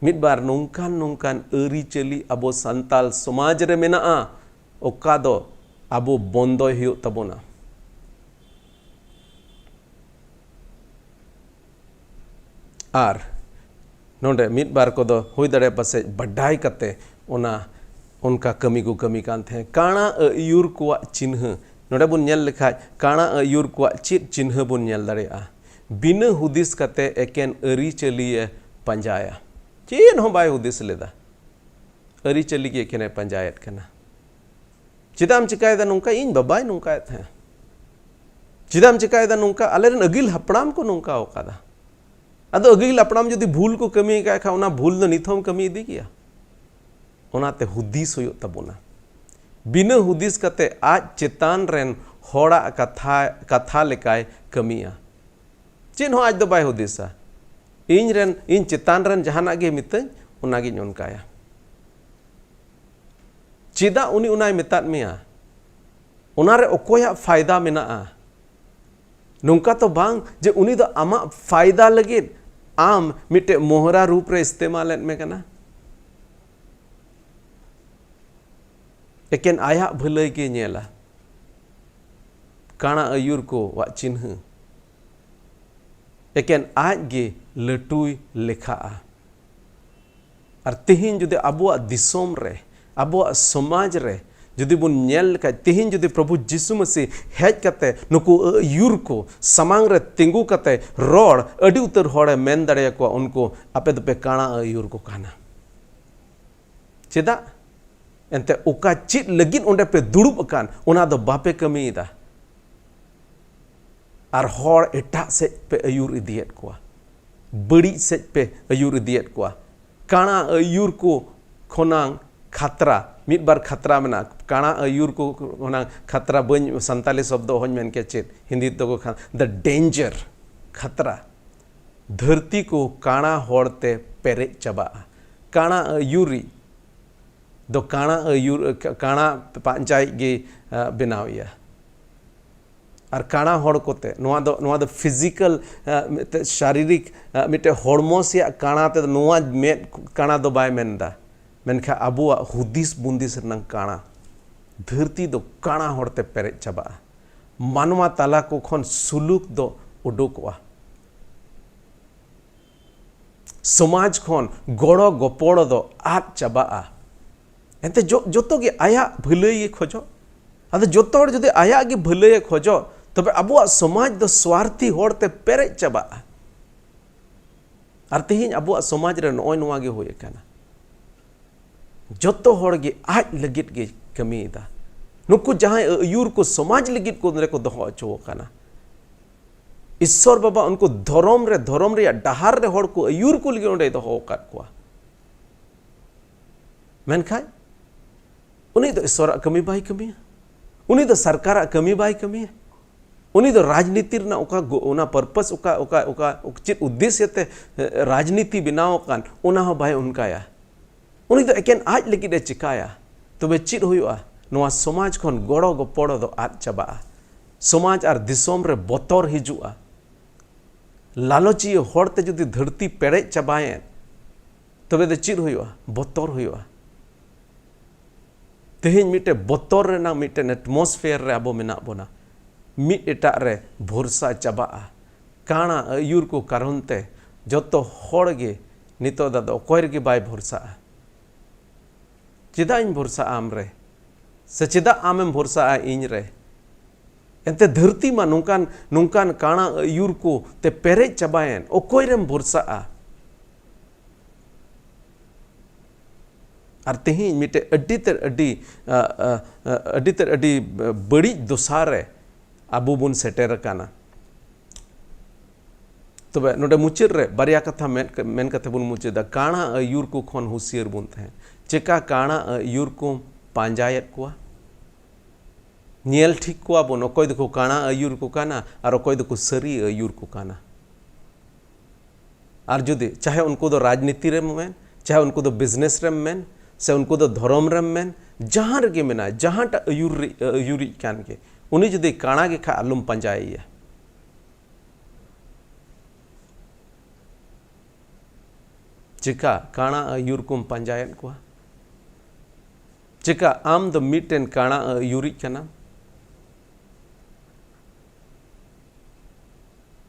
ᱢᱤᱫ ᱵᱟᱨ ᱱᱚᱝᱠᱟᱱ ᱱᱚᱝᱠᱟᱱ ᱟᱹᱨᱤᱪᱟᱹᱞᱤ ᱟᱵᱚ ᱥᱟᱱᱛᱟᱞ ᱥᱚᱢᱟᱡᱽ ᱨᱮ ᱢᱮᱱᱟᱜᱼᱟ, ᱚᱠᱟ ᱫᱚ ᱟᱵᱚ ᱵᱚᱱᱫᱚᱭ ᱦᱩᱭᱩᱜ ᱛᱟᱵᱚᱱᱟ᱾ ᱟᱨ ᱱᱚᱰᱮ ᱢᱤᱫ ᱵᱟᱨ ᱠᱚᱫᱚ ᱦᱩᱭ ᱫᱟᱲᱮᱭᱟᱜᱼᱟ ᱯᱟᱥᱮᱡ ᱵᱟᱰᱟᱭ ᱠᱟᱛᱮ ᱚᱱᱟ ᱚᱱᱠᱟ ᱠᱟᱹᱢᱤ ᱠᱚ ᱠᱟᱹᱢᱤ ᱠᱟᱱ ᱛᱟᱦᱮᱸᱫ᱾ ᱠᱟᱬᱟ ᱟᱹᱭᱩᱨ ᱠᱚᱣᱟᱜ ᱪᱤᱱᱦᱟᱹ, ᱱᱚᱰᱮ ᱵᱚᱱ ᱧᱮᱞ ᱞᱮᱠᱷᱟᱡ ᱠᱟᱬᱟ ᱟᱹᱭᱩᱨ ᱠᱚᱣᱟᱜ ᱪᱮᱫ ᱪᱤᱱᱦᱟᱹ ᱵᱚᱱ ᱧᱮᱞ ᱫᱟᱲᱮᱭᱟᱜᱼᱟ? ᱵᱤᱱᱟᱹ ᱦᱩᱫᱤᱥ ᱠᱟᱛᱮ ᱮᱠᱮᱱ ᱟᱹᱨᱤᱪᱟᱹᱞᱤ ᱮ ᱯᱟᱸᱡᱟᱭᱟ᱾ ᱪᱮᱫ ᱦᱚᱸ ᱵᱟᱭ ᱦᱩᱫᱤᱥ ᱞᱮᱫᱟ, ᱟᱹᱨᱤᱪᱟᱹᱞᱤ ᱜᱮ ᱮᱠᱮᱱᱮ ᱯᱟᱸᱡᱟᱭᱮᱫ ᱠᱟᱱᱟ᱾ ᱪᱮᱫᱟᱜ ᱮᱢ ᱪᱤᱠᱟᱭᱮᱫᱟ ᱱᱚᱝᱠᱟ? ᱤᱧ ᱵᱟᱵᱟᱭ ᱱᱚᱝᱠᱟᱭᱮᱫ ᱛᱟᱦᱮᱸᱫ᱾ ᱪᱮᱫᱟᱜ ᱮᱢ ᱪᱤᱠᱟᱭᱮᱫᱟ ᱱᱚᱝᱠᱟ? ᱟᱞᱮᱨᱮᱱ ᱟᱹᱜᱤᱞ ᱦᱟᱯᱲᱟᱢ ᱠᱚ ᱱᱚᱝᱠᱟ ᱟᱠᱟᱫᱟ᱾ ᱟᱫᱚ ᱟᱹᱜᱤᱞ ᱦᱟᱯᱲᱟᱢ ᱡᱩᱫᱤ ᱵᱷᱩᱞ ᱠᱚ ᱠᱟᱹᱢᱤ ᱟᱠᱟᱫ ᱠᱷᱟᱱ, ᱚᱱᱟ ᱵᱷᱩᱞ ᱫᱚ ᱱᱤᱛ ᱦᱚᱸᱢ ᱠᱟᱹᱢᱤ ᱤᱫᱤ ᱜᱮᱭᱟ᱾ ᱚᱱᱟᱛᱮ ᱦᱩᱫᱤᱥ ᱦᱩᱭᱩᱜ ᱛᱟᱵᱚᱱᱟ᱾ ᱵᱤᱱᱟᱹ ᱦᱩᱫᱤᱥ ᱠᱟᱛᱮ ᱟᱡ ᱪᱮᱛᱟᱱ ᱨᱮᱱ ᱦᱚᱲᱟᱜ ᱠᱟᱛᱷᱟ, ᱠᱟᱛᱷᱟ ᱞᱮᱠᱟᱭ ᱠᱟᱹᱢᱤᱭᱟ᱾ ᱪᱮᱫ ᱦᱚᱸ ᱟᱡ ᱫᱚ ᱵᱟᱭ ᱦᱩᱫᱤᱥᱟ᱾ ᱤᱧ ᱨᱮᱱ, ᱤᱧ ᱪᱮᱛᱟᱱ ᱨᱮᱱ ᱡᱟᱦᱟᱱᱟᱜ ᱜᱮ ᱢᱤᱛᱟᱹᱧ, ᱚᱱᱟᱜᱤᱧ ᱚᱱᱠᱟᱭᱟ᱾ ᱪᱮᱫᱟᱜ ᱩᱱᱤ ᱚᱱᱟᱭ ᱢᱮᱛᱟᱫ ᱢᱮᱭᱟ? ᱚᱱᱟᱨᱮ ᱚᱠᱚᱭᱟᱜ ᱯᱷᱟᱭᱫᱟ ᱢᱮᱱᱟᱜᱼᱟ? ᱱᱚᱝᱠᱟ ᱛᱚ ᱵᱟᱝ ᱡᱮ ᱩᱱᱤ ᱫᱚ ᱟᱢᱟᱜ ᱯᱷᱟᱭᱫᱟ ᱞᱟᱹᱜᱤᱫ ᱟᱢ ᱢᱤᱫᱴᱮᱡ ᱢᱚᱦᱨᱟ ᱨᱩᱯ ᱨᱮ ᱤᱥᱛᱮᱢᱟᱞᱮᱫ ᱢᱮ ᱠᱟᱱᱟ᱾ ᱮᱠᱮᱱ ᱟᱭᱟᱜ ᱵᱷᱟᱹᱞᱟᱹᱭ ᱜᱮ ᱧᱮᱞᱟ᱾ ᱠᱟᱬᱟ ᱟᱹᱭᱩᱨ ᱠᱚᱣᱟᱜ ᱪᱤᱱᱦᱟᱹ᱾ ᱮᱠᱮᱱ ᱟᱡ ᱜᱮ ᱞᱟᱹᱴᱩᱭ ᱞᱮᱠᱷᱟᱜᱼᱟ᱾ ᱟᱨ ᱛᱮᱦᱮᱧ ᱡᱩᱫᱤ ᱟᱵᱚᱣᱟᱜ ᱫᱤᱥᱚᱢ ᱨᱮ, ᱟᱵᱚᱣᱟᱜ ᱥᱚᱢᱟᱡᱽ ᱨᱮ ᱡᱩᱫᱤ ᱵᱚᱱ ᱧᱮᱞ ᱞᱮᱠᱷᱟᱡ, ᱛᱤᱦᱤᱧ ᱡᱩᱫᱤ ᱯᱨᱚᱵᱷᱩ ᱡᱤᱥᱩ ᱢᱟᱹᱥᱤ ᱦᱮᱡ ᱠᱟᱛᱮ ᱱᱩᱠᱩ ᱟᱹᱭᱩᱨ ᱠᱚ ᱥᱟᱢᱟᱝ ᱨᱮ ᱛᱤᱸᱜᱩ ᱠᱟᱛᱮ ᱨᱚᱲ, ᱟᱹᱰᱤ ᱩᱛᱟᱹᱨ ᱦᱚᱲᱮ ᱢᱮᱱ ᱫᱟᱲᱮᱭᱟᱠᱚᱣᱟ, ᱩᱱᱠᱩ, "ᱟᱯᱮ ᱫᱚᱯᱮ ᱠᱟᱬᱟ ᱟᱹᱭᱩᱨ ᱠᱚ ᱠᱟᱱᱟ᱾ ᱪᱮᱫᱟᱜ? ᱮᱱᱛᱮ ᱚᱠᱟ ᱪᱮᱫ ᱞᱟᱹᱜᱤᱫ ᱚᱸᱰᱮ ᱯᱮ ᱫᱩᱲᱩᱵ ᱟᱠᱟᱱ, ᱚᱱᱟ ᱫᱚ ᱵᱟᱯᱮ ᱠᱟᱹᱢᱤᱭᱮᱫᱟ᱾ ᱟᱨ ᱦᱚᱲ ᱮᱴᱟᱜ ᱥᱮᱫ ᱯᱮ ᱟᱹᱭᱩᱨ ᱤᱫᱤᱭᱮᱫ ᱠᱚᱣᱟ, ᱵᱟᱹᱲᱤᱡ ᱥᱮᱫ ᱯᱮ ᱟᱹᱭᱩᱨ ᱤᱫᱤᱭᱮᱫ ᱠᱚᱣᱟ᱾ ᱠᱟᱬᱟ ᱟᱹᱭᱩᱨ ᱠᱚ ᱠᱷᱚᱱᱟᱝ ᱠᱷᱟᱛᱨᱟ, ᱢᱤᱫ ᱵᱟᱨ ᱠᱷᱟᱛᱨᱟ ᱢᱮᱱᱟᱜᱼᱟ, ᱠᱟᱬᱟ ᱟᱹᱭᱩᱨ ᱠᱚ ᱠᱷᱚᱱᱟᱝ ᱠᱷᱟᱛᱨᱟ, ᱵᱟᱹᱧ ᱥᱟᱱᱛᱟᱞᱤ ᱥᱚᱵᱫᱚ ᱦᱚᱧ ᱢᱮᱱ ᱠᱮᱭᱟ ᱪᱮᱫ, ᱦᱤᱱᱫᱤ ᱛᱮᱠᱚ ᱠᱷᱟᱱ the danger, ᱠᱷᱟᱛᱨᱟ᱾ ᱫᱷᱟᱹᱨᱛᱤ ᱠᱚ ᱠᱟᱬᱟ ᱦᱚᱲ ᱛᱮ ᱯᱮᱨᱮᱡ ᱪᱟᱵᱟᱜᱼᱟ᱾ ᱠᱟᱬᱟ ᱟᱹᱭᱩᱨᱤᱡ ᱫᱚ ᱠᱟᱬᱟ ᱟᱹᱭᱩᱨ, ᱠᱟᱬᱟ ᱯᱟᱸᱡᱟᱭᱤᱡ ᱜᱮ, ᱟ, ᱵᱮᱱᱟᱣᱮᱭᱟ᱾ ᱟᱨ ᱠᱟᱬᱟ ᱦᱚᱲ ᱠᱚᱛᱮ, ᱱᱚᱣᱟ ᱫᱚ, ᱱᱚᱣᱟ ᱫᱚ ᱯᱷᱤᱡᱤᱠᱟᱞ, ᱟ, ᱢᱤᱫᱴᱮᱡ ᱥᱟᱨᱤᱨᱤᱠ, ᱟ, ᱢᱤᱫᱴᱮᱡ ᱦᱚᱲᱢᱚ ᱥᱮᱭᱟᱜ ᱠᱟᱬᱟ ᱛᱮᱫᱚ ᱱᱚᱣᱟ ᱢᱮᱫ ᱠᱟᱬᱟ ᱫᱚ ᱵᱟᱭ ᱢᱮᱱᱫᱟ, ᱢᱮᱱᱠᱷᱟᱱ ᱟᱵᱚᱣᱟᱜ ᱦᱩᱫᱤᱥ ᱵᱩᱸᱫᱤᱥ ᱨᱮᱱᱟᱝ ᱠᱟᱬᱟ᱾ ᱫᱷᱟᱹᱨᱛᱤ ᱫᱚ ᱠᱟᱬᱟ ᱦᱚᱲ ᱛᱮ ᱯᱮᱨᱮᱡ ᱪᱟᱵᱟᱜᱼᱟ᱾ ᱢᱟᱱᱣᱟ ᱛᱟᱞᱟ ᱠᱚ ᱠᱷᱚᱱ ᱥᱩᱞᱩᱠ ᱫᱚ ᱩᱰᱩᱠᱚᱜᱼᱟ᱾ ᱥᱚᱢᱟᱡᱽ ᱠᱷᱚᱱ ᱜᱚᱲᱚ ᱜᱚᱯᱚᱲᱚ ᱫᱚ ᱟᱫ ᱪᱟᱵᱟᱜᱼᱟ᱾ ᱮᱱᱛᱮ ᱡᱚ-, ᱡᱚᱛᱚ ᱜᱮ ᱟᱭᱟᱜ ᱵᱷᱟᱹᱞᱟᱹᱭ ᱜᱮ ᱠᱷᱚᱡᱚᱜ᱾ ᱟᱫᱚ ᱡᱚᱛᱚ ᱦᱚᱲ ᱡᱩᱫᱤ ᱟᱭᱟᱜ ᱜᱮ ᱵᱷᱟᱹᱞᱟᱹᱭᱮ ᱠᱷᱚᱡᱚᱜ, ᱛᱚᱵᱮ ᱟᱵᱚᱣᱟᱜ ᱥᱚᱢᱟᱡᱽ ᱫᱚ ᱥᱣᱟᱨᱛᱷᱤ ᱦᱚᱲ ᱛᱮ ᱯᱮᱨᱮᱡ ᱪᱟᱵᱟᱜᱼᱟ᱾ ᱟᱨ ᱛᱮᱦᱮᱧ ᱟᱵᱚᱣᱟᱜ ᱥᱚᱢᱟᱡᱽ ᱨᱮ ᱱᱚᱜᱼᱚᱭ ᱱᱚᱣᱟ ᱜᱮ ᱦᱩᱭ ᱟᱠᱟᱱᱟ᱾ ᱡᱚᱛᱚ ᱦᱚᱲ ᱜᱮ ᱟᱡ ᱞᱟᱹᱜᱤᱫ ᱜᱮ ᱠᱟᱹᱢᱤᱭᱮᱫᱟ᱾ ᱱᱩᱠᱩ ᱡᱟᱦᱟᱸᱭ ᱟᱹᱭᱩᱨ ᱠᱚ ᱥᱚᱢᱟᱡᱽ ᱞᱟᱹᱜᱤᱫ ᱠᱚ ᱚᱸᱰᱮ ᱠᱚ ᱫᱚᱦᱚ ᱦᱚᱪᱚ ᱟᱠᱟᱱᱟ᱾ ᱤᱥᱥᱚᱨ ᱵᱟᱵᱟ ᱩᱱᱠᱩ ᱫᱷᱚᱨᱚᱢ ᱨᱮ, ᱫᱷᱚᱨᱚᱢ ᱨᱮᱭᱟᱜ ᱰᱟᱦᱟᱨ ᱨᱮ ᱦᱚᱲ ᱠᱚ ᱟᱹᱭᱩᱨ ᱠᱚ ᱞᱟᱹᱜᱤᱫ ᱚᱸᱰᱮᱭ ᱫᱚᱦᱚ ᱟᱠᱟᱫ ᱠᱚᱣᱟ᱾ ᱢᱮᱱᱠᱷᱟᱱ ᱩᱱᱤ ᱫᱚ ᱤᱥᱥᱚᱨᱟᱜ ᱠᱟᱹᱢᱤ ᱵᱟᱭ ᱠᱟᱹᱢᱤᱭᱟ, ᱩᱱᱤ ᱫᱚ ᱥᱚᱨᱠᱟᱨᱟᱜ ᱠᱟᱹᱢᱤ ᱵᱟᱭ ᱠᱟᱹᱢᱤᱭᱟ, ᱩᱱᱤ ᱫᱚ ᱨᱟᱡᱽᱱᱤᱛᱤ ᱨᱮᱱᱟᱜ ᱚᱠᱟ ᱜᱚ-, ᱚᱱᱟ ᱯᱟᱨᱯᱟᱥ, ᱚᱠᱟ, ᱚᱠᱟ, ᱚᱠᱟ, ᱪᱮᱫ ᱩᱫᱽᱫᱮᱥᱭᱚ ᱛᱮ, ᱮ, ᱨᱟᱡᱽᱱᱤᱛᱤ ᱵᱮᱱᱟᱣ ᱟᱠᱟᱱ, ᱚᱱᱟ ᱦᱚᱸ ᱵᱟᱭ ᱚᱱᱠᱟᱭᱟ᱾ ᱩᱱᱤ ᱫᱚ ᱮᱠᱮᱱ ᱟᱡ ᱞᱟᱹᱜᱤᱫ ᱮ ᱪᱤᱠᱟᱭᱟ᱾ ᱛᱚᱵᱮ ᱪᱮᱫ ᱦᱩᱭᱩᱜᱼᱟ? ᱱᱚᱣᱟ ᱥᱚᱢᱟᱡᱽ ᱠᱷᱚᱱ ᱜᱚᱲᱚ ᱜᱚᱯᱚᱲᱚ ᱫᱚ ᱟᱫ ᱪᱟᱵᱟᱜᱼᱟ᱾ ᱥᱚᱢᱟᱡᱽ ᱟᱨ ᱫᱤᱥᱚᱢ ᱨᱮ ᱵᱚᱛᱚᱨ ᱦᱤᱡᱩᱜᱼᱟ᱾ ᱞᱟᱞᱚᱪᱤᱭᱟᱹ ᱦᱚᱲ ᱛᱮ ᱡᱩᱫᱤ ᱫᱷᱟᱹᱨᱛᱤ ᱯᱮᱨᱮᱡ ᱪᱟᱵᱟᱭᱮᱱ, ᱛᱚᱵᱮ ᱫᱚ ᱪᱮᱫ ᱦᱩᱭᱩᱜᱼᱟ? ᱵᱚᱛᱚᱨ ᱦᱩᱭᱩᱜᱼᱟ᱾ ᱛᱮᱦᱮᱧ ᱢᱤᱫᱴᱮᱱ ᱵᱚᱛᱚᱨ ᱨᱮᱱᱟᱜ ᱢᱤᱫᱴᱮᱱ ᱮᱴᱢᱚᱥᱯᱷᱤᱭᱟᱨ ᱨᱮ ᱟᱵᱚ ᱢᱮᱱᱟᱜ ᱵᱚᱱᱟ᱾ ᱢᱤᱫ ᱮᱴᱟᱜ ᱨᱮ ᱵᱷᱚᱨᱥᱟ ᱪᱟᱵᱟᱜᱼᱟ᱾ ᱠᱟᱬᱟ ᱟᱹᱭᱩᱨ ᱠᱚ ᱠᱟᱨᱚᱱ ᱛᱮ ᱡᱚᱛᱚ ᱦᱚᱲ ᱜᱮ ᱱᱤᱛᱚᱜ ᱫᱚ ᱟᱫᱚ ᱚᱠᱚᱭ ᱨᱮᱜᱮ ᱵᱟᱭ ᱵᱷᱚᱨᱥᱟᱜᱼᱟ᱾ ᱪᱮᱫᱟᱜ ᱤᱧ ᱵᱷᱚᱨᱥᱟᱜᱼᱟ ᱟᱢ ᱨᱮ? ᱥᱮ ᱪᱮᱫᱟᱜ ᱟᱢᱮᱢ ᱵᱷᱚᱨᱥᱟᱜᱼᱟ ᱤᱧ ᱨᱮ? ᱮᱱᱛᱮ ᱫᱷᱟᱹᱨᱛᱤ ᱢᱟ ᱱᱚᱝᱠᱟᱱ, ᱱᱚᱝᱠᱟᱱ ᱠᱟᱬᱟ ᱟᱹᱭᱩᱨ ᱠᱚ ᱛᱮ ᱯᱮᱨᱮᱡ ᱪᱟᱵᱟᱭᱮᱱ, ᱚᱠᱚᱭ ᱨᱮᱢ ᱵᱷᱚᱨᱥᱟᱜᱼᱟ? ᱟᱨ ᱛᱮᱦᱮᱧ ᱢᱤᱫᱴᱮᱡ ᱟᱹᱰᱤ ᱛᱮᱫ ᱟᱹᱰᱤ, ᱟ, ᱟ, ᱟ, ᱟᱹᱰᱤ ᱛᱮᱫ ᱟᱹᱰᱤ ᱵᱟᱹᱲᱤᱡ ᱫᱚᱥᱟ ᱨᱮ ᱟᱵᱚ ᱵᱚᱱ ᱥᱮᱴᱮᱨ ᱟᱠᱟᱱᱟ᱾ ᱛᱚᱵᱮ ᱱᱚᱰᱮ ᱢᱩᱪᱟᱹᱫ ᱨᱮ ᱵᱟᱨᱭᱟ ᱠᱟᱛᱷᱟ ᱢᱮᱱ, ᱢᱮᱱ ᱠᱟᱛᱮ ᱵᱚᱱ ᱢᱩᱪᱟᱹᱫᱟ, ᱠᱟᱬᱟ ᱟᱹᱭᱩᱨ ᱠᱚ ᱠᱷᱚᱱ ᱦᱩᱥᱤᱭᱟᱹᱨ ᱵᱚᱱ ᱛᱟᱦᱮᱸ᱾ ᱪᱮᱠᱟ ᱠᱟᱬᱟ ᱟᱹᱭᱩᱨ ᱠᱚ ᱯᱟᱸᱡᱟᱭᱮᱫ ᱠᱚᱣᱟ? ᱧᱮᱞ ᱴᱷᱤᱠ ᱠᱚᱣᱟ ᱵᱚᱱ, ᱚᱠᱚᱭ ᱫᱚᱠᱚ ᱠᱟᱬᱟ ᱟᱹᱭᱩᱨ ᱠᱚ ᱠᱟᱱᱟ ᱟᱨ ᱚᱠᱚᱭ ᱫᱚᱠᱚ ᱥᱟᱹᱨᱤ ᱟᱹᱭᱩᱨ ᱠᱚ ᱠᱟᱱᱟ᱾ ᱟᱨ ᱡᱩᱫᱤ ᱪᱟᱦᱮ ᱩᱱᱠᱩ ᱫᱚ ᱨᱟᱡᱽᱱᱤᱛᱤ ᱨᱮᱢ ᱢᱮᱱ, ᱪᱟᱦᱮ ᱩᱱᱠᱩ ᱫᱚ ᱵᱤᱡᱽᱱᱮᱥ ᱨᱮᱢ ᱢᱮᱱ, ᱥᱮ ᱩᱱᱠᱩ ᱫᱚ ᱫᱷᱚᱨᱚᱢ ᱨᱮᱢ ᱢᱮᱱ, ᱡᱟᱦᱟᱸ ᱨᱮᱜᱮ ᱢᱮᱱᱟᱭ, ᱡᱟᱦᱟᱸᱴᱟᱜ ᱟᱹᱭᱩᱨ ᱨᱮ, ᱟᱹᱭᱩᱨᱤᱡ ᱠᱟᱱ ᱜᱮ, ᱩᱱᱤ ᱡᱩᱫᱤ ᱠᱟᱬᱟ ᱜᱮ ᱠᱷᱟᱡ ᱟᱞᱚᱢ ᱯᱟᱸᱡᱟᱭᱮᱭᱟ᱾ ᱪᱮᱠᱟ ᱠᱟᱬᱟ ᱟᱹᱭᱩᱨ ᱠᱚᱢ ᱯᱟᱸᱡᱟᱭᱮᱫ ᱠᱚᱣᱟ? ᱪᱮᱠᱟ ᱟᱢ ᱫᱚ ᱢᱤᱫᱴᱮᱱ ᱠᱟᱬᱟ ᱟᱹᱭᱩᱨᱤᱡ ᱠᱟᱱᱟᱢ?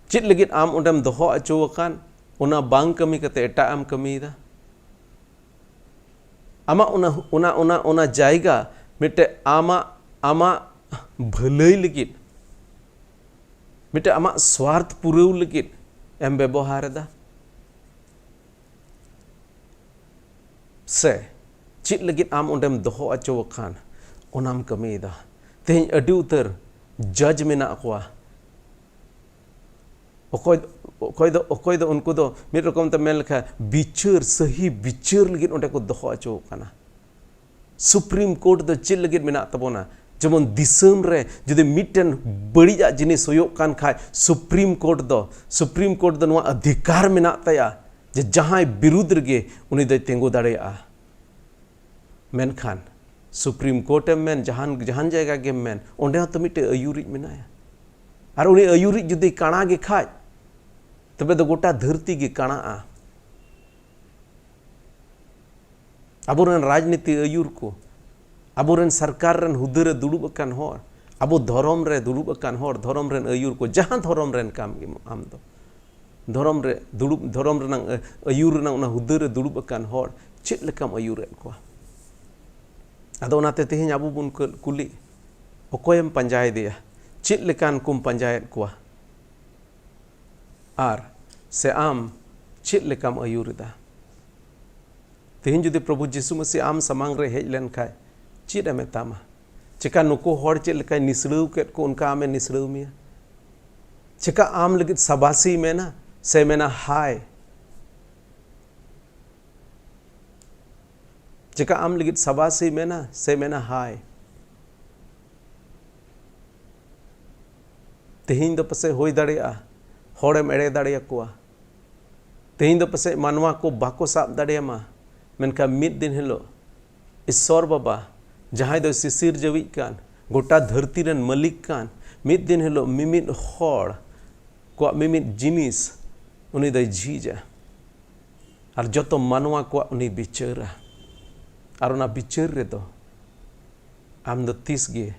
ᱪᱮᱫ ᱞᱟᱹᱜᱤᱫ ᱟᱢ ᱚᱸᱰᱮᱢ ᱫᱚᱦᱚ ᱦᱚᱪᱚ ᱟᱠᱟᱱ, ᱚᱱᱟ ᱵᱟᱝ ᱠᱟᱹᱢᱤ ᱠᱟᱛᱮ ᱮᱴᱟᱜ ᱮᱢ ᱠᱟᱹᱢᱤᱭᱮᱫᱟ? ᱟᱢᱟᱜ ᱚᱱᱟ, ᱚᱱᱟ, ᱚᱱᱟ, ᱚᱱᱟ ᱡᱟᱭᱜᱟ ᱢᱤᱫᱴᱮᱡ ᱟᱢᱟᱜ, ᱟᱢᱟᱜ ᱵᱷᱟᱹᱞᱟᱹᱭ ᱞᱟᱹᱜᱤᱫ, ᱢᱤᱫᱴᱮᱡ ᱟᱢᱟᱜ ᱥᱣᱟᱨᱛᱷ ᱯᱩᱨᱟᱹᱣ ᱞᱟᱹᱜᱤᱫ ᱮᱢ ᱵᱮᱵᱚᱦᱟᱨ ᱮᱫᱟ? ᱥᱮ ᱪᱮᱫ ᱞᱟᱹᱜᱤᱫ ᱟᱢ ᱚᱸᱰᱮᱢ ᱫᱚᱦᱚ ᱦᱚᱪᱚ ᱟᱠᱟᱱ, ᱚᱱᱟᱢ ᱠᱟᱹᱢᱤᱭᱮᱫᱟ? ᱛᱮᱦᱮᱧ ᱟᱹᱰᱤ ᱩᱛᱟᱹᱨ ᱡᱟᱡᱽ ᱢᱮᱱᱟᱜ ᱠᱚᱣᱟ᱾ ᱚᱠᱚᱭ, ᱚᱠᱚᱭ ᱫᱚ, ᱚᱠᱚᱭ ᱫᱚ ᱩᱱᱠᱩ ᱫᱚ ᱢᱤᱫ ᱨᱚᱠᱚᱢ ᱛᱮ ᱢᱮᱱ ᱞᱮᱠᱷᱟᱱ ᱵᱤᱪᱟᱹᱨ, ᱥᱟᱹᱦᱤ ᱵᱤᱪᱟᱹᱨ ᱞᱟᱹᱜᱤᱫ ᱚᱸᱰᱮ ᱠᱚ ᱫᱚᱦᱚ ᱦᱚᱪᱚ ᱟᱠᱟᱱᱟ᱾ ᱥᱩᱯᱨᱤᱢ ᱠᱳᱨᱴ ᱫᱚ ᱪᱮᱫ ᱞᱟᱹᱜᱤᱫ ᱢᱮᱱᱟᱜ ᱛᱟᱵᱚᱱᱟ? ᱡᱮᱢᱚᱱ ᱫᱤᱥᱚᱢ ᱨᱮ ᱡᱩᱫᱤ ᱢᱤᱫᱴᱮᱱ ᱵᱟᱹᱲᱤᱡᱟᱜ ᱡᱤᱱᱤᱥ ᱦᱩᱭᱩᱜ ᱠᱟᱱ ᱠᱷᱟᱡ, ᱥᱩᱯᱨᱤᱢ ᱠᱳᱨᱴ ᱫᱚ, ᱥᱩᱯᱨᱤᱢ ᱠᱳᱨᱴ ᱫᱚ ᱱᱚᱣᱟ ᱚᱫᱷᱤᱠᱟᱨ ᱢᱮᱱᱟᱜ ᱛᱟᱭᱟ ᱡᱮ ᱡᱟᱦᱟᱸᱭ ᱵᱤᱨᱩᱫᱽ ᱨᱮᱜᱮ ᱩᱱᱤ ᱫᱚᱭ ᱛᱤᱸᱜᱩ ᱫᱟᱲᱮᱭᱟᱜᱼᱟ᱾ ᱢᱮᱱᱠᱷᱟᱱ ᱥᱩᱯᱨᱤᱢ ᱠᱳᱨᱴ ᱮᱢ ᱢᱮᱱ, ᱡᱟᱦᱟᱱ, ᱡᱟᱦᱟᱱ ᱡᱟᱭᱜᱟ ᱜᱮᱢ ᱢᱮᱱ, ᱚᱸᱰᱮ ᱦᱚᱸᱛᱚ ᱢᱤᱫᱴᱮᱡ ᱟᱹᱭᱩᱨᱤᱡ ᱢᱮᱱᱟᱭᱟ᱾ ᱟᱨ ᱩᱱᱤ ᱟᱹᱭᱩᱨᱤᱡ ᱡᱩᱫᱤ ᱠᱟᱬᱟ ᱜᱮ ᱠᱷᱟᱡ, ᱛᱚᱵᱮ ᱫᱚ ᱜᱚᱴᱟ ᱫᱷᱟᱹᱨᱛᱤ ᱜᱮ ᱠᱟᱬᱟᱜᱼᱟ᱾ ᱟᱵᱚᱨᱮᱱ ᱨᱟᱡᱽᱱᱤᱛᱤ ᱟᱹᱭᱩᱨ ᱠᱚ, ᱟᱵᱚᱨᱮᱱ ᱥᱚᱨᱠᱟᱨ ᱨᱮᱱ ᱦᱩᱫᱟᱹ ᱨᱮ ᱫᱩᱲᱩᱵ ᱟᱠᱟᱱ ᱦᱚᱲ, ᱟᱵᱚ ᱫᱷᱚᱨᱚᱢ ᱨᱮ ᱫᱩᱲᱩᱵ ᱟᱠᱟᱱ ᱦᱚᱲ, ᱫᱷᱚᱨᱚᱢ ᱨᱮᱱ ᱟᱹᱭᱩᱨ ᱠᱚ, ᱡᱟᱦᱟᱸ ᱫᱷᱚᱨᱚᱢ ᱨᱮᱱ ᱠᱟᱱ ᱜᱮᱢ ᱟᱢ ᱫᱚ, ᱫᱷᱚᱨᱚᱢ ᱨᱮ ᱫᱩᱲᱩᱵ, ᱫᱷᱚᱨᱚᱢ ᱨᱮᱱᱟᱝ ᱟᱹ-, ᱟᱹᱭᱩᱨ ᱨᱮᱱᱟᱝ ᱚᱱᱟ ᱦᱩᱫᱟᱹ ᱨᱮ ᱫᱩᱲᱩᱵ ᱟᱠᱟᱱ ᱦᱚᱲ, ᱪᱮᱫ ᱞᱮᱠᱟᱢ ᱟᱹᱭᱩᱨᱮᱫ ᱠᱚᱣᱟ? ᱟᱫᱚ ᱚᱱᱟᱛᱮ ᱛᱮᱦᱮᱧ ᱟᱵᱚ ᱵᱚᱱ ᱠᱩᱞᱤ, ᱚᱠᱚᱭᱮᱢ ᱯᱟᱸᱡᱟᱭᱮᱫᱮᱭᱟ? ᱪᱮᱫ ᱞᱮᱠᱟᱱ ᱠᱚᱢ ᱯᱟᱸᱡᱟᱭᱮᱫ ᱠᱚᱣᱟ? ᱟᱨ ᱥᱮ ᱟᱢ ᱪᱮᱫ ᱞᱮᱠᱟᱢ ᱟᱹᱭᱩᱨ ᱮᱫᱟ? ᱛᱮᱦᱮᱧ ᱡᱩᱫᱤ ᱯᱨᱚᱵᱷᱩ ᱡᱤᱥᱩ ᱢᱟᱹᱥᱤ ᱟᱢ ᱥᱟᱢᱟᱝ ᱨᱮ ᱦᱮᱡ ᱞᱮᱱᱠᱷᱟᱡ, ᱪᱮᱫ ᱮ ᱢᱮᱛᱟᱢᱟ? ᱪᱮᱠᱟ ᱱᱩᱠᱩ ᱦᱚᱲ ᱪᱮᱫ ᱞᱮᱠᱟᱭ ᱱᱤᱥᱲᱟᱹᱣ ᱠᱮᱫ ᱠᱚ, ᱚᱱᱠᱟ ᱟᱢᱮ ᱱᱤᱥᱲᱟᱹᱣ ᱢᱮᱭᱟ? ᱪᱮᱠᱟ ᱟᱢ ᱞᱟᱹᱜᱤᱫ ᱥᱟᱵᱟᱥᱤ ᱢᱮᱱᱟ ᱥᱮ ᱢᱮᱱᱟ ᱦᱟᱭ? ᱪᱮᱠᱟ ᱟᱢ ᱞᱟᱹᱜᱤᱫ ᱥᱟᱵᱟᱥᱤ ᱢᱮᱱᱟ ᱥᱮ ᱢᱮᱱᱟ ᱦᱟᱭ? ᱛᱮᱦᱮᱧ ᱫᱚ ᱯᱟᱥᱮᱡ ᱦᱩᱭ ᱫᱟᱲᱮᱭᱟᱜᱼᱟ ᱦᱚᱲᱮᱢ ᱮᱲᱮ ᱫᱟᱲᱮᱭᱟᱠᱚᱣᱟ᱾ ᱛᱮᱦᱮᱧ ᱫᱚ ᱯᱟᱥᱮᱡ ᱢᱟᱱᱣᱟ ᱠᱚ ᱵᱟᱠᱚ ᱥᱟᱵ ᱫᱟᱲᱮᱭᱟᱢᱟ, ᱢᱮᱱᱠᱷᱟᱱ ᱢᱤᱫ ᱫᱤᱱ ᱦᱤᱞᱳᱜ ᱤᱥᱥᱚᱨ ᱵᱟᱵᱟ, ᱡᱟᱦᱟᱸᱭ ᱫᱚ ᱥᱤᱥᱤᱨ ᱡᱟᱹᱣᱤᱡ ᱠᱟᱱ, ᱜᱚᱴᱟ ᱫᱷᱟᱹᱨᱛᱤ ᱨᱮᱱ ᱢᱟᱹᱞᱤᱠ ᱠᱟᱱ, ᱢᱤᱫ ᱫᱤᱱ ᱦᱤᱞᱳᱜ ᱢᱤᱢᱤᱫ ᱦᱚᱲ ᱠᱚᱣᱟᱜ ᱢᱤᱢᱤᱫ ᱡᱤᱱᱤᱥ ᱩᱱᱤ ᱫᱚᱭ ᱡᱷᱤᱡᱟ᱾ ᱟᱨ ᱡᱚᱛᱚ ᱢᱟᱱᱣᱟ ᱠᱚᱣᱟᱜ ᱩᱱᱤ ᱵᱤᱪᱟᱹᱨᱟ᱾ ᱟᱨ ᱚᱱᱟ ᱵᱤᱪᱟᱹᱨ ᱨᱮᱫᱚ ᱟᱢ ᱫᱚ ᱛᱤᱥ ᱜᱮ,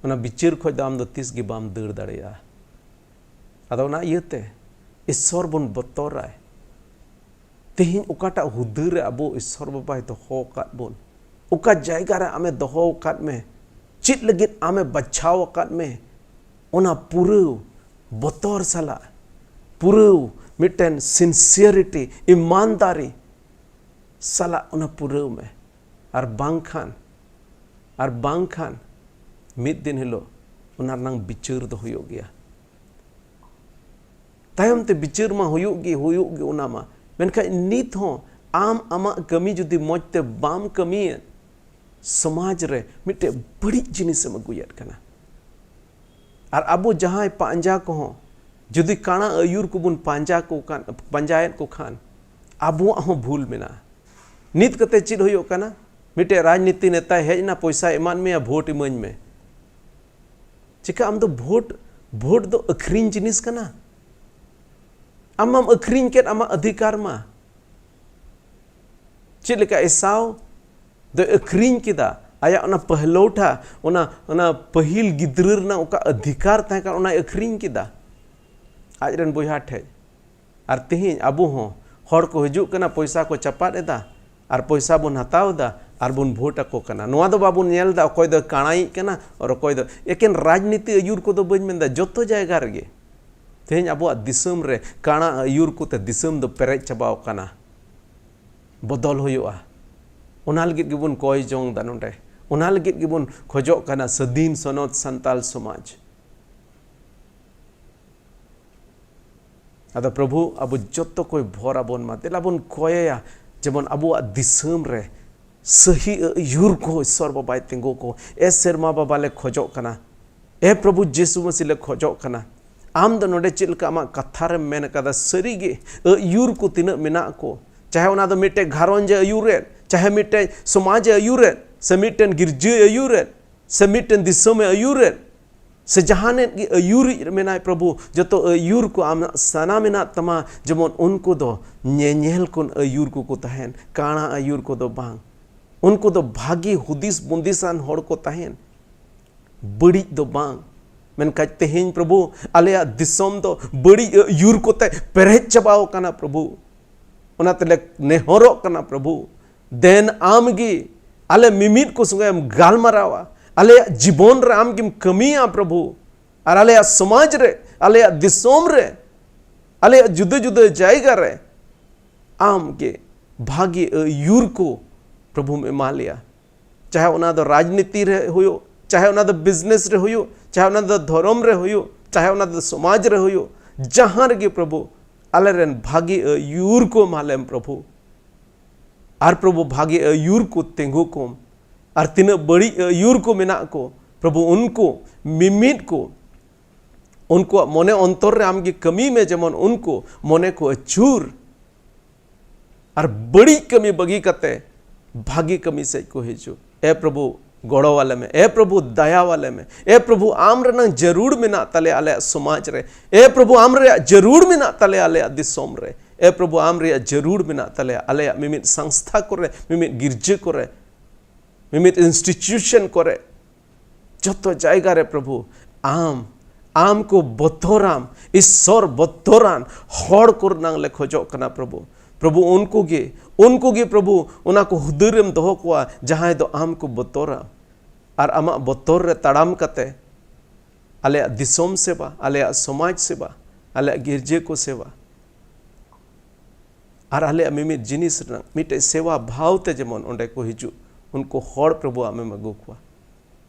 ᱚᱱᱟ ᱵᱤᱪᱟᱹᱨ ᱠᱷᱚᱡ ᱫᱚ ᱟᱢ ᱫᱚ ᱛᱤᱥ ᱜᱮ ᱵᱟᱢ ᱫᱟᱹᱲ ᱫᱟᱲᱮᱭᱟᱜᱼᱟ᱾ ᱟᱫᱚ ᱚᱱᱟ ᱤᱭᱟᱹᱛᱮ ᱤᱥᱥᱚᱨ ᱵᱚᱱ ᱵᱚᱛᱚᱨᱟᱭ᱾ ᱛᱮᱦᱮᱧ ᱚᱠᱟᱴᱟᱜ ᱦᱩᱫᱟᱹ ᱨᱮ ᱟᱵᱚ ᱤᱥᱥᱚᱨ ᱵᱟᱵᱟᱭ ᱫᱚᱦᱚ ᱟᱠᱟᱫ ᱵᱚᱱ, ᱚᱠᱟ ᱡᱟᱭᱜᱟ ᱨᱮ ᱟᱢᱮ ᱫᱚᱦᱚ ᱟᱠᱟᱫ ᱢᱮ, ᱪᱮᱫ ᱞᱟᱹᱜᱤᱫ ᱟᱢᱮ ᱵᱟᱪᱷᱟᱣ ᱟᱠᱟᱫ ᱢᱮ, ᱚᱱᱟ ᱯᱩᱨᱟᱹᱣ ᱵᱚᱛᱚᱨ ᱥᱟᱞᱟᱜ, ᱯᱩᱨᱟᱹᱣ ᱢᱤᱫᱴᱮᱱ sincerity, ᱤᱢᱟᱱᱫᱟᱨᱤ ᱥᱟᱞᱟᱜ ᱚᱱᱟ ᱯᱩᱨᱟᱹᱣ ᱢᱮ᱾ ᱟᱨ ᱵᱟᱝᱠᱷᱟᱱ, ᱟᱨ ᱵᱟᱝᱠᱷᱟᱱ ᱢᱤᱫ ᱫᱤᱱ ᱦᱤᱞᱳᱜ ᱚᱱᱟ ᱨᱮᱱᱟᱝ ᱵᱤᱪᱟᱹᱨ ᱫᱚ ᱦᱩᱭᱩᱜ ᱜᱮᱭᱟ᱾ ᱛᱟᱭᱚᱢ ᱛᱮ ᱵᱤᱪᱟᱹᱨ ᱢᱟ ᱦᱩᱭᱩᱜ ᱜᱮ, ᱦᱩᱭᱩᱜ ᱜᱮ ᱚᱱᱟ ᱢᱟ᱾ ᱢᱮᱱᱠᱷᱟᱱ ᱱᱤᱛ ᱦᱚᱸ ᱟᱢ ᱟᱢᱟᱜ ᱠᱟᱹᱢᱤ ᱡᱩᱫᱤ ᱢᱚᱡᱽ ᱛᱮ ᱵᱟᱢ ᱠᱟᱹᱢᱤᱭᱮᱫ, ᱥᱚᱢᱟᱡᱽ ᱨᱮ ᱢᱤᱫᱴᱮᱡ ᱵᱟᱹᱲᱤᱡ ᱡᱤᱱᱤᱥᱮᱢ ᱟᱹᱜᱩᱭᱮᱫ ᱠᱟᱱᱟ᱾ ᱟᱨ ᱟᱵᱚ ᱡᱟᱦᱟᱸᱭ ᱯᱟᱸᱡᱟ ᱠᱚᱦᱚᱸ ᱡᱩᱫᱤ ᱠᱟᱬᱟ ᱟᱹᱭᱩᱨ ᱠᱚᱵᱚᱱ ᱯᱟᱸᱡᱟ ᱠᱚ ᱠᱟᱱ, ᱯᱟᱸᱡᱟᱭᱮᱫ ᱠᱚ ᱠᱷᱟᱱ ᱟᱵᱚᱣᱟᱜ ᱦᱚᱸ ᱵᱷᱩᱞ ᱢᱮᱱᱟᱜᱼᱟ᱾ ᱱᱤᱛ ᱠᱟᱛᱮ ᱪᱮᱫ ᱦᱩᱭᱩᱜ ᱠᱟᱱᱟ? ᱢᱤᱫᱴᱮᱡ ᱨᱟᱡᱽᱱᱤᱛᱤ ᱱᱮᱛᱟᱭ ᱦᱮᱡ ᱮᱱᱟ, ᱯᱚᱭᱥᱟᱭ ᱮᱢᱟᱫ ᱢᱮᱭᱟ, ᱵᱷᱳᱴ ᱤᱢᱟᱹᱧ ᱢᱮ᱾ ᱪᱮᱠᱟ ᱟᱢ ᱫᱚ ᱵᱷᱳᱴ, ᱵᱷᱳᱴ ᱫᱚ ᱟᱹᱠᱷᱨᱤᱧ ᱡᱤᱱᱤᱥ ᱠᱟᱱᱟ᱾ ᱟᱢ ᱢᱟᱢ ᱟᱹᱠᱷᱨᱤᱧ ᱠᱮᱫ ᱟᱢᱟᱜ ᱚᱫᱷᱤᱠᱟᱨ ᱢᱟ᱾ ᱪᱮᱫ ᱞᱮᱠᱟ ᱮᱥᱟᱣ ᱫᱚᱭ ᱟᱹᱠᱷᱨᱤᱧ ᱠᱮᱫᱟ ᱟᱭᱟᱜ ᱚᱱᱟ ᱯᱟᱦᱞᱳᱴᱷᱟ, ᱚᱱᱟ, ᱚᱱᱟ ᱯᱟᱹᱦᱤᱞ ᱜᱤᱫᱽᱨᱟᱹ ᱨᱮᱱᱟᱜ ᱚᱠᱟ ᱚᱫᱷᱤᱠᱟᱨ ᱛᱟᱦᱮᱸ ᱠᱟᱱᱟ, ᱚᱱᱟᱭ ᱟᱹᱠᱷᱨᱤᱧ ᱠᱮᱫᱟ ᱟᱡ ᱨᱮᱱ ᱵᱚᱭᱦᱟ ᱴᱷᱮᱡ᱾ ᱟᱨ ᱛᱮᱦᱮᱧ ᱟᱵᱚ ᱦᱚᱸ ᱦᱚᱲ ᱠᱚ ᱦᱤᱡᱩᱜ ᱠᱟᱱᱟ, ᱯᱚᱭᱥᱟ ᱠᱚ ᱪᱟᱯᱟᱫ ᱮᱫᱟ ᱟᱨ ᱯᱚᱭᱥᱟ ᱵᱚᱱ ᱦᱟᱛᱟᱣ ᱮᱫᱟ, ᱟᱨ ᱵᱚᱱ ᱵᱷᱳᱴ ᱟᱠᱚ ᱠᱟᱱᱟ᱾ ᱱᱚᱣᱟ ᱫᱚ ᱵᱟᱵᱚᱱ ᱧᱮᱞ ᱮᱫᱟ ᱚᱠᱚᱭ ᱫᱚ ᱠᱟᱬᱟᱭᱤᱡ ᱠᱟᱱᱟ ᱟᱨ ᱚᱠᱚᱭ ᱫᱚ, ᱮᱠᱮᱱ ᱨᱟᱡᱽᱱᱤᱛᱤ ᱟᱹᱭᱩᱨ ᱠᱚᱫᱚ ᱵᱟᱹᱧ ᱢᱮᱱᱫᱟ, ᱡᱚᱛᱚ ᱡᱟᱭᱜᱟ ᱨᱮᱜᱮ ᱛᱮᱦᱮᱧ ᱟᱵᱚᱣᱟᱜ ᱫᱤᱥᱚᱢ ᱨᱮ ᱠᱟᱬᱟ ᱟᱹᱭᱩᱨ ᱠᱚᱛᱮ ᱫᱤᱥᱚᱢ ᱫᱚ ᱯᱮᱨᱮᱡ ᱪᱟᱵᱟᱣ ᱠᱟᱱᱟ᱾ ᱵᱚᱫᱚᱞ ᱦᱩᱭᱩᱜᱼᱟ᱾ ᱚᱱᱟ ᱞᱟᱹᱜᱤᱫ ᱜᱮᱵᱚᱱ ᱠᱚᱭ ᱡᱚᱝ ᱮᱫᱟ ᱱᱚᱰᱮ᱾ ᱚᱱᱟ ᱞᱟᱹᱜᱤᱫ ᱜᱮᱵᱚᱱ ᱠᱷᱚᱡᱚᱜ ᱠᱟᱱᱟ ᱥᱟᱹᱫᱷᱤᱱ ᱥᱚᱱᱚᱛ ᱥᱟᱱᱛᱟᱞ ᱥᱚᱢᱟᱡᱽ᱾ ᱟᱫᱚ ᱯᱨᱚᱵᱷᱩ, ᱟᱵᱚ ᱡᱚᱛᱚ ᱠᱚᱭ ᱵᱷᱚᱨ ᱟᱵᱚᱱ ᱢᱟ᱾ ᱫᱮᱞᱟ ᱵᱚᱱ ᱠᱚᱭᱮᱭᱟ, ᱡᱮᱢᱚᱱ ᱟᱵᱚᱣᱟᱜ ᱫᱤᱥᱚᱢ ᱨᱮ ᱥᱟᱹᱦᱤ ᱟᱹᱭᱩᱨ ᱠᱚ ᱤᱥᱥᱚᱨ ᱵᱟᱵᱟᱭ ᱛᱤᱸᱜᱩ ᱠᱚ᱾ ᱮ ᱥᱮᱨᱢᱟ ᱵᱟᱵᱟ ᱞᱮ ᱠᱷᱚᱡᱚᱜ ᱠᱟᱱᱟ, ᱮ ᱯᱨᱚᱵᱷᱩ ᱡᱤᱥᱩ ᱢᱟᱹᱥᱤ ᱞᱮ ᱠᱷᱚᱡᱚᱜ ᱠᱟᱱᱟ᱾ ᱟᱢ ᱫᱚ ᱱᱚᱰᱮ ᱪᱮᱫ ᱞᱮᱠᱟ ᱟᱢᱟᱜ ᱠᱟᱛᱷᱟ ᱨᱮᱢ ᱢᱮᱱ ᱠᱟᱫᱟ, ᱥᱟᱹᱨᱤ ᱜᱮ ᱟᱹᱭᱩᱨ ᱠᱚ ᱛᱤᱱᱟᱹᱜ ᱢᱮᱱᱟᱜ ᱠᱚ, ᱪᱟᱦᱮ ᱚᱱᱟ ᱫᱚ ᱢᱤᱫᱴᱮᱡ ᱜᱷᱟᱨᱚᱸᱡᱽ ᱮ ᱟᱹᱭᱩᱨᱮᱫ, ᱪᱟᱦᱮ ᱢᱤᱫᱴᱮᱡ ᱥᱚᱢᱟᱡᱽ ᱮ ᱟᱹᱭᱩᱨᱮᱫ, ᱥᱮ ᱢᱤᱫᱴᱮᱱ ᱜᱤᱨᱡᱟᱹᱭ ᱟᱹᱭᱩᱨᱮᱫ, ᱥᱮ ᱢᱤᱫᱴᱮᱱ ᱫᱤᱥᱚᱢ ᱮ ᱟᱹᱭᱩᱨᱮᱫ, ᱥᱮ ᱡᱟᱦᱟᱱᱮᱫ ᱜᱮ ᱟᱹᱭᱩᱨᱤᱡ ᱢᱮᱱᱟᱭ ᱯᱨᱚᱵᱷᱩ, ᱡᱚᱛᱚ ᱟᱹᱭᱩᱨ ᱠᱚ ᱟᱢᱟᱜ ᱥᱟᱱᱟ ᱢᱮᱱᱟᱜ ᱛᱟᱢᱟ, ᱡᱮᱢᱚᱱ ᱩᱱᱠᱩ ᱫᱚ ᱧᱮᱧᱮᱞ ᱠᱚᱱ ᱟᱹᱭᱩᱨ ᱠᱚᱠᱚ ᱛᱟᱦᱮᱱ, ᱠᱟᱬᱟ ᱟᱹᱭᱩᱨ ᱠᱚᱫᱚ ᱵᱟᱝ᱾ ᱩᱱᱠᱩ ᱫᱚ ᱵᱷᱟᱜᱮ ᱦᱩᱫᱤᱥ ᱵᱩᱸᱫᱤᱥᱟᱱ ᱦᱚᱲ ᱠᱚ ᱛᱟᱦᱮᱱ, ᱵᱟᱹᱲᱤᱡ ᱫᱚ ᱵᱟᱝ᱾ ᱢᱮᱱᱠᱷᱟᱱ ᱛᱮᱦᱮᱧ ᱯᱨᱚᱵᱷᱩ, ᱟᱞᱮᱭᱟᱜ ᱫᱤᱥᱚᱢ ᱫᱚ ᱵᱟᱹᱲᱤᱡ ᱟᱹᱭᱩᱨ ᱠᱚᱛᱮ ᱯᱮᱨᱮᱡ ᱪᱟᱵᱟᱣ ᱠᱟᱱᱟ ᱯᱨᱚᱵᱷᱩ᱾ ᱚᱱᱟ ᱛᱮᱞᱮ ᱱᱮᱦᱚᱨᱚᱜ ᱠᱟᱱᱟ ᱯᱨᱚᱵᱷᱩ, ᱫᱮᱱ ᱟᱢ ᱜᱮ ᱟᱞᱮ ᱢᱤᱢᱤᱫ ᱠᱚ ᱥᱚᱸᱜᱮ ᱮᱢ ᱜᱟᱞᱢᱟᱨᱟᱣᱟ, ᱟᱞᱮᱭᱟᱜ ᱡᱤᱵᱚᱱ ᱨᱮ ᱟᱢ ᱜᱮᱢ ᱠᱟᱹᱢᱤᱭᱟ ᱯᱨᱚᱵᱷᱩ, ᱟᱨ ᱟᱞᱮᱭᱟᱜ ᱥᱚᱢᱟᱡᱽ ᱨᱮ, ᱟᱞᱮᱭᱟᱜ ᱫᱤᱥᱚᱢ ᱨᱮ, ᱟᱞᱮᱭᱟᱜ ᱡᱩᱫᱟᱹ ᱡᱩᱫᱟᱹ ᱡᱟᱭᱜᱟ ᱨᱮ ᱟᱢ ᱜᱮ ᱵᱷᱟᱜᱮ ᱟᱹᱭᱩᱨ ᱠᱚ ᱯᱨᱚᱵᱷᱩᱢ ᱮᱢᱟ ᱞᱮᱭᱟ᱾ ᱪᱟᱦᱮ ᱚᱱᱟ ᱫᱚ ᱨᱟᱡᱽᱱᱤᱛᱤ ᱨᱮ ᱦᱩᱭᱩᱜ, ᱪᱟᱦᱮ ᱚᱱᱟ ᱫᱚ ᱵᱤᱡᱽᱱᱮᱥ ᱨᱮ ᱦᱩᱭᱩᱜ, ᱪᱟᱦᱮ ᱚᱱᱟ ᱫᱚ ᱫᱷᱚᱨᱚᱢ ᱨᱮ ᱦᱩᱭᱩᱜ, ᱪᱟᱦᱮ ᱚᱱᱟ ᱫᱚ ᱥᱚᱢᱟᱡᱽ ᱨᱮ ᱦᱩᱭᱩᱜ, ᱡᱟᱦᱟᱸ ᱨᱮᱜᱮ ᱯᱨᱚᱵᱷᱩ ᱟᱞᱮᱨᱮᱱ ᱵᱷᱟᱜᱮ ᱟᱹᱭᱩᱨ ᱠᱚ ᱮᱢᱟ ᱞᱮᱢ ᱯᱨᱚᱵᱷᱩ᱾ ᱟᱨ ᱯᱨᱚᱵᱷᱩ ᱵᱷᱟᱜᱮ ᱟᱹᱭᱩᱨ ᱠᱚ ᱛᱤᱸᱜᱩ ᱠᱚᱢ᱾ ᱟᱨ ᱛᱤᱱᱟᱹᱜ ᱵᱟᱹᱲᱤᱡ ᱟᱹᱭᱩᱨ ᱠᱚ ᱢᱮᱱᱟᱜ ᱠᱚ ᱯᱨᱚᱵᱷᱩ, ᱩᱱᱠᱩ ᱢᱤᱢᱤᱫ ᱠᱚ, ᱩᱱᱠᱩᱣᱟᱜ ᱢᱚᱱᱮ ᱚᱱᱛᱚᱨ ᱨᱮ ᱟᱢᱜᱮ ᱠᱟᱹᱢᱤ ᱢᱮ, ᱡᱮᱢᱚᱱ ᱩᱱᱠᱩ ᱢᱚᱱᱮ ᱠᱚ ᱟᱹᱪᱩᱨ ᱟᱨ ᱵᱟᱹᱲᱤᱡ ᱠᱟᱹᱢᱤ ᱵᱟᱹᱜᱤ ᱠᱟᱛᱮ ᱵᱷᱟᱹᱜᱤ ᱠᱟᱹᱢᱤ ᱥᱮᱫ ᱠᱚ ᱦᱤᱡᱩᱜ᱾ ᱮ ᱯᱨᱚᱵᱷᱩ, ᱜᱚᱲᱚ ᱟᱞᱮ ᱢᱮ᱾ ᱮ ᱯᱨᱚᱵᱷᱩ, ᱫᱟᱭᱟ ᱟᱞᱮ ᱢᱮ᱾ ᱮ ᱯᱨᱚᱵᱷᱩ, ᱟᱢ ᱨᱮᱱᱟᱜ ᱡᱟᱹᱨᱩᱲ ᱢᱮᱱᱟᱜ ᱛᱟᱞᱮᱭᱟ ᱟᱞᱮᱭᱟᱜ ᱥᱚᱢᱟᱡᱽ ᱨᱮ᱾ ᱮ ᱯᱨᱚᱵᱷᱩ, ᱟᱢ ᱨᱮᱭᱟᱜ ᱡᱟᱹᱨᱩᱲ ᱢᱮᱱᱟᱜ ᱛᱟᱞᱮᱭᱟ ᱟᱞᱮᱭᱟᱜ ᱫᱤᱥᱚᱢ ᱨᱮ᱾ ᱮ ᱯᱨᱚᱵᱷᱩ, ᱟᱢ ᱨᱮᱭᱟᱜ ᱡᱟᱹᱨᱩᱲ ᱢᱮᱱᱟᱜ ᱛᱟᱞᱮᱭᱟ ᱟᱞᱮᱭᱟᱜ ᱢᱤᱢᱤᱫ ᱥᱚᱝᱥᱛᱷᱟ ᱠᱚᱨᱮ, ᱢᱤᱢᱤᱫ ᱜᱤᱨᱡᱟᱹ ᱠᱚᱨᱮ, ᱢᱤᱢᱤᱫ institution ᱠᱚᱨᱮ, ᱡᱚᱛᱚ ᱡᱟᱭᱜᱟ ᱨᱮ ᱯᱨᱚᱵᱷᱩ, ᱟᱢ, ᱟᱢ ᱠᱚ ᱵᱚᱛᱚᱨᱟᱢ, ᱤᱥᱥᱚᱨ ᱵᱚᱛᱚᱨᱟᱱ ᱦᱚᱲ ᱠᱚᱨᱮᱱᱟᱝ ᱞᱮ ᱠᱷᱚᱡᱚᱜ ᱠᱟᱱᱟ ᱯᱨᱚᱵᱷᱩ᱾ ᱯᱨᱚᱵᱷᱩ, ᱩᱱᱠᱩ ᱜᱮ, ᱩᱱᱠᱩ ᱜᱮ ᱯᱨᱚᱵᱷᱩ, ᱚᱱᱟ ᱠᱚ ᱦᱩᱫᱟᱹᱨᱮᱢ ᱫᱚᱦᱚ ᱠᱚᱣᱟ, ᱡᱟᱦᱟᱸᱭ ᱫᱚ ᱟᱢ ᱠᱚ ᱵᱚᱛᱚᱨᱟ᱾ ᱟᱨ ᱟᱢᱟᱜ ᱵᱚᱛᱚᱨ ᱨᱮ ᱛᱟᱲᱟᱢ ᱠᱟᱛᱮ ᱟᱞᱮᱭᱟᱜ ᱫᱤᱥᱚᱢ ᱥᱮᱵᱟ, ᱟᱞᱮᱭᱟᱜ ᱥᱚᱢᱟᱡᱽ ᱥᱮᱵᱟ, ᱟᱞᱮᱭᱟᱜ ᱜᱤᱨᱡᱟᱹ ᱠᱚ ᱥᱮᱵᱟ, ᱟᱨ ᱟᱞᱮᱭᱟᱜ ᱢᱤᱢᱤᱫ ᱡᱤᱱᱤᱥ ᱨᱮᱱᱟᱜ ᱢᱤᱫᱴᱮᱡ ᱥᱮᱵᱟ ᱵᱷᱟᱣ ᱛᱮ ᱡᱮᱢᱚᱱ ᱚᱸᱰᱮ ᱠᱚ ᱦᱤᱡᱩᱜ, ᱩᱱᱠᱩ ᱦᱚᱲ ᱯᱨᱚᱵᱷᱩ ᱟᱢᱮᱢ ᱟᱹᱜᱩ ᱠᱚᱣᱟ᱾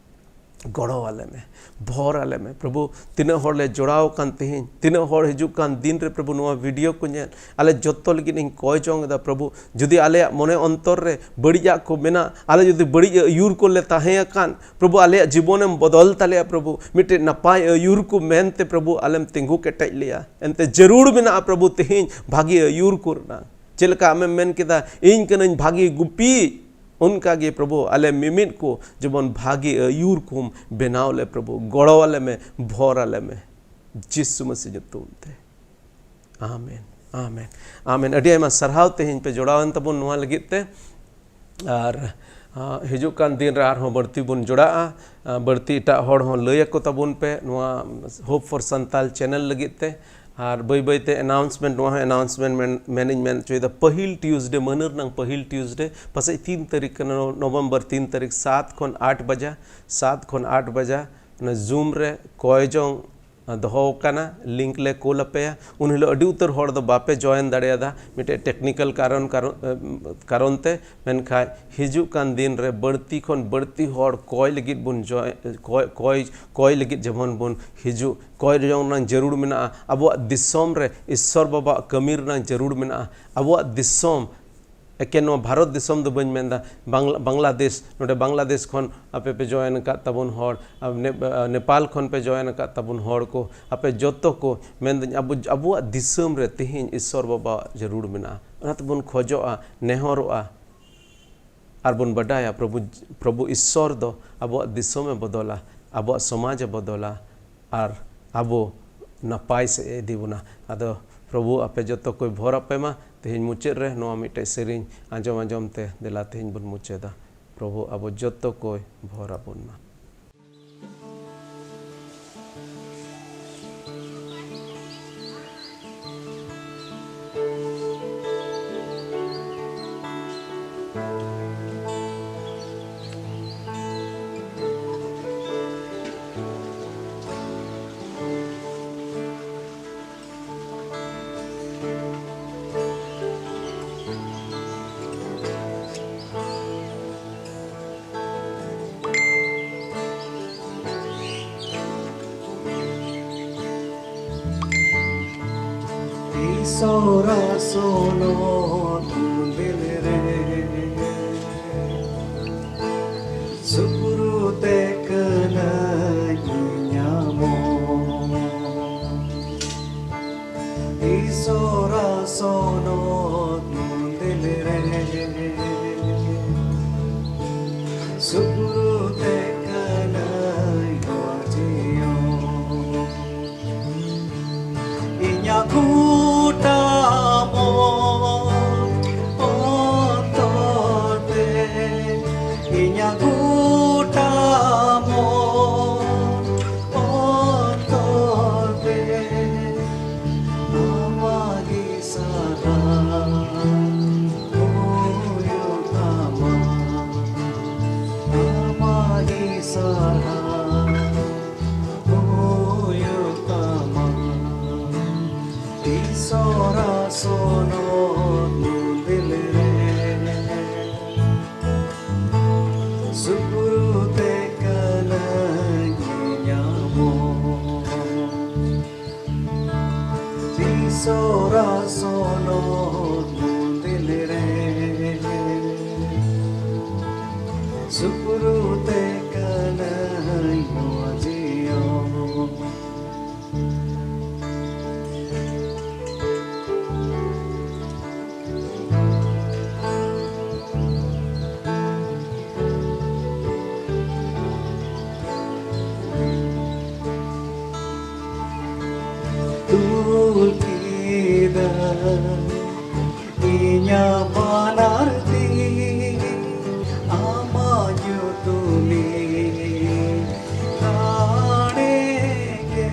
ᱜᱚᱲᱚ ᱟᱞᱮ ᱢᱮ, ᱵᱷᱚᱨ ᱟᱞᱮ ᱢᱮ ᱯᱨᱚᱵᱷᱩ᱾ ᱛᱤᱱᱟᱹᱜ ᱦᱚᱲ ᱞᱮ ᱡᱚᱲᱟᱣ ᱟᱠᱟᱱ ᱛᱮᱦᱮᱧ, ᱛᱤᱱᱟᱹᱜ ᱦᱚᱲ ᱦᱤᱡᱩᱜ ᱠᱟᱱ ᱫᱤᱱ ᱨᱮ ᱯᱨᱚᱵᱷᱩ ᱱᱚᱣᱟ ᱵᱷᱤᱰᱤᱭᱳ ᱠᱚ ᱧᱮᱞ, ᱟᱞᱮ ᱡᱚᱛᱚ ᱞᱟᱹᱜᱤᱫ ᱤᱧ ᱠᱚᱭ ᱡᱚᱝ ᱮᱫᱟ ᱯᱨᱚᱵᱷᱩ, ᱡᱩᱫᱤ ᱟᱞᱮᱭᱟᱜ ᱢᱚᱱᱮ ᱚᱱᱛᱚᱨ ᱨᱮ ᱵᱟᱹᱲᱤᱡᱟᱜ ᱠᱚ ᱢᱮᱱᱟᱜ, ᱟᱞᱮ ᱡᱩᱫᱤ ᱵᱟᱹᱲᱤᱡ ᱟᱹᱭᱩᱨ ᱠᱚᱞᱮ ᱛᱟᱦᱮᱸ ᱟᱠᱟᱱ, ᱯᱨᱚᱵᱷᱩ, ᱟᱞᱮᱭᱟᱜ ᱡᱤᱵᱚᱱᱮᱢ ᱵᱚᱫᱚᱞ ᱛᱟᱞᱮᱭᱟ ᱯᱨᱚᱵᱷᱩ, ᱢᱤᱫᱴᱮᱡ ᱱᱟᱯᱟᱭ ᱟᱹᱭᱩᱨ ᱠᱚ ᱢᱮᱱᱛᱮ ᱯᱨᱚᱵᱷᱩ ᱟᱞᱮᱢ ᱛᱤᱸᱜᱩ ᱠᱮᱴᱮᱡ ᱞᱮᱭᱟ᱾ ᱮᱱᱛᱮ ᱡᱟᱹᱨᱩᱲ ᱢᱮᱱᱟᱜᱼᱟ ᱯᱨᱚᱵᱷᱩ ᱛᱮᱦᱮᱧ ᱵᱷᱟᱜᱤ ᱟᱹᱭᱩᱨ ᱠᱚ ᱨᱮᱱᱟᱜ᱾ ᱪᱮᱫ ᱞᱮᱠᱟ ᱟᱢᱮᱢ ᱢᱮᱱ ᱠᱮᱫᱟ, "ᱤᱧ ᱠᱟᱹᱱᱟᱹᱧ ᱵᱷᱟᱜᱤ ᱜᱩᱯᱤ", ᱚᱱᱠᱟ ᱜᱮ ᱯᱨᱚᱵᱷᱩ ᱟᱞᱮ ᱢᱤᱢᱤᱫ ᱠᱚ ᱡᱮᱢᱚᱱ ᱵᱷᱟᱜᱤ ᱟᱹᱭᱩᱨ ᱠᱚᱢ ᱵᱮᱱᱟᱣ ᱞᱮ ᱯᱨᱚᱵᱷᱩ, ᱜᱚᱲᱚ ᱟᱞᱮ ᱢᱮ, ᱵᱷᱚᱨ ᱟᱞᱮ ᱢᱮ, ᱡᱤᱥᱩ ᱢᱟᱹᱥᱤ ᱧᱩᱛᱩᱢ ᱛᱮ᱾ ᱟᱢᱮᱱ, ᱟᱢᱮᱱ, ᱟᱢᱮᱱ᱾ ᱟᱹᱰᱤ ᱟᱭᱢᱟ ᱥᱟᱨᱦᱟᱣ ᱛᱮᱦᱮᱧ ᱯᱮ ᱡᱚᱲᱟᱣᱮᱱ ᱛᱟᱵᱚᱱ ᱱᱚᱣᱟ ᱞᱟᱹᱜᱤᱫ ᱛᱮ᱾ ᱟᱨ, ᱟ, ᱦᱤᱡᱩᱜ ᱠᱟᱱ ᱫᱤᱱ ᱨᱮ ᱟᱨᱦᱚᱸ ᱵᱟᱹᱲᱛᱤ ᱵᱚᱱ ᱡᱚᱲᱟᱜᱼᱟ᱾ ᱟ, ᱵᱟᱹᱲᱛᱤ ᱮᱴᱟᱜ ᱦᱚᱲ ᱦᱚᱸ ᱞᱟᱹᱭ ᱟᱠᱚ ᱛᱟᱵᱚᱱ ᱯᱮ ᱱᱚᱣᱟ Hope for Santal channel ᱞᱟᱹᱜᱤᱫ ᱛᱮ᱾ ᱟᱨ ᱵᱟᱹᱭ ᱵᱟᱹᱭ ᱛᱮ announcement, ᱱᱚᱣᱟ ᱦᱚᱸ announcement ᱢᱮᱱ, ᱢᱮᱱᱤᱧ ᱢᱮᱱ ᱦᱚᱪᱚᱭᱮᱫᱟ, ᱯᱟᱹᱦᱤᱞ Tuesday, ᱢᱟᱹᱱᱟᱹ ᱨᱮᱱᱟᱜ ᱯᱟᱹᱦᱤᱞ Tuesday, ᱯᱟᱥᱮᱡ ᱛᱤᱱ ᱛᱟᱹᱨᱤᱠᱷ ᱠᱟᱱᱟ, ᱱᱚ-, November ᱛᱤᱱ ᱛᱟᱹᱨᱤᱠᱷ, ᱥᱟᱛ ᱠᱷᱚᱱ ᱟᱴ ᱵᱟᱡᱟ, ᱥᱟᱛ ᱠᱷᱚᱱ ᱟᱴ ᱵᱟᱡᱟ, ᱚᱱᱟ Zoom ᱨᱮ ᱠᱚᱭ ᱡᱚᱝ ᱫᱚᱦᱚ ᱟᱠᱟᱱᱟ, link ᱞᱮ ᱠᱳᱞ ᱟᱯᱮᱭᱟ᱾ ᱩᱱ ᱦᱤᱞᱳᱜ ᱟᱹᱰᱤ ᱩᱛᱟᱹᱨ ᱦᱚᱲ ᱫᱚ ᱵᱟᱯᱮ join ᱫᱟᱲᱮᱭᱟᱫᱟ, ᱢᱤᱫᱴᱮᱡ technical ᱠᱟᱨᱚᱱ, ᱠᱟᱨᱚᱱ, ᱠᱟᱨᱚᱱ ᱛᱮ᱾ ᱢᱮᱱᱠᱷᱟᱱ ᱦᱤᱡᱩᱜ ᱠᱟᱱ ᱫᱤᱱ ᱨᱮ ᱵᱟᱹᱲᱛᱤ ᱠᱷᱚᱱ ᱵᱟᱹᱲᱛᱤ ᱦᱚᱲ ᱠᱚᱭ ᱞᱟᱹᱜᱤᱫ ᱵᱚᱱ join, ᱠᱚᱭ, ᱠᱚᱭ, ᱠᱚᱭ ᱞᱟᱹᱜᱤᱫ ᱡᱮᱢᱚᱱ ᱵᱚᱱ ᱦᱤᱡᱩᱜ, ᱠᱚᱭ ᱡᱚᱝ ᱨᱮᱱᱟᱜ ᱡᱟᱹᱨᱩᱲ ᱢᱮᱱᱟᱜᱼᱟ᱾ ᱟᱵᱚᱣᱟᱜ ᱫᱤᱥᱚᱢ ᱨᱮ ᱤᱥᱥᱚᱨ ᱵᱟᱵᱟᱣᱟᱜ ᱠᱟᱹᱢᱤ ᱨᱮᱱᱟᱜ ᱡᱟᱹᱨᱩᱲ ᱢᱮᱱᱟᱜᱼᱟ᱾ ᱟᱵᱚᱣᱟᱜ ᱫᱤᱥᱚᱢ, ᱮᱠᱮᱱ ᱱᱚᱣᱟ ᱵᱷᱟᱨᱚᱛ ᱫᱤᱥᱚᱢ ᱫᱚ ᱵᱟᱹᱧ ᱢᱮᱱᱫᱟ, ᱵᱟᱝᱞᱟ-, ᱵᱟᱝᱞᱟᱫᱮᱥ, ᱱᱚᱰᱮ ᱵᱟᱝᱞᱟᱫᱮᱥ ᱠᱷᱚᱱ ᱟᱯᱮ ᱯᱮ join ᱟᱠᱟᱫ ᱛᱟᱵᱚᱱ ᱦᱚᱲ, ᱟᱨ ᱱᱮ-, ᱱᱮᱯᱟᱞ ᱠᱷᱚᱱ ᱯᱮ join ᱟᱠᱟᱫ ᱛᱟᱵᱚᱱ ᱦᱚᱲ ᱠᱚ, ᱟᱯᱮ ᱡᱚᱛᱚ ᱠᱚ ᱢᱮᱱᱫᱟᱹᱧ, ᱟᱵᱚ, ᱟᱵᱚᱣᱟᱜ ᱫᱤᱥᱚᱢ ᱨᱮ ᱛᱮᱦᱮᱧ ᱤᱥᱥᱚᱨ ᱵᱟᱵᱟᱣᱟᱜ ᱡᱟᱹᱨᱩᱲ ᱢᱮᱱᱟᱜᱼᱟ᱾ ᱚᱱᱟ ᱛᱮᱵᱚᱱ ᱠᱷᱚᱡᱚᱜᱼᱟ, ᱱᱮᱦᱚᱨᱚᱜᱼᱟ, ᱟᱨ ᱵᱚᱱ ᱵᱟᱰᱟᱭᱟ ᱯᱨᱚᱵᱷᱩ, ᱯᱨᱚᱵᱷᱩ ᱤᱥᱥᱚᱨ ᱫᱚ ᱟᱵᱚᱣᱟᱜ ᱫᱤᱥᱚᱢᱮ ᱵᱚᱫᱚᱞᱟ, ᱟᱵᱚᱣᱟᱜ ᱥᱚᱢᱟᱡᱮ ᱵᱚᱫᱚᱞᱟ, ᱟᱨ ᱟᱵᱚ ᱱᱟᱯᱟᱭ ᱥᱮᱫ ᱮ ᱤᱫᱤ ᱵᱚᱱᱟ᱾ ᱟᱫᱚ ᱯᱨᱚᱵᱷᱩ ᱟᱯᱮ ᱡᱚᱛᱚ ᱠᱚᱭ ᱵᱷᱚᱨ ᱟᱯᱮ ᱢᱟ᱾ ᱛᱮᱦᱮᱧ ᱢᱩᱪᱟᱹᱫ ᱨᱮ ᱱᱚᱣᱟ ᱢᱤᱫᱴᱮᱡ ᱥᱮᱨᱮᱧ ᱟᱸᱡᱚᱢ ᱟᱸᱡᱚᱢ ᱛᱮ ᱫᱮᱞᱟ ᱛᱮᱦᱮᱧ ᱵᱚᱱ ᱢᱩᱪᱟᱹᱫᱟ᱾ ᱯᱨᱚᱵᱷᱩ ᱟᱵᱚ ᱡᱚᱛᱚ ᱠᱚᱭ ᱵᱷᱚᱨ ᱟᱵᱚᱱ ᱢᱟ᱾ ᱥᱚᱨᱟ ᱥᱚᱱᱚᱛ ᱢᱚᱱᱫᱤᱨ ᱨᱮ ᱥᱩᱯᱨᱩ ᱛᱮ ᱠᱟᱹᱱᱟᱹᱧ ᱧᱟᱢᱚᱜ᱾ ᱤᱥᱚᱨᱟ ᱥᱚᱱᱚᱛ ᱢᱚᱱᱫᱤᱨ ᱨᱮ ᱥᱩᱯᱨᱩ ᱛᱮ ᱠᱟᱹᱱᱟᱹᱧ ᱱᱚᱣᱟ ᱡᱤᱭᱚᱱ᱾ ᱤᱧᱟᱜ ᱜᱚᱴᱟ ᱢᱚᱱ ᱚᱱᱛᱚᱨ ᱛᱮ, ᱤᱧᱟᱜ ᱜᱚᱴᱟ ᱢᱚᱱ ᱚᱱᱛᱚᱨ ᱛᱮ, ᱟᱢᱟᱜ ᱜᱮ ᱥᱟᱨᱦᱟᱣ ᱦᱩᱭᱩᱜ ᱛᱟᱢᱟ, ᱟᱢᱟᱜ ᱜᱮ ᱥᱟᱨᱦᱟᱣ ᱦᱩᱭᱩᱜ ᱛᱟᱢᱟ᱾ ᱤᱥᱚᱨᱟ ᱥᱚᱱᱚᱛ ᱢᱚᱱᱫᱤᱨ ᱨᱮ ᱥᱩᱯᱨᱩ ᱛᱮ ᱠᱟᱹᱱᱟᱹᱧ ᱧᱟᱢᱚᱜ᱾ ᱤᱥᱚᱨᱟ ᱥᱚᱱᱚᱛ ᱢᱚᱱᱫᱤᱨ ᱨᱮ ᱥᱩᱯᱨᱩ ᱛᱮ ᱠᱟᱹᱱᱟᱹᱧ ᱱᱚᱣᱟ ᱡᱤᱭᱚᱱ᱾ ᱛᱩᱞ ᱠᱮᱫᱟ ᱤᱧᱟᱜ ᱵᱟᱱᱟᱨ ᱛᱤ ᱟᱢᱟᱜ ᱧᱩᱛᱩᱢᱤᱧ ᱨᱟᱲᱮ ᱜᱮ᱾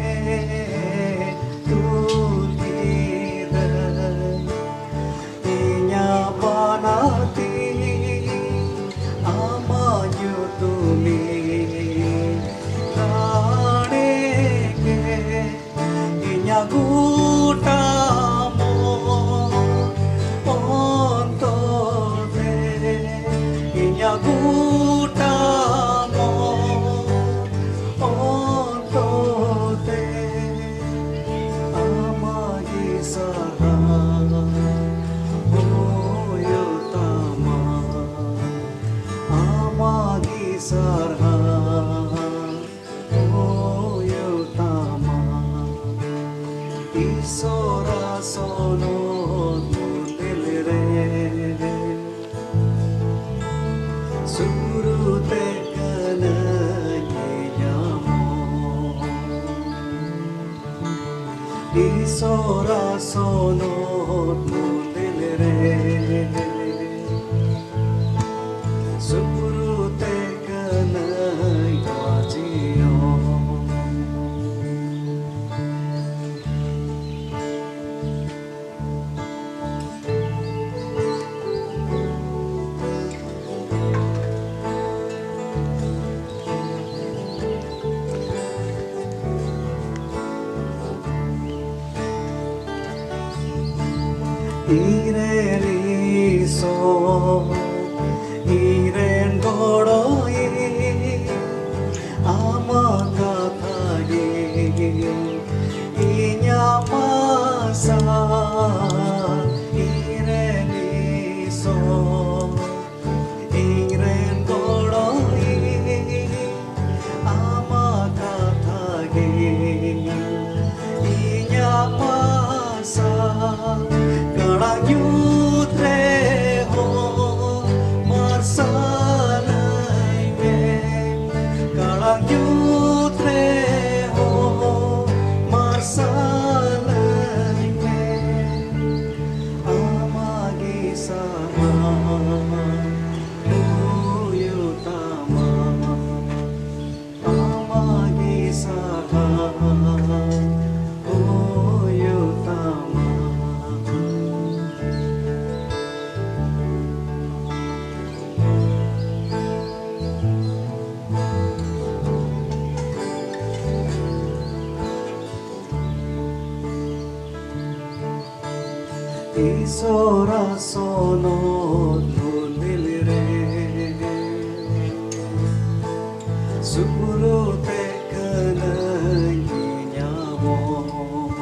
ᱛᱩᱞ ᱠᱮᱫᱟ ᱤᱧᱟᱜ ᱵᱟᱱᱟᱨ ᱛᱤ ᱟᱢᱟᱜ ᱧᱩᱛᱩᱢᱤᱧ ᱨᱟᱲᱮ ᱜᱮ᱾ ᱤᱧᱟᱜ ᱜᱚᱴᱟ ᱢᱚᱱ ᱚᱱᱛᱚᱨ ᱥᱟᱨᱦᱟᱣ ᱦᱩᱭᱩᱜ ᱛᱟᱢᱟ᱾ ᱤᱥᱚᱨᱟ ᱥᱚᱱᱚᱛ ᱢᱩᱫᱤᱞ ᱨᱮ ᱥᱩᱨᱩ ᱛᱮ ᱠᱟᱹᱱᱟᱹᱧ ᱧᱟᱢᱚᱜ᱾ ᱤᱥᱚᱨᱟ ᱥᱚᱱᱚᱛ ᱢᱩᱫᱤᱞ ᱨᱮ ᱥᱩᱨᱩ ᱛᱮ ᱠᱟᱹᱱᱟᱹᱧ ᱵᱟᱡᱤᱭᱚ᱾ ᱤᱧᱨᱮᱱ ᱤᱥᱚᱨ, ᱤᱧᱨᱮᱱ ᱜᱚᱲᱚᱭᱤᱡ, ᱟᱢᱟᱜ ᱠᱟᱛᱷᱟ ᱜᱮ ᱤᱧᱟᱜ ᱟᱥᱟ᱾ ᱤᱧᱨᱮᱱ ᱤᱥᱚᱨ, ᱤᱧᱨᱮᱱ ᱜᱚᱲᱚᱭᱤᱡ, ᱟᱢᱟᱜ ᱠᱟᱛᱷᱟ ᱜᱮ ᱤᱧᱟᱜ ᱟᱥᱟ᱾ ᱠᱟᱲᱟ ᱧᱩᱛ ᱨᱮᱦᱚᱸ ᱢᱟᱨᱥᱟᱞᱟᱹᱧ ᱢᱮ, ᱠᱟᱲᱟ ᱧᱩᱛ ᱨᱮᱦᱚᱸ ᱢᱟᱨᱥᱟᱞᱟᱹᱧ ᱢᱮ᱾ ᱟᱢᱟᱜ ᱜᱮ ᱥᱟᱨᱦᱟᱣ ᱦᱩᱭᱩᱜ ᱛᱟᱢᱟ, ᱟᱢᱟᱜ ᱜᱮ ᱥᱟᱨᱦᱟᱣ ᱦᱩᱭᱩᱜ ᱛᱟᱢᱟ᱾ ᱤᱥᱚᱨᱟ ᱥᱚᱱᱚᱛ ᱢᱩᱫᱤᱞ ᱨᱮ ᱥᱩᱨᱩ ᱛᱮ ᱠᱟᱹᱱᱟᱹᱧ ᱧᱟᱢᱚᱜ᱾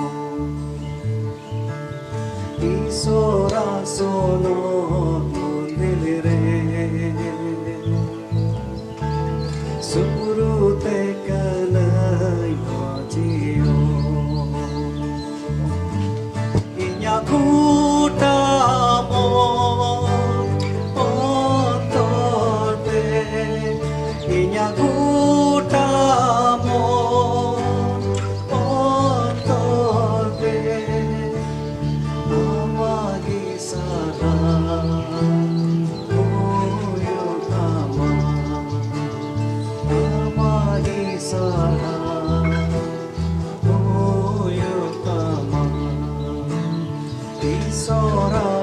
ᱤᱥᱚᱨᱟ ᱥᱚᱱᱚᱛ ᱢᱩᱫᱤᱞ ᱨᱮ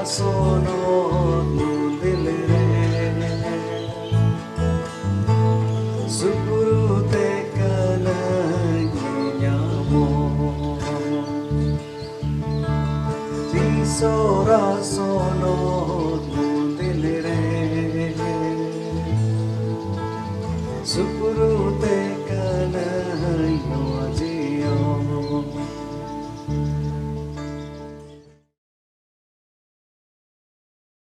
ᱥᱚᱱᱚᱛ ᱢᱚᱱᱫᱤᱞ ᱨᱮ ᱥᱩᱯᱩᱨᱩ ᱛᱮ ᱠᱟᱱᱟᱭ ᱧᱟᱢᱚᱜ᱾ ᱛᱤᱥᱚᱨᱟ ᱥᱚᱱᱚᱛ ᱢᱚᱱᱫᱤᱞ ᱨᱮ ᱥᱩᱯᱩᱨᱩ ᱛᱮ ᱠᱟᱱᱟᱭ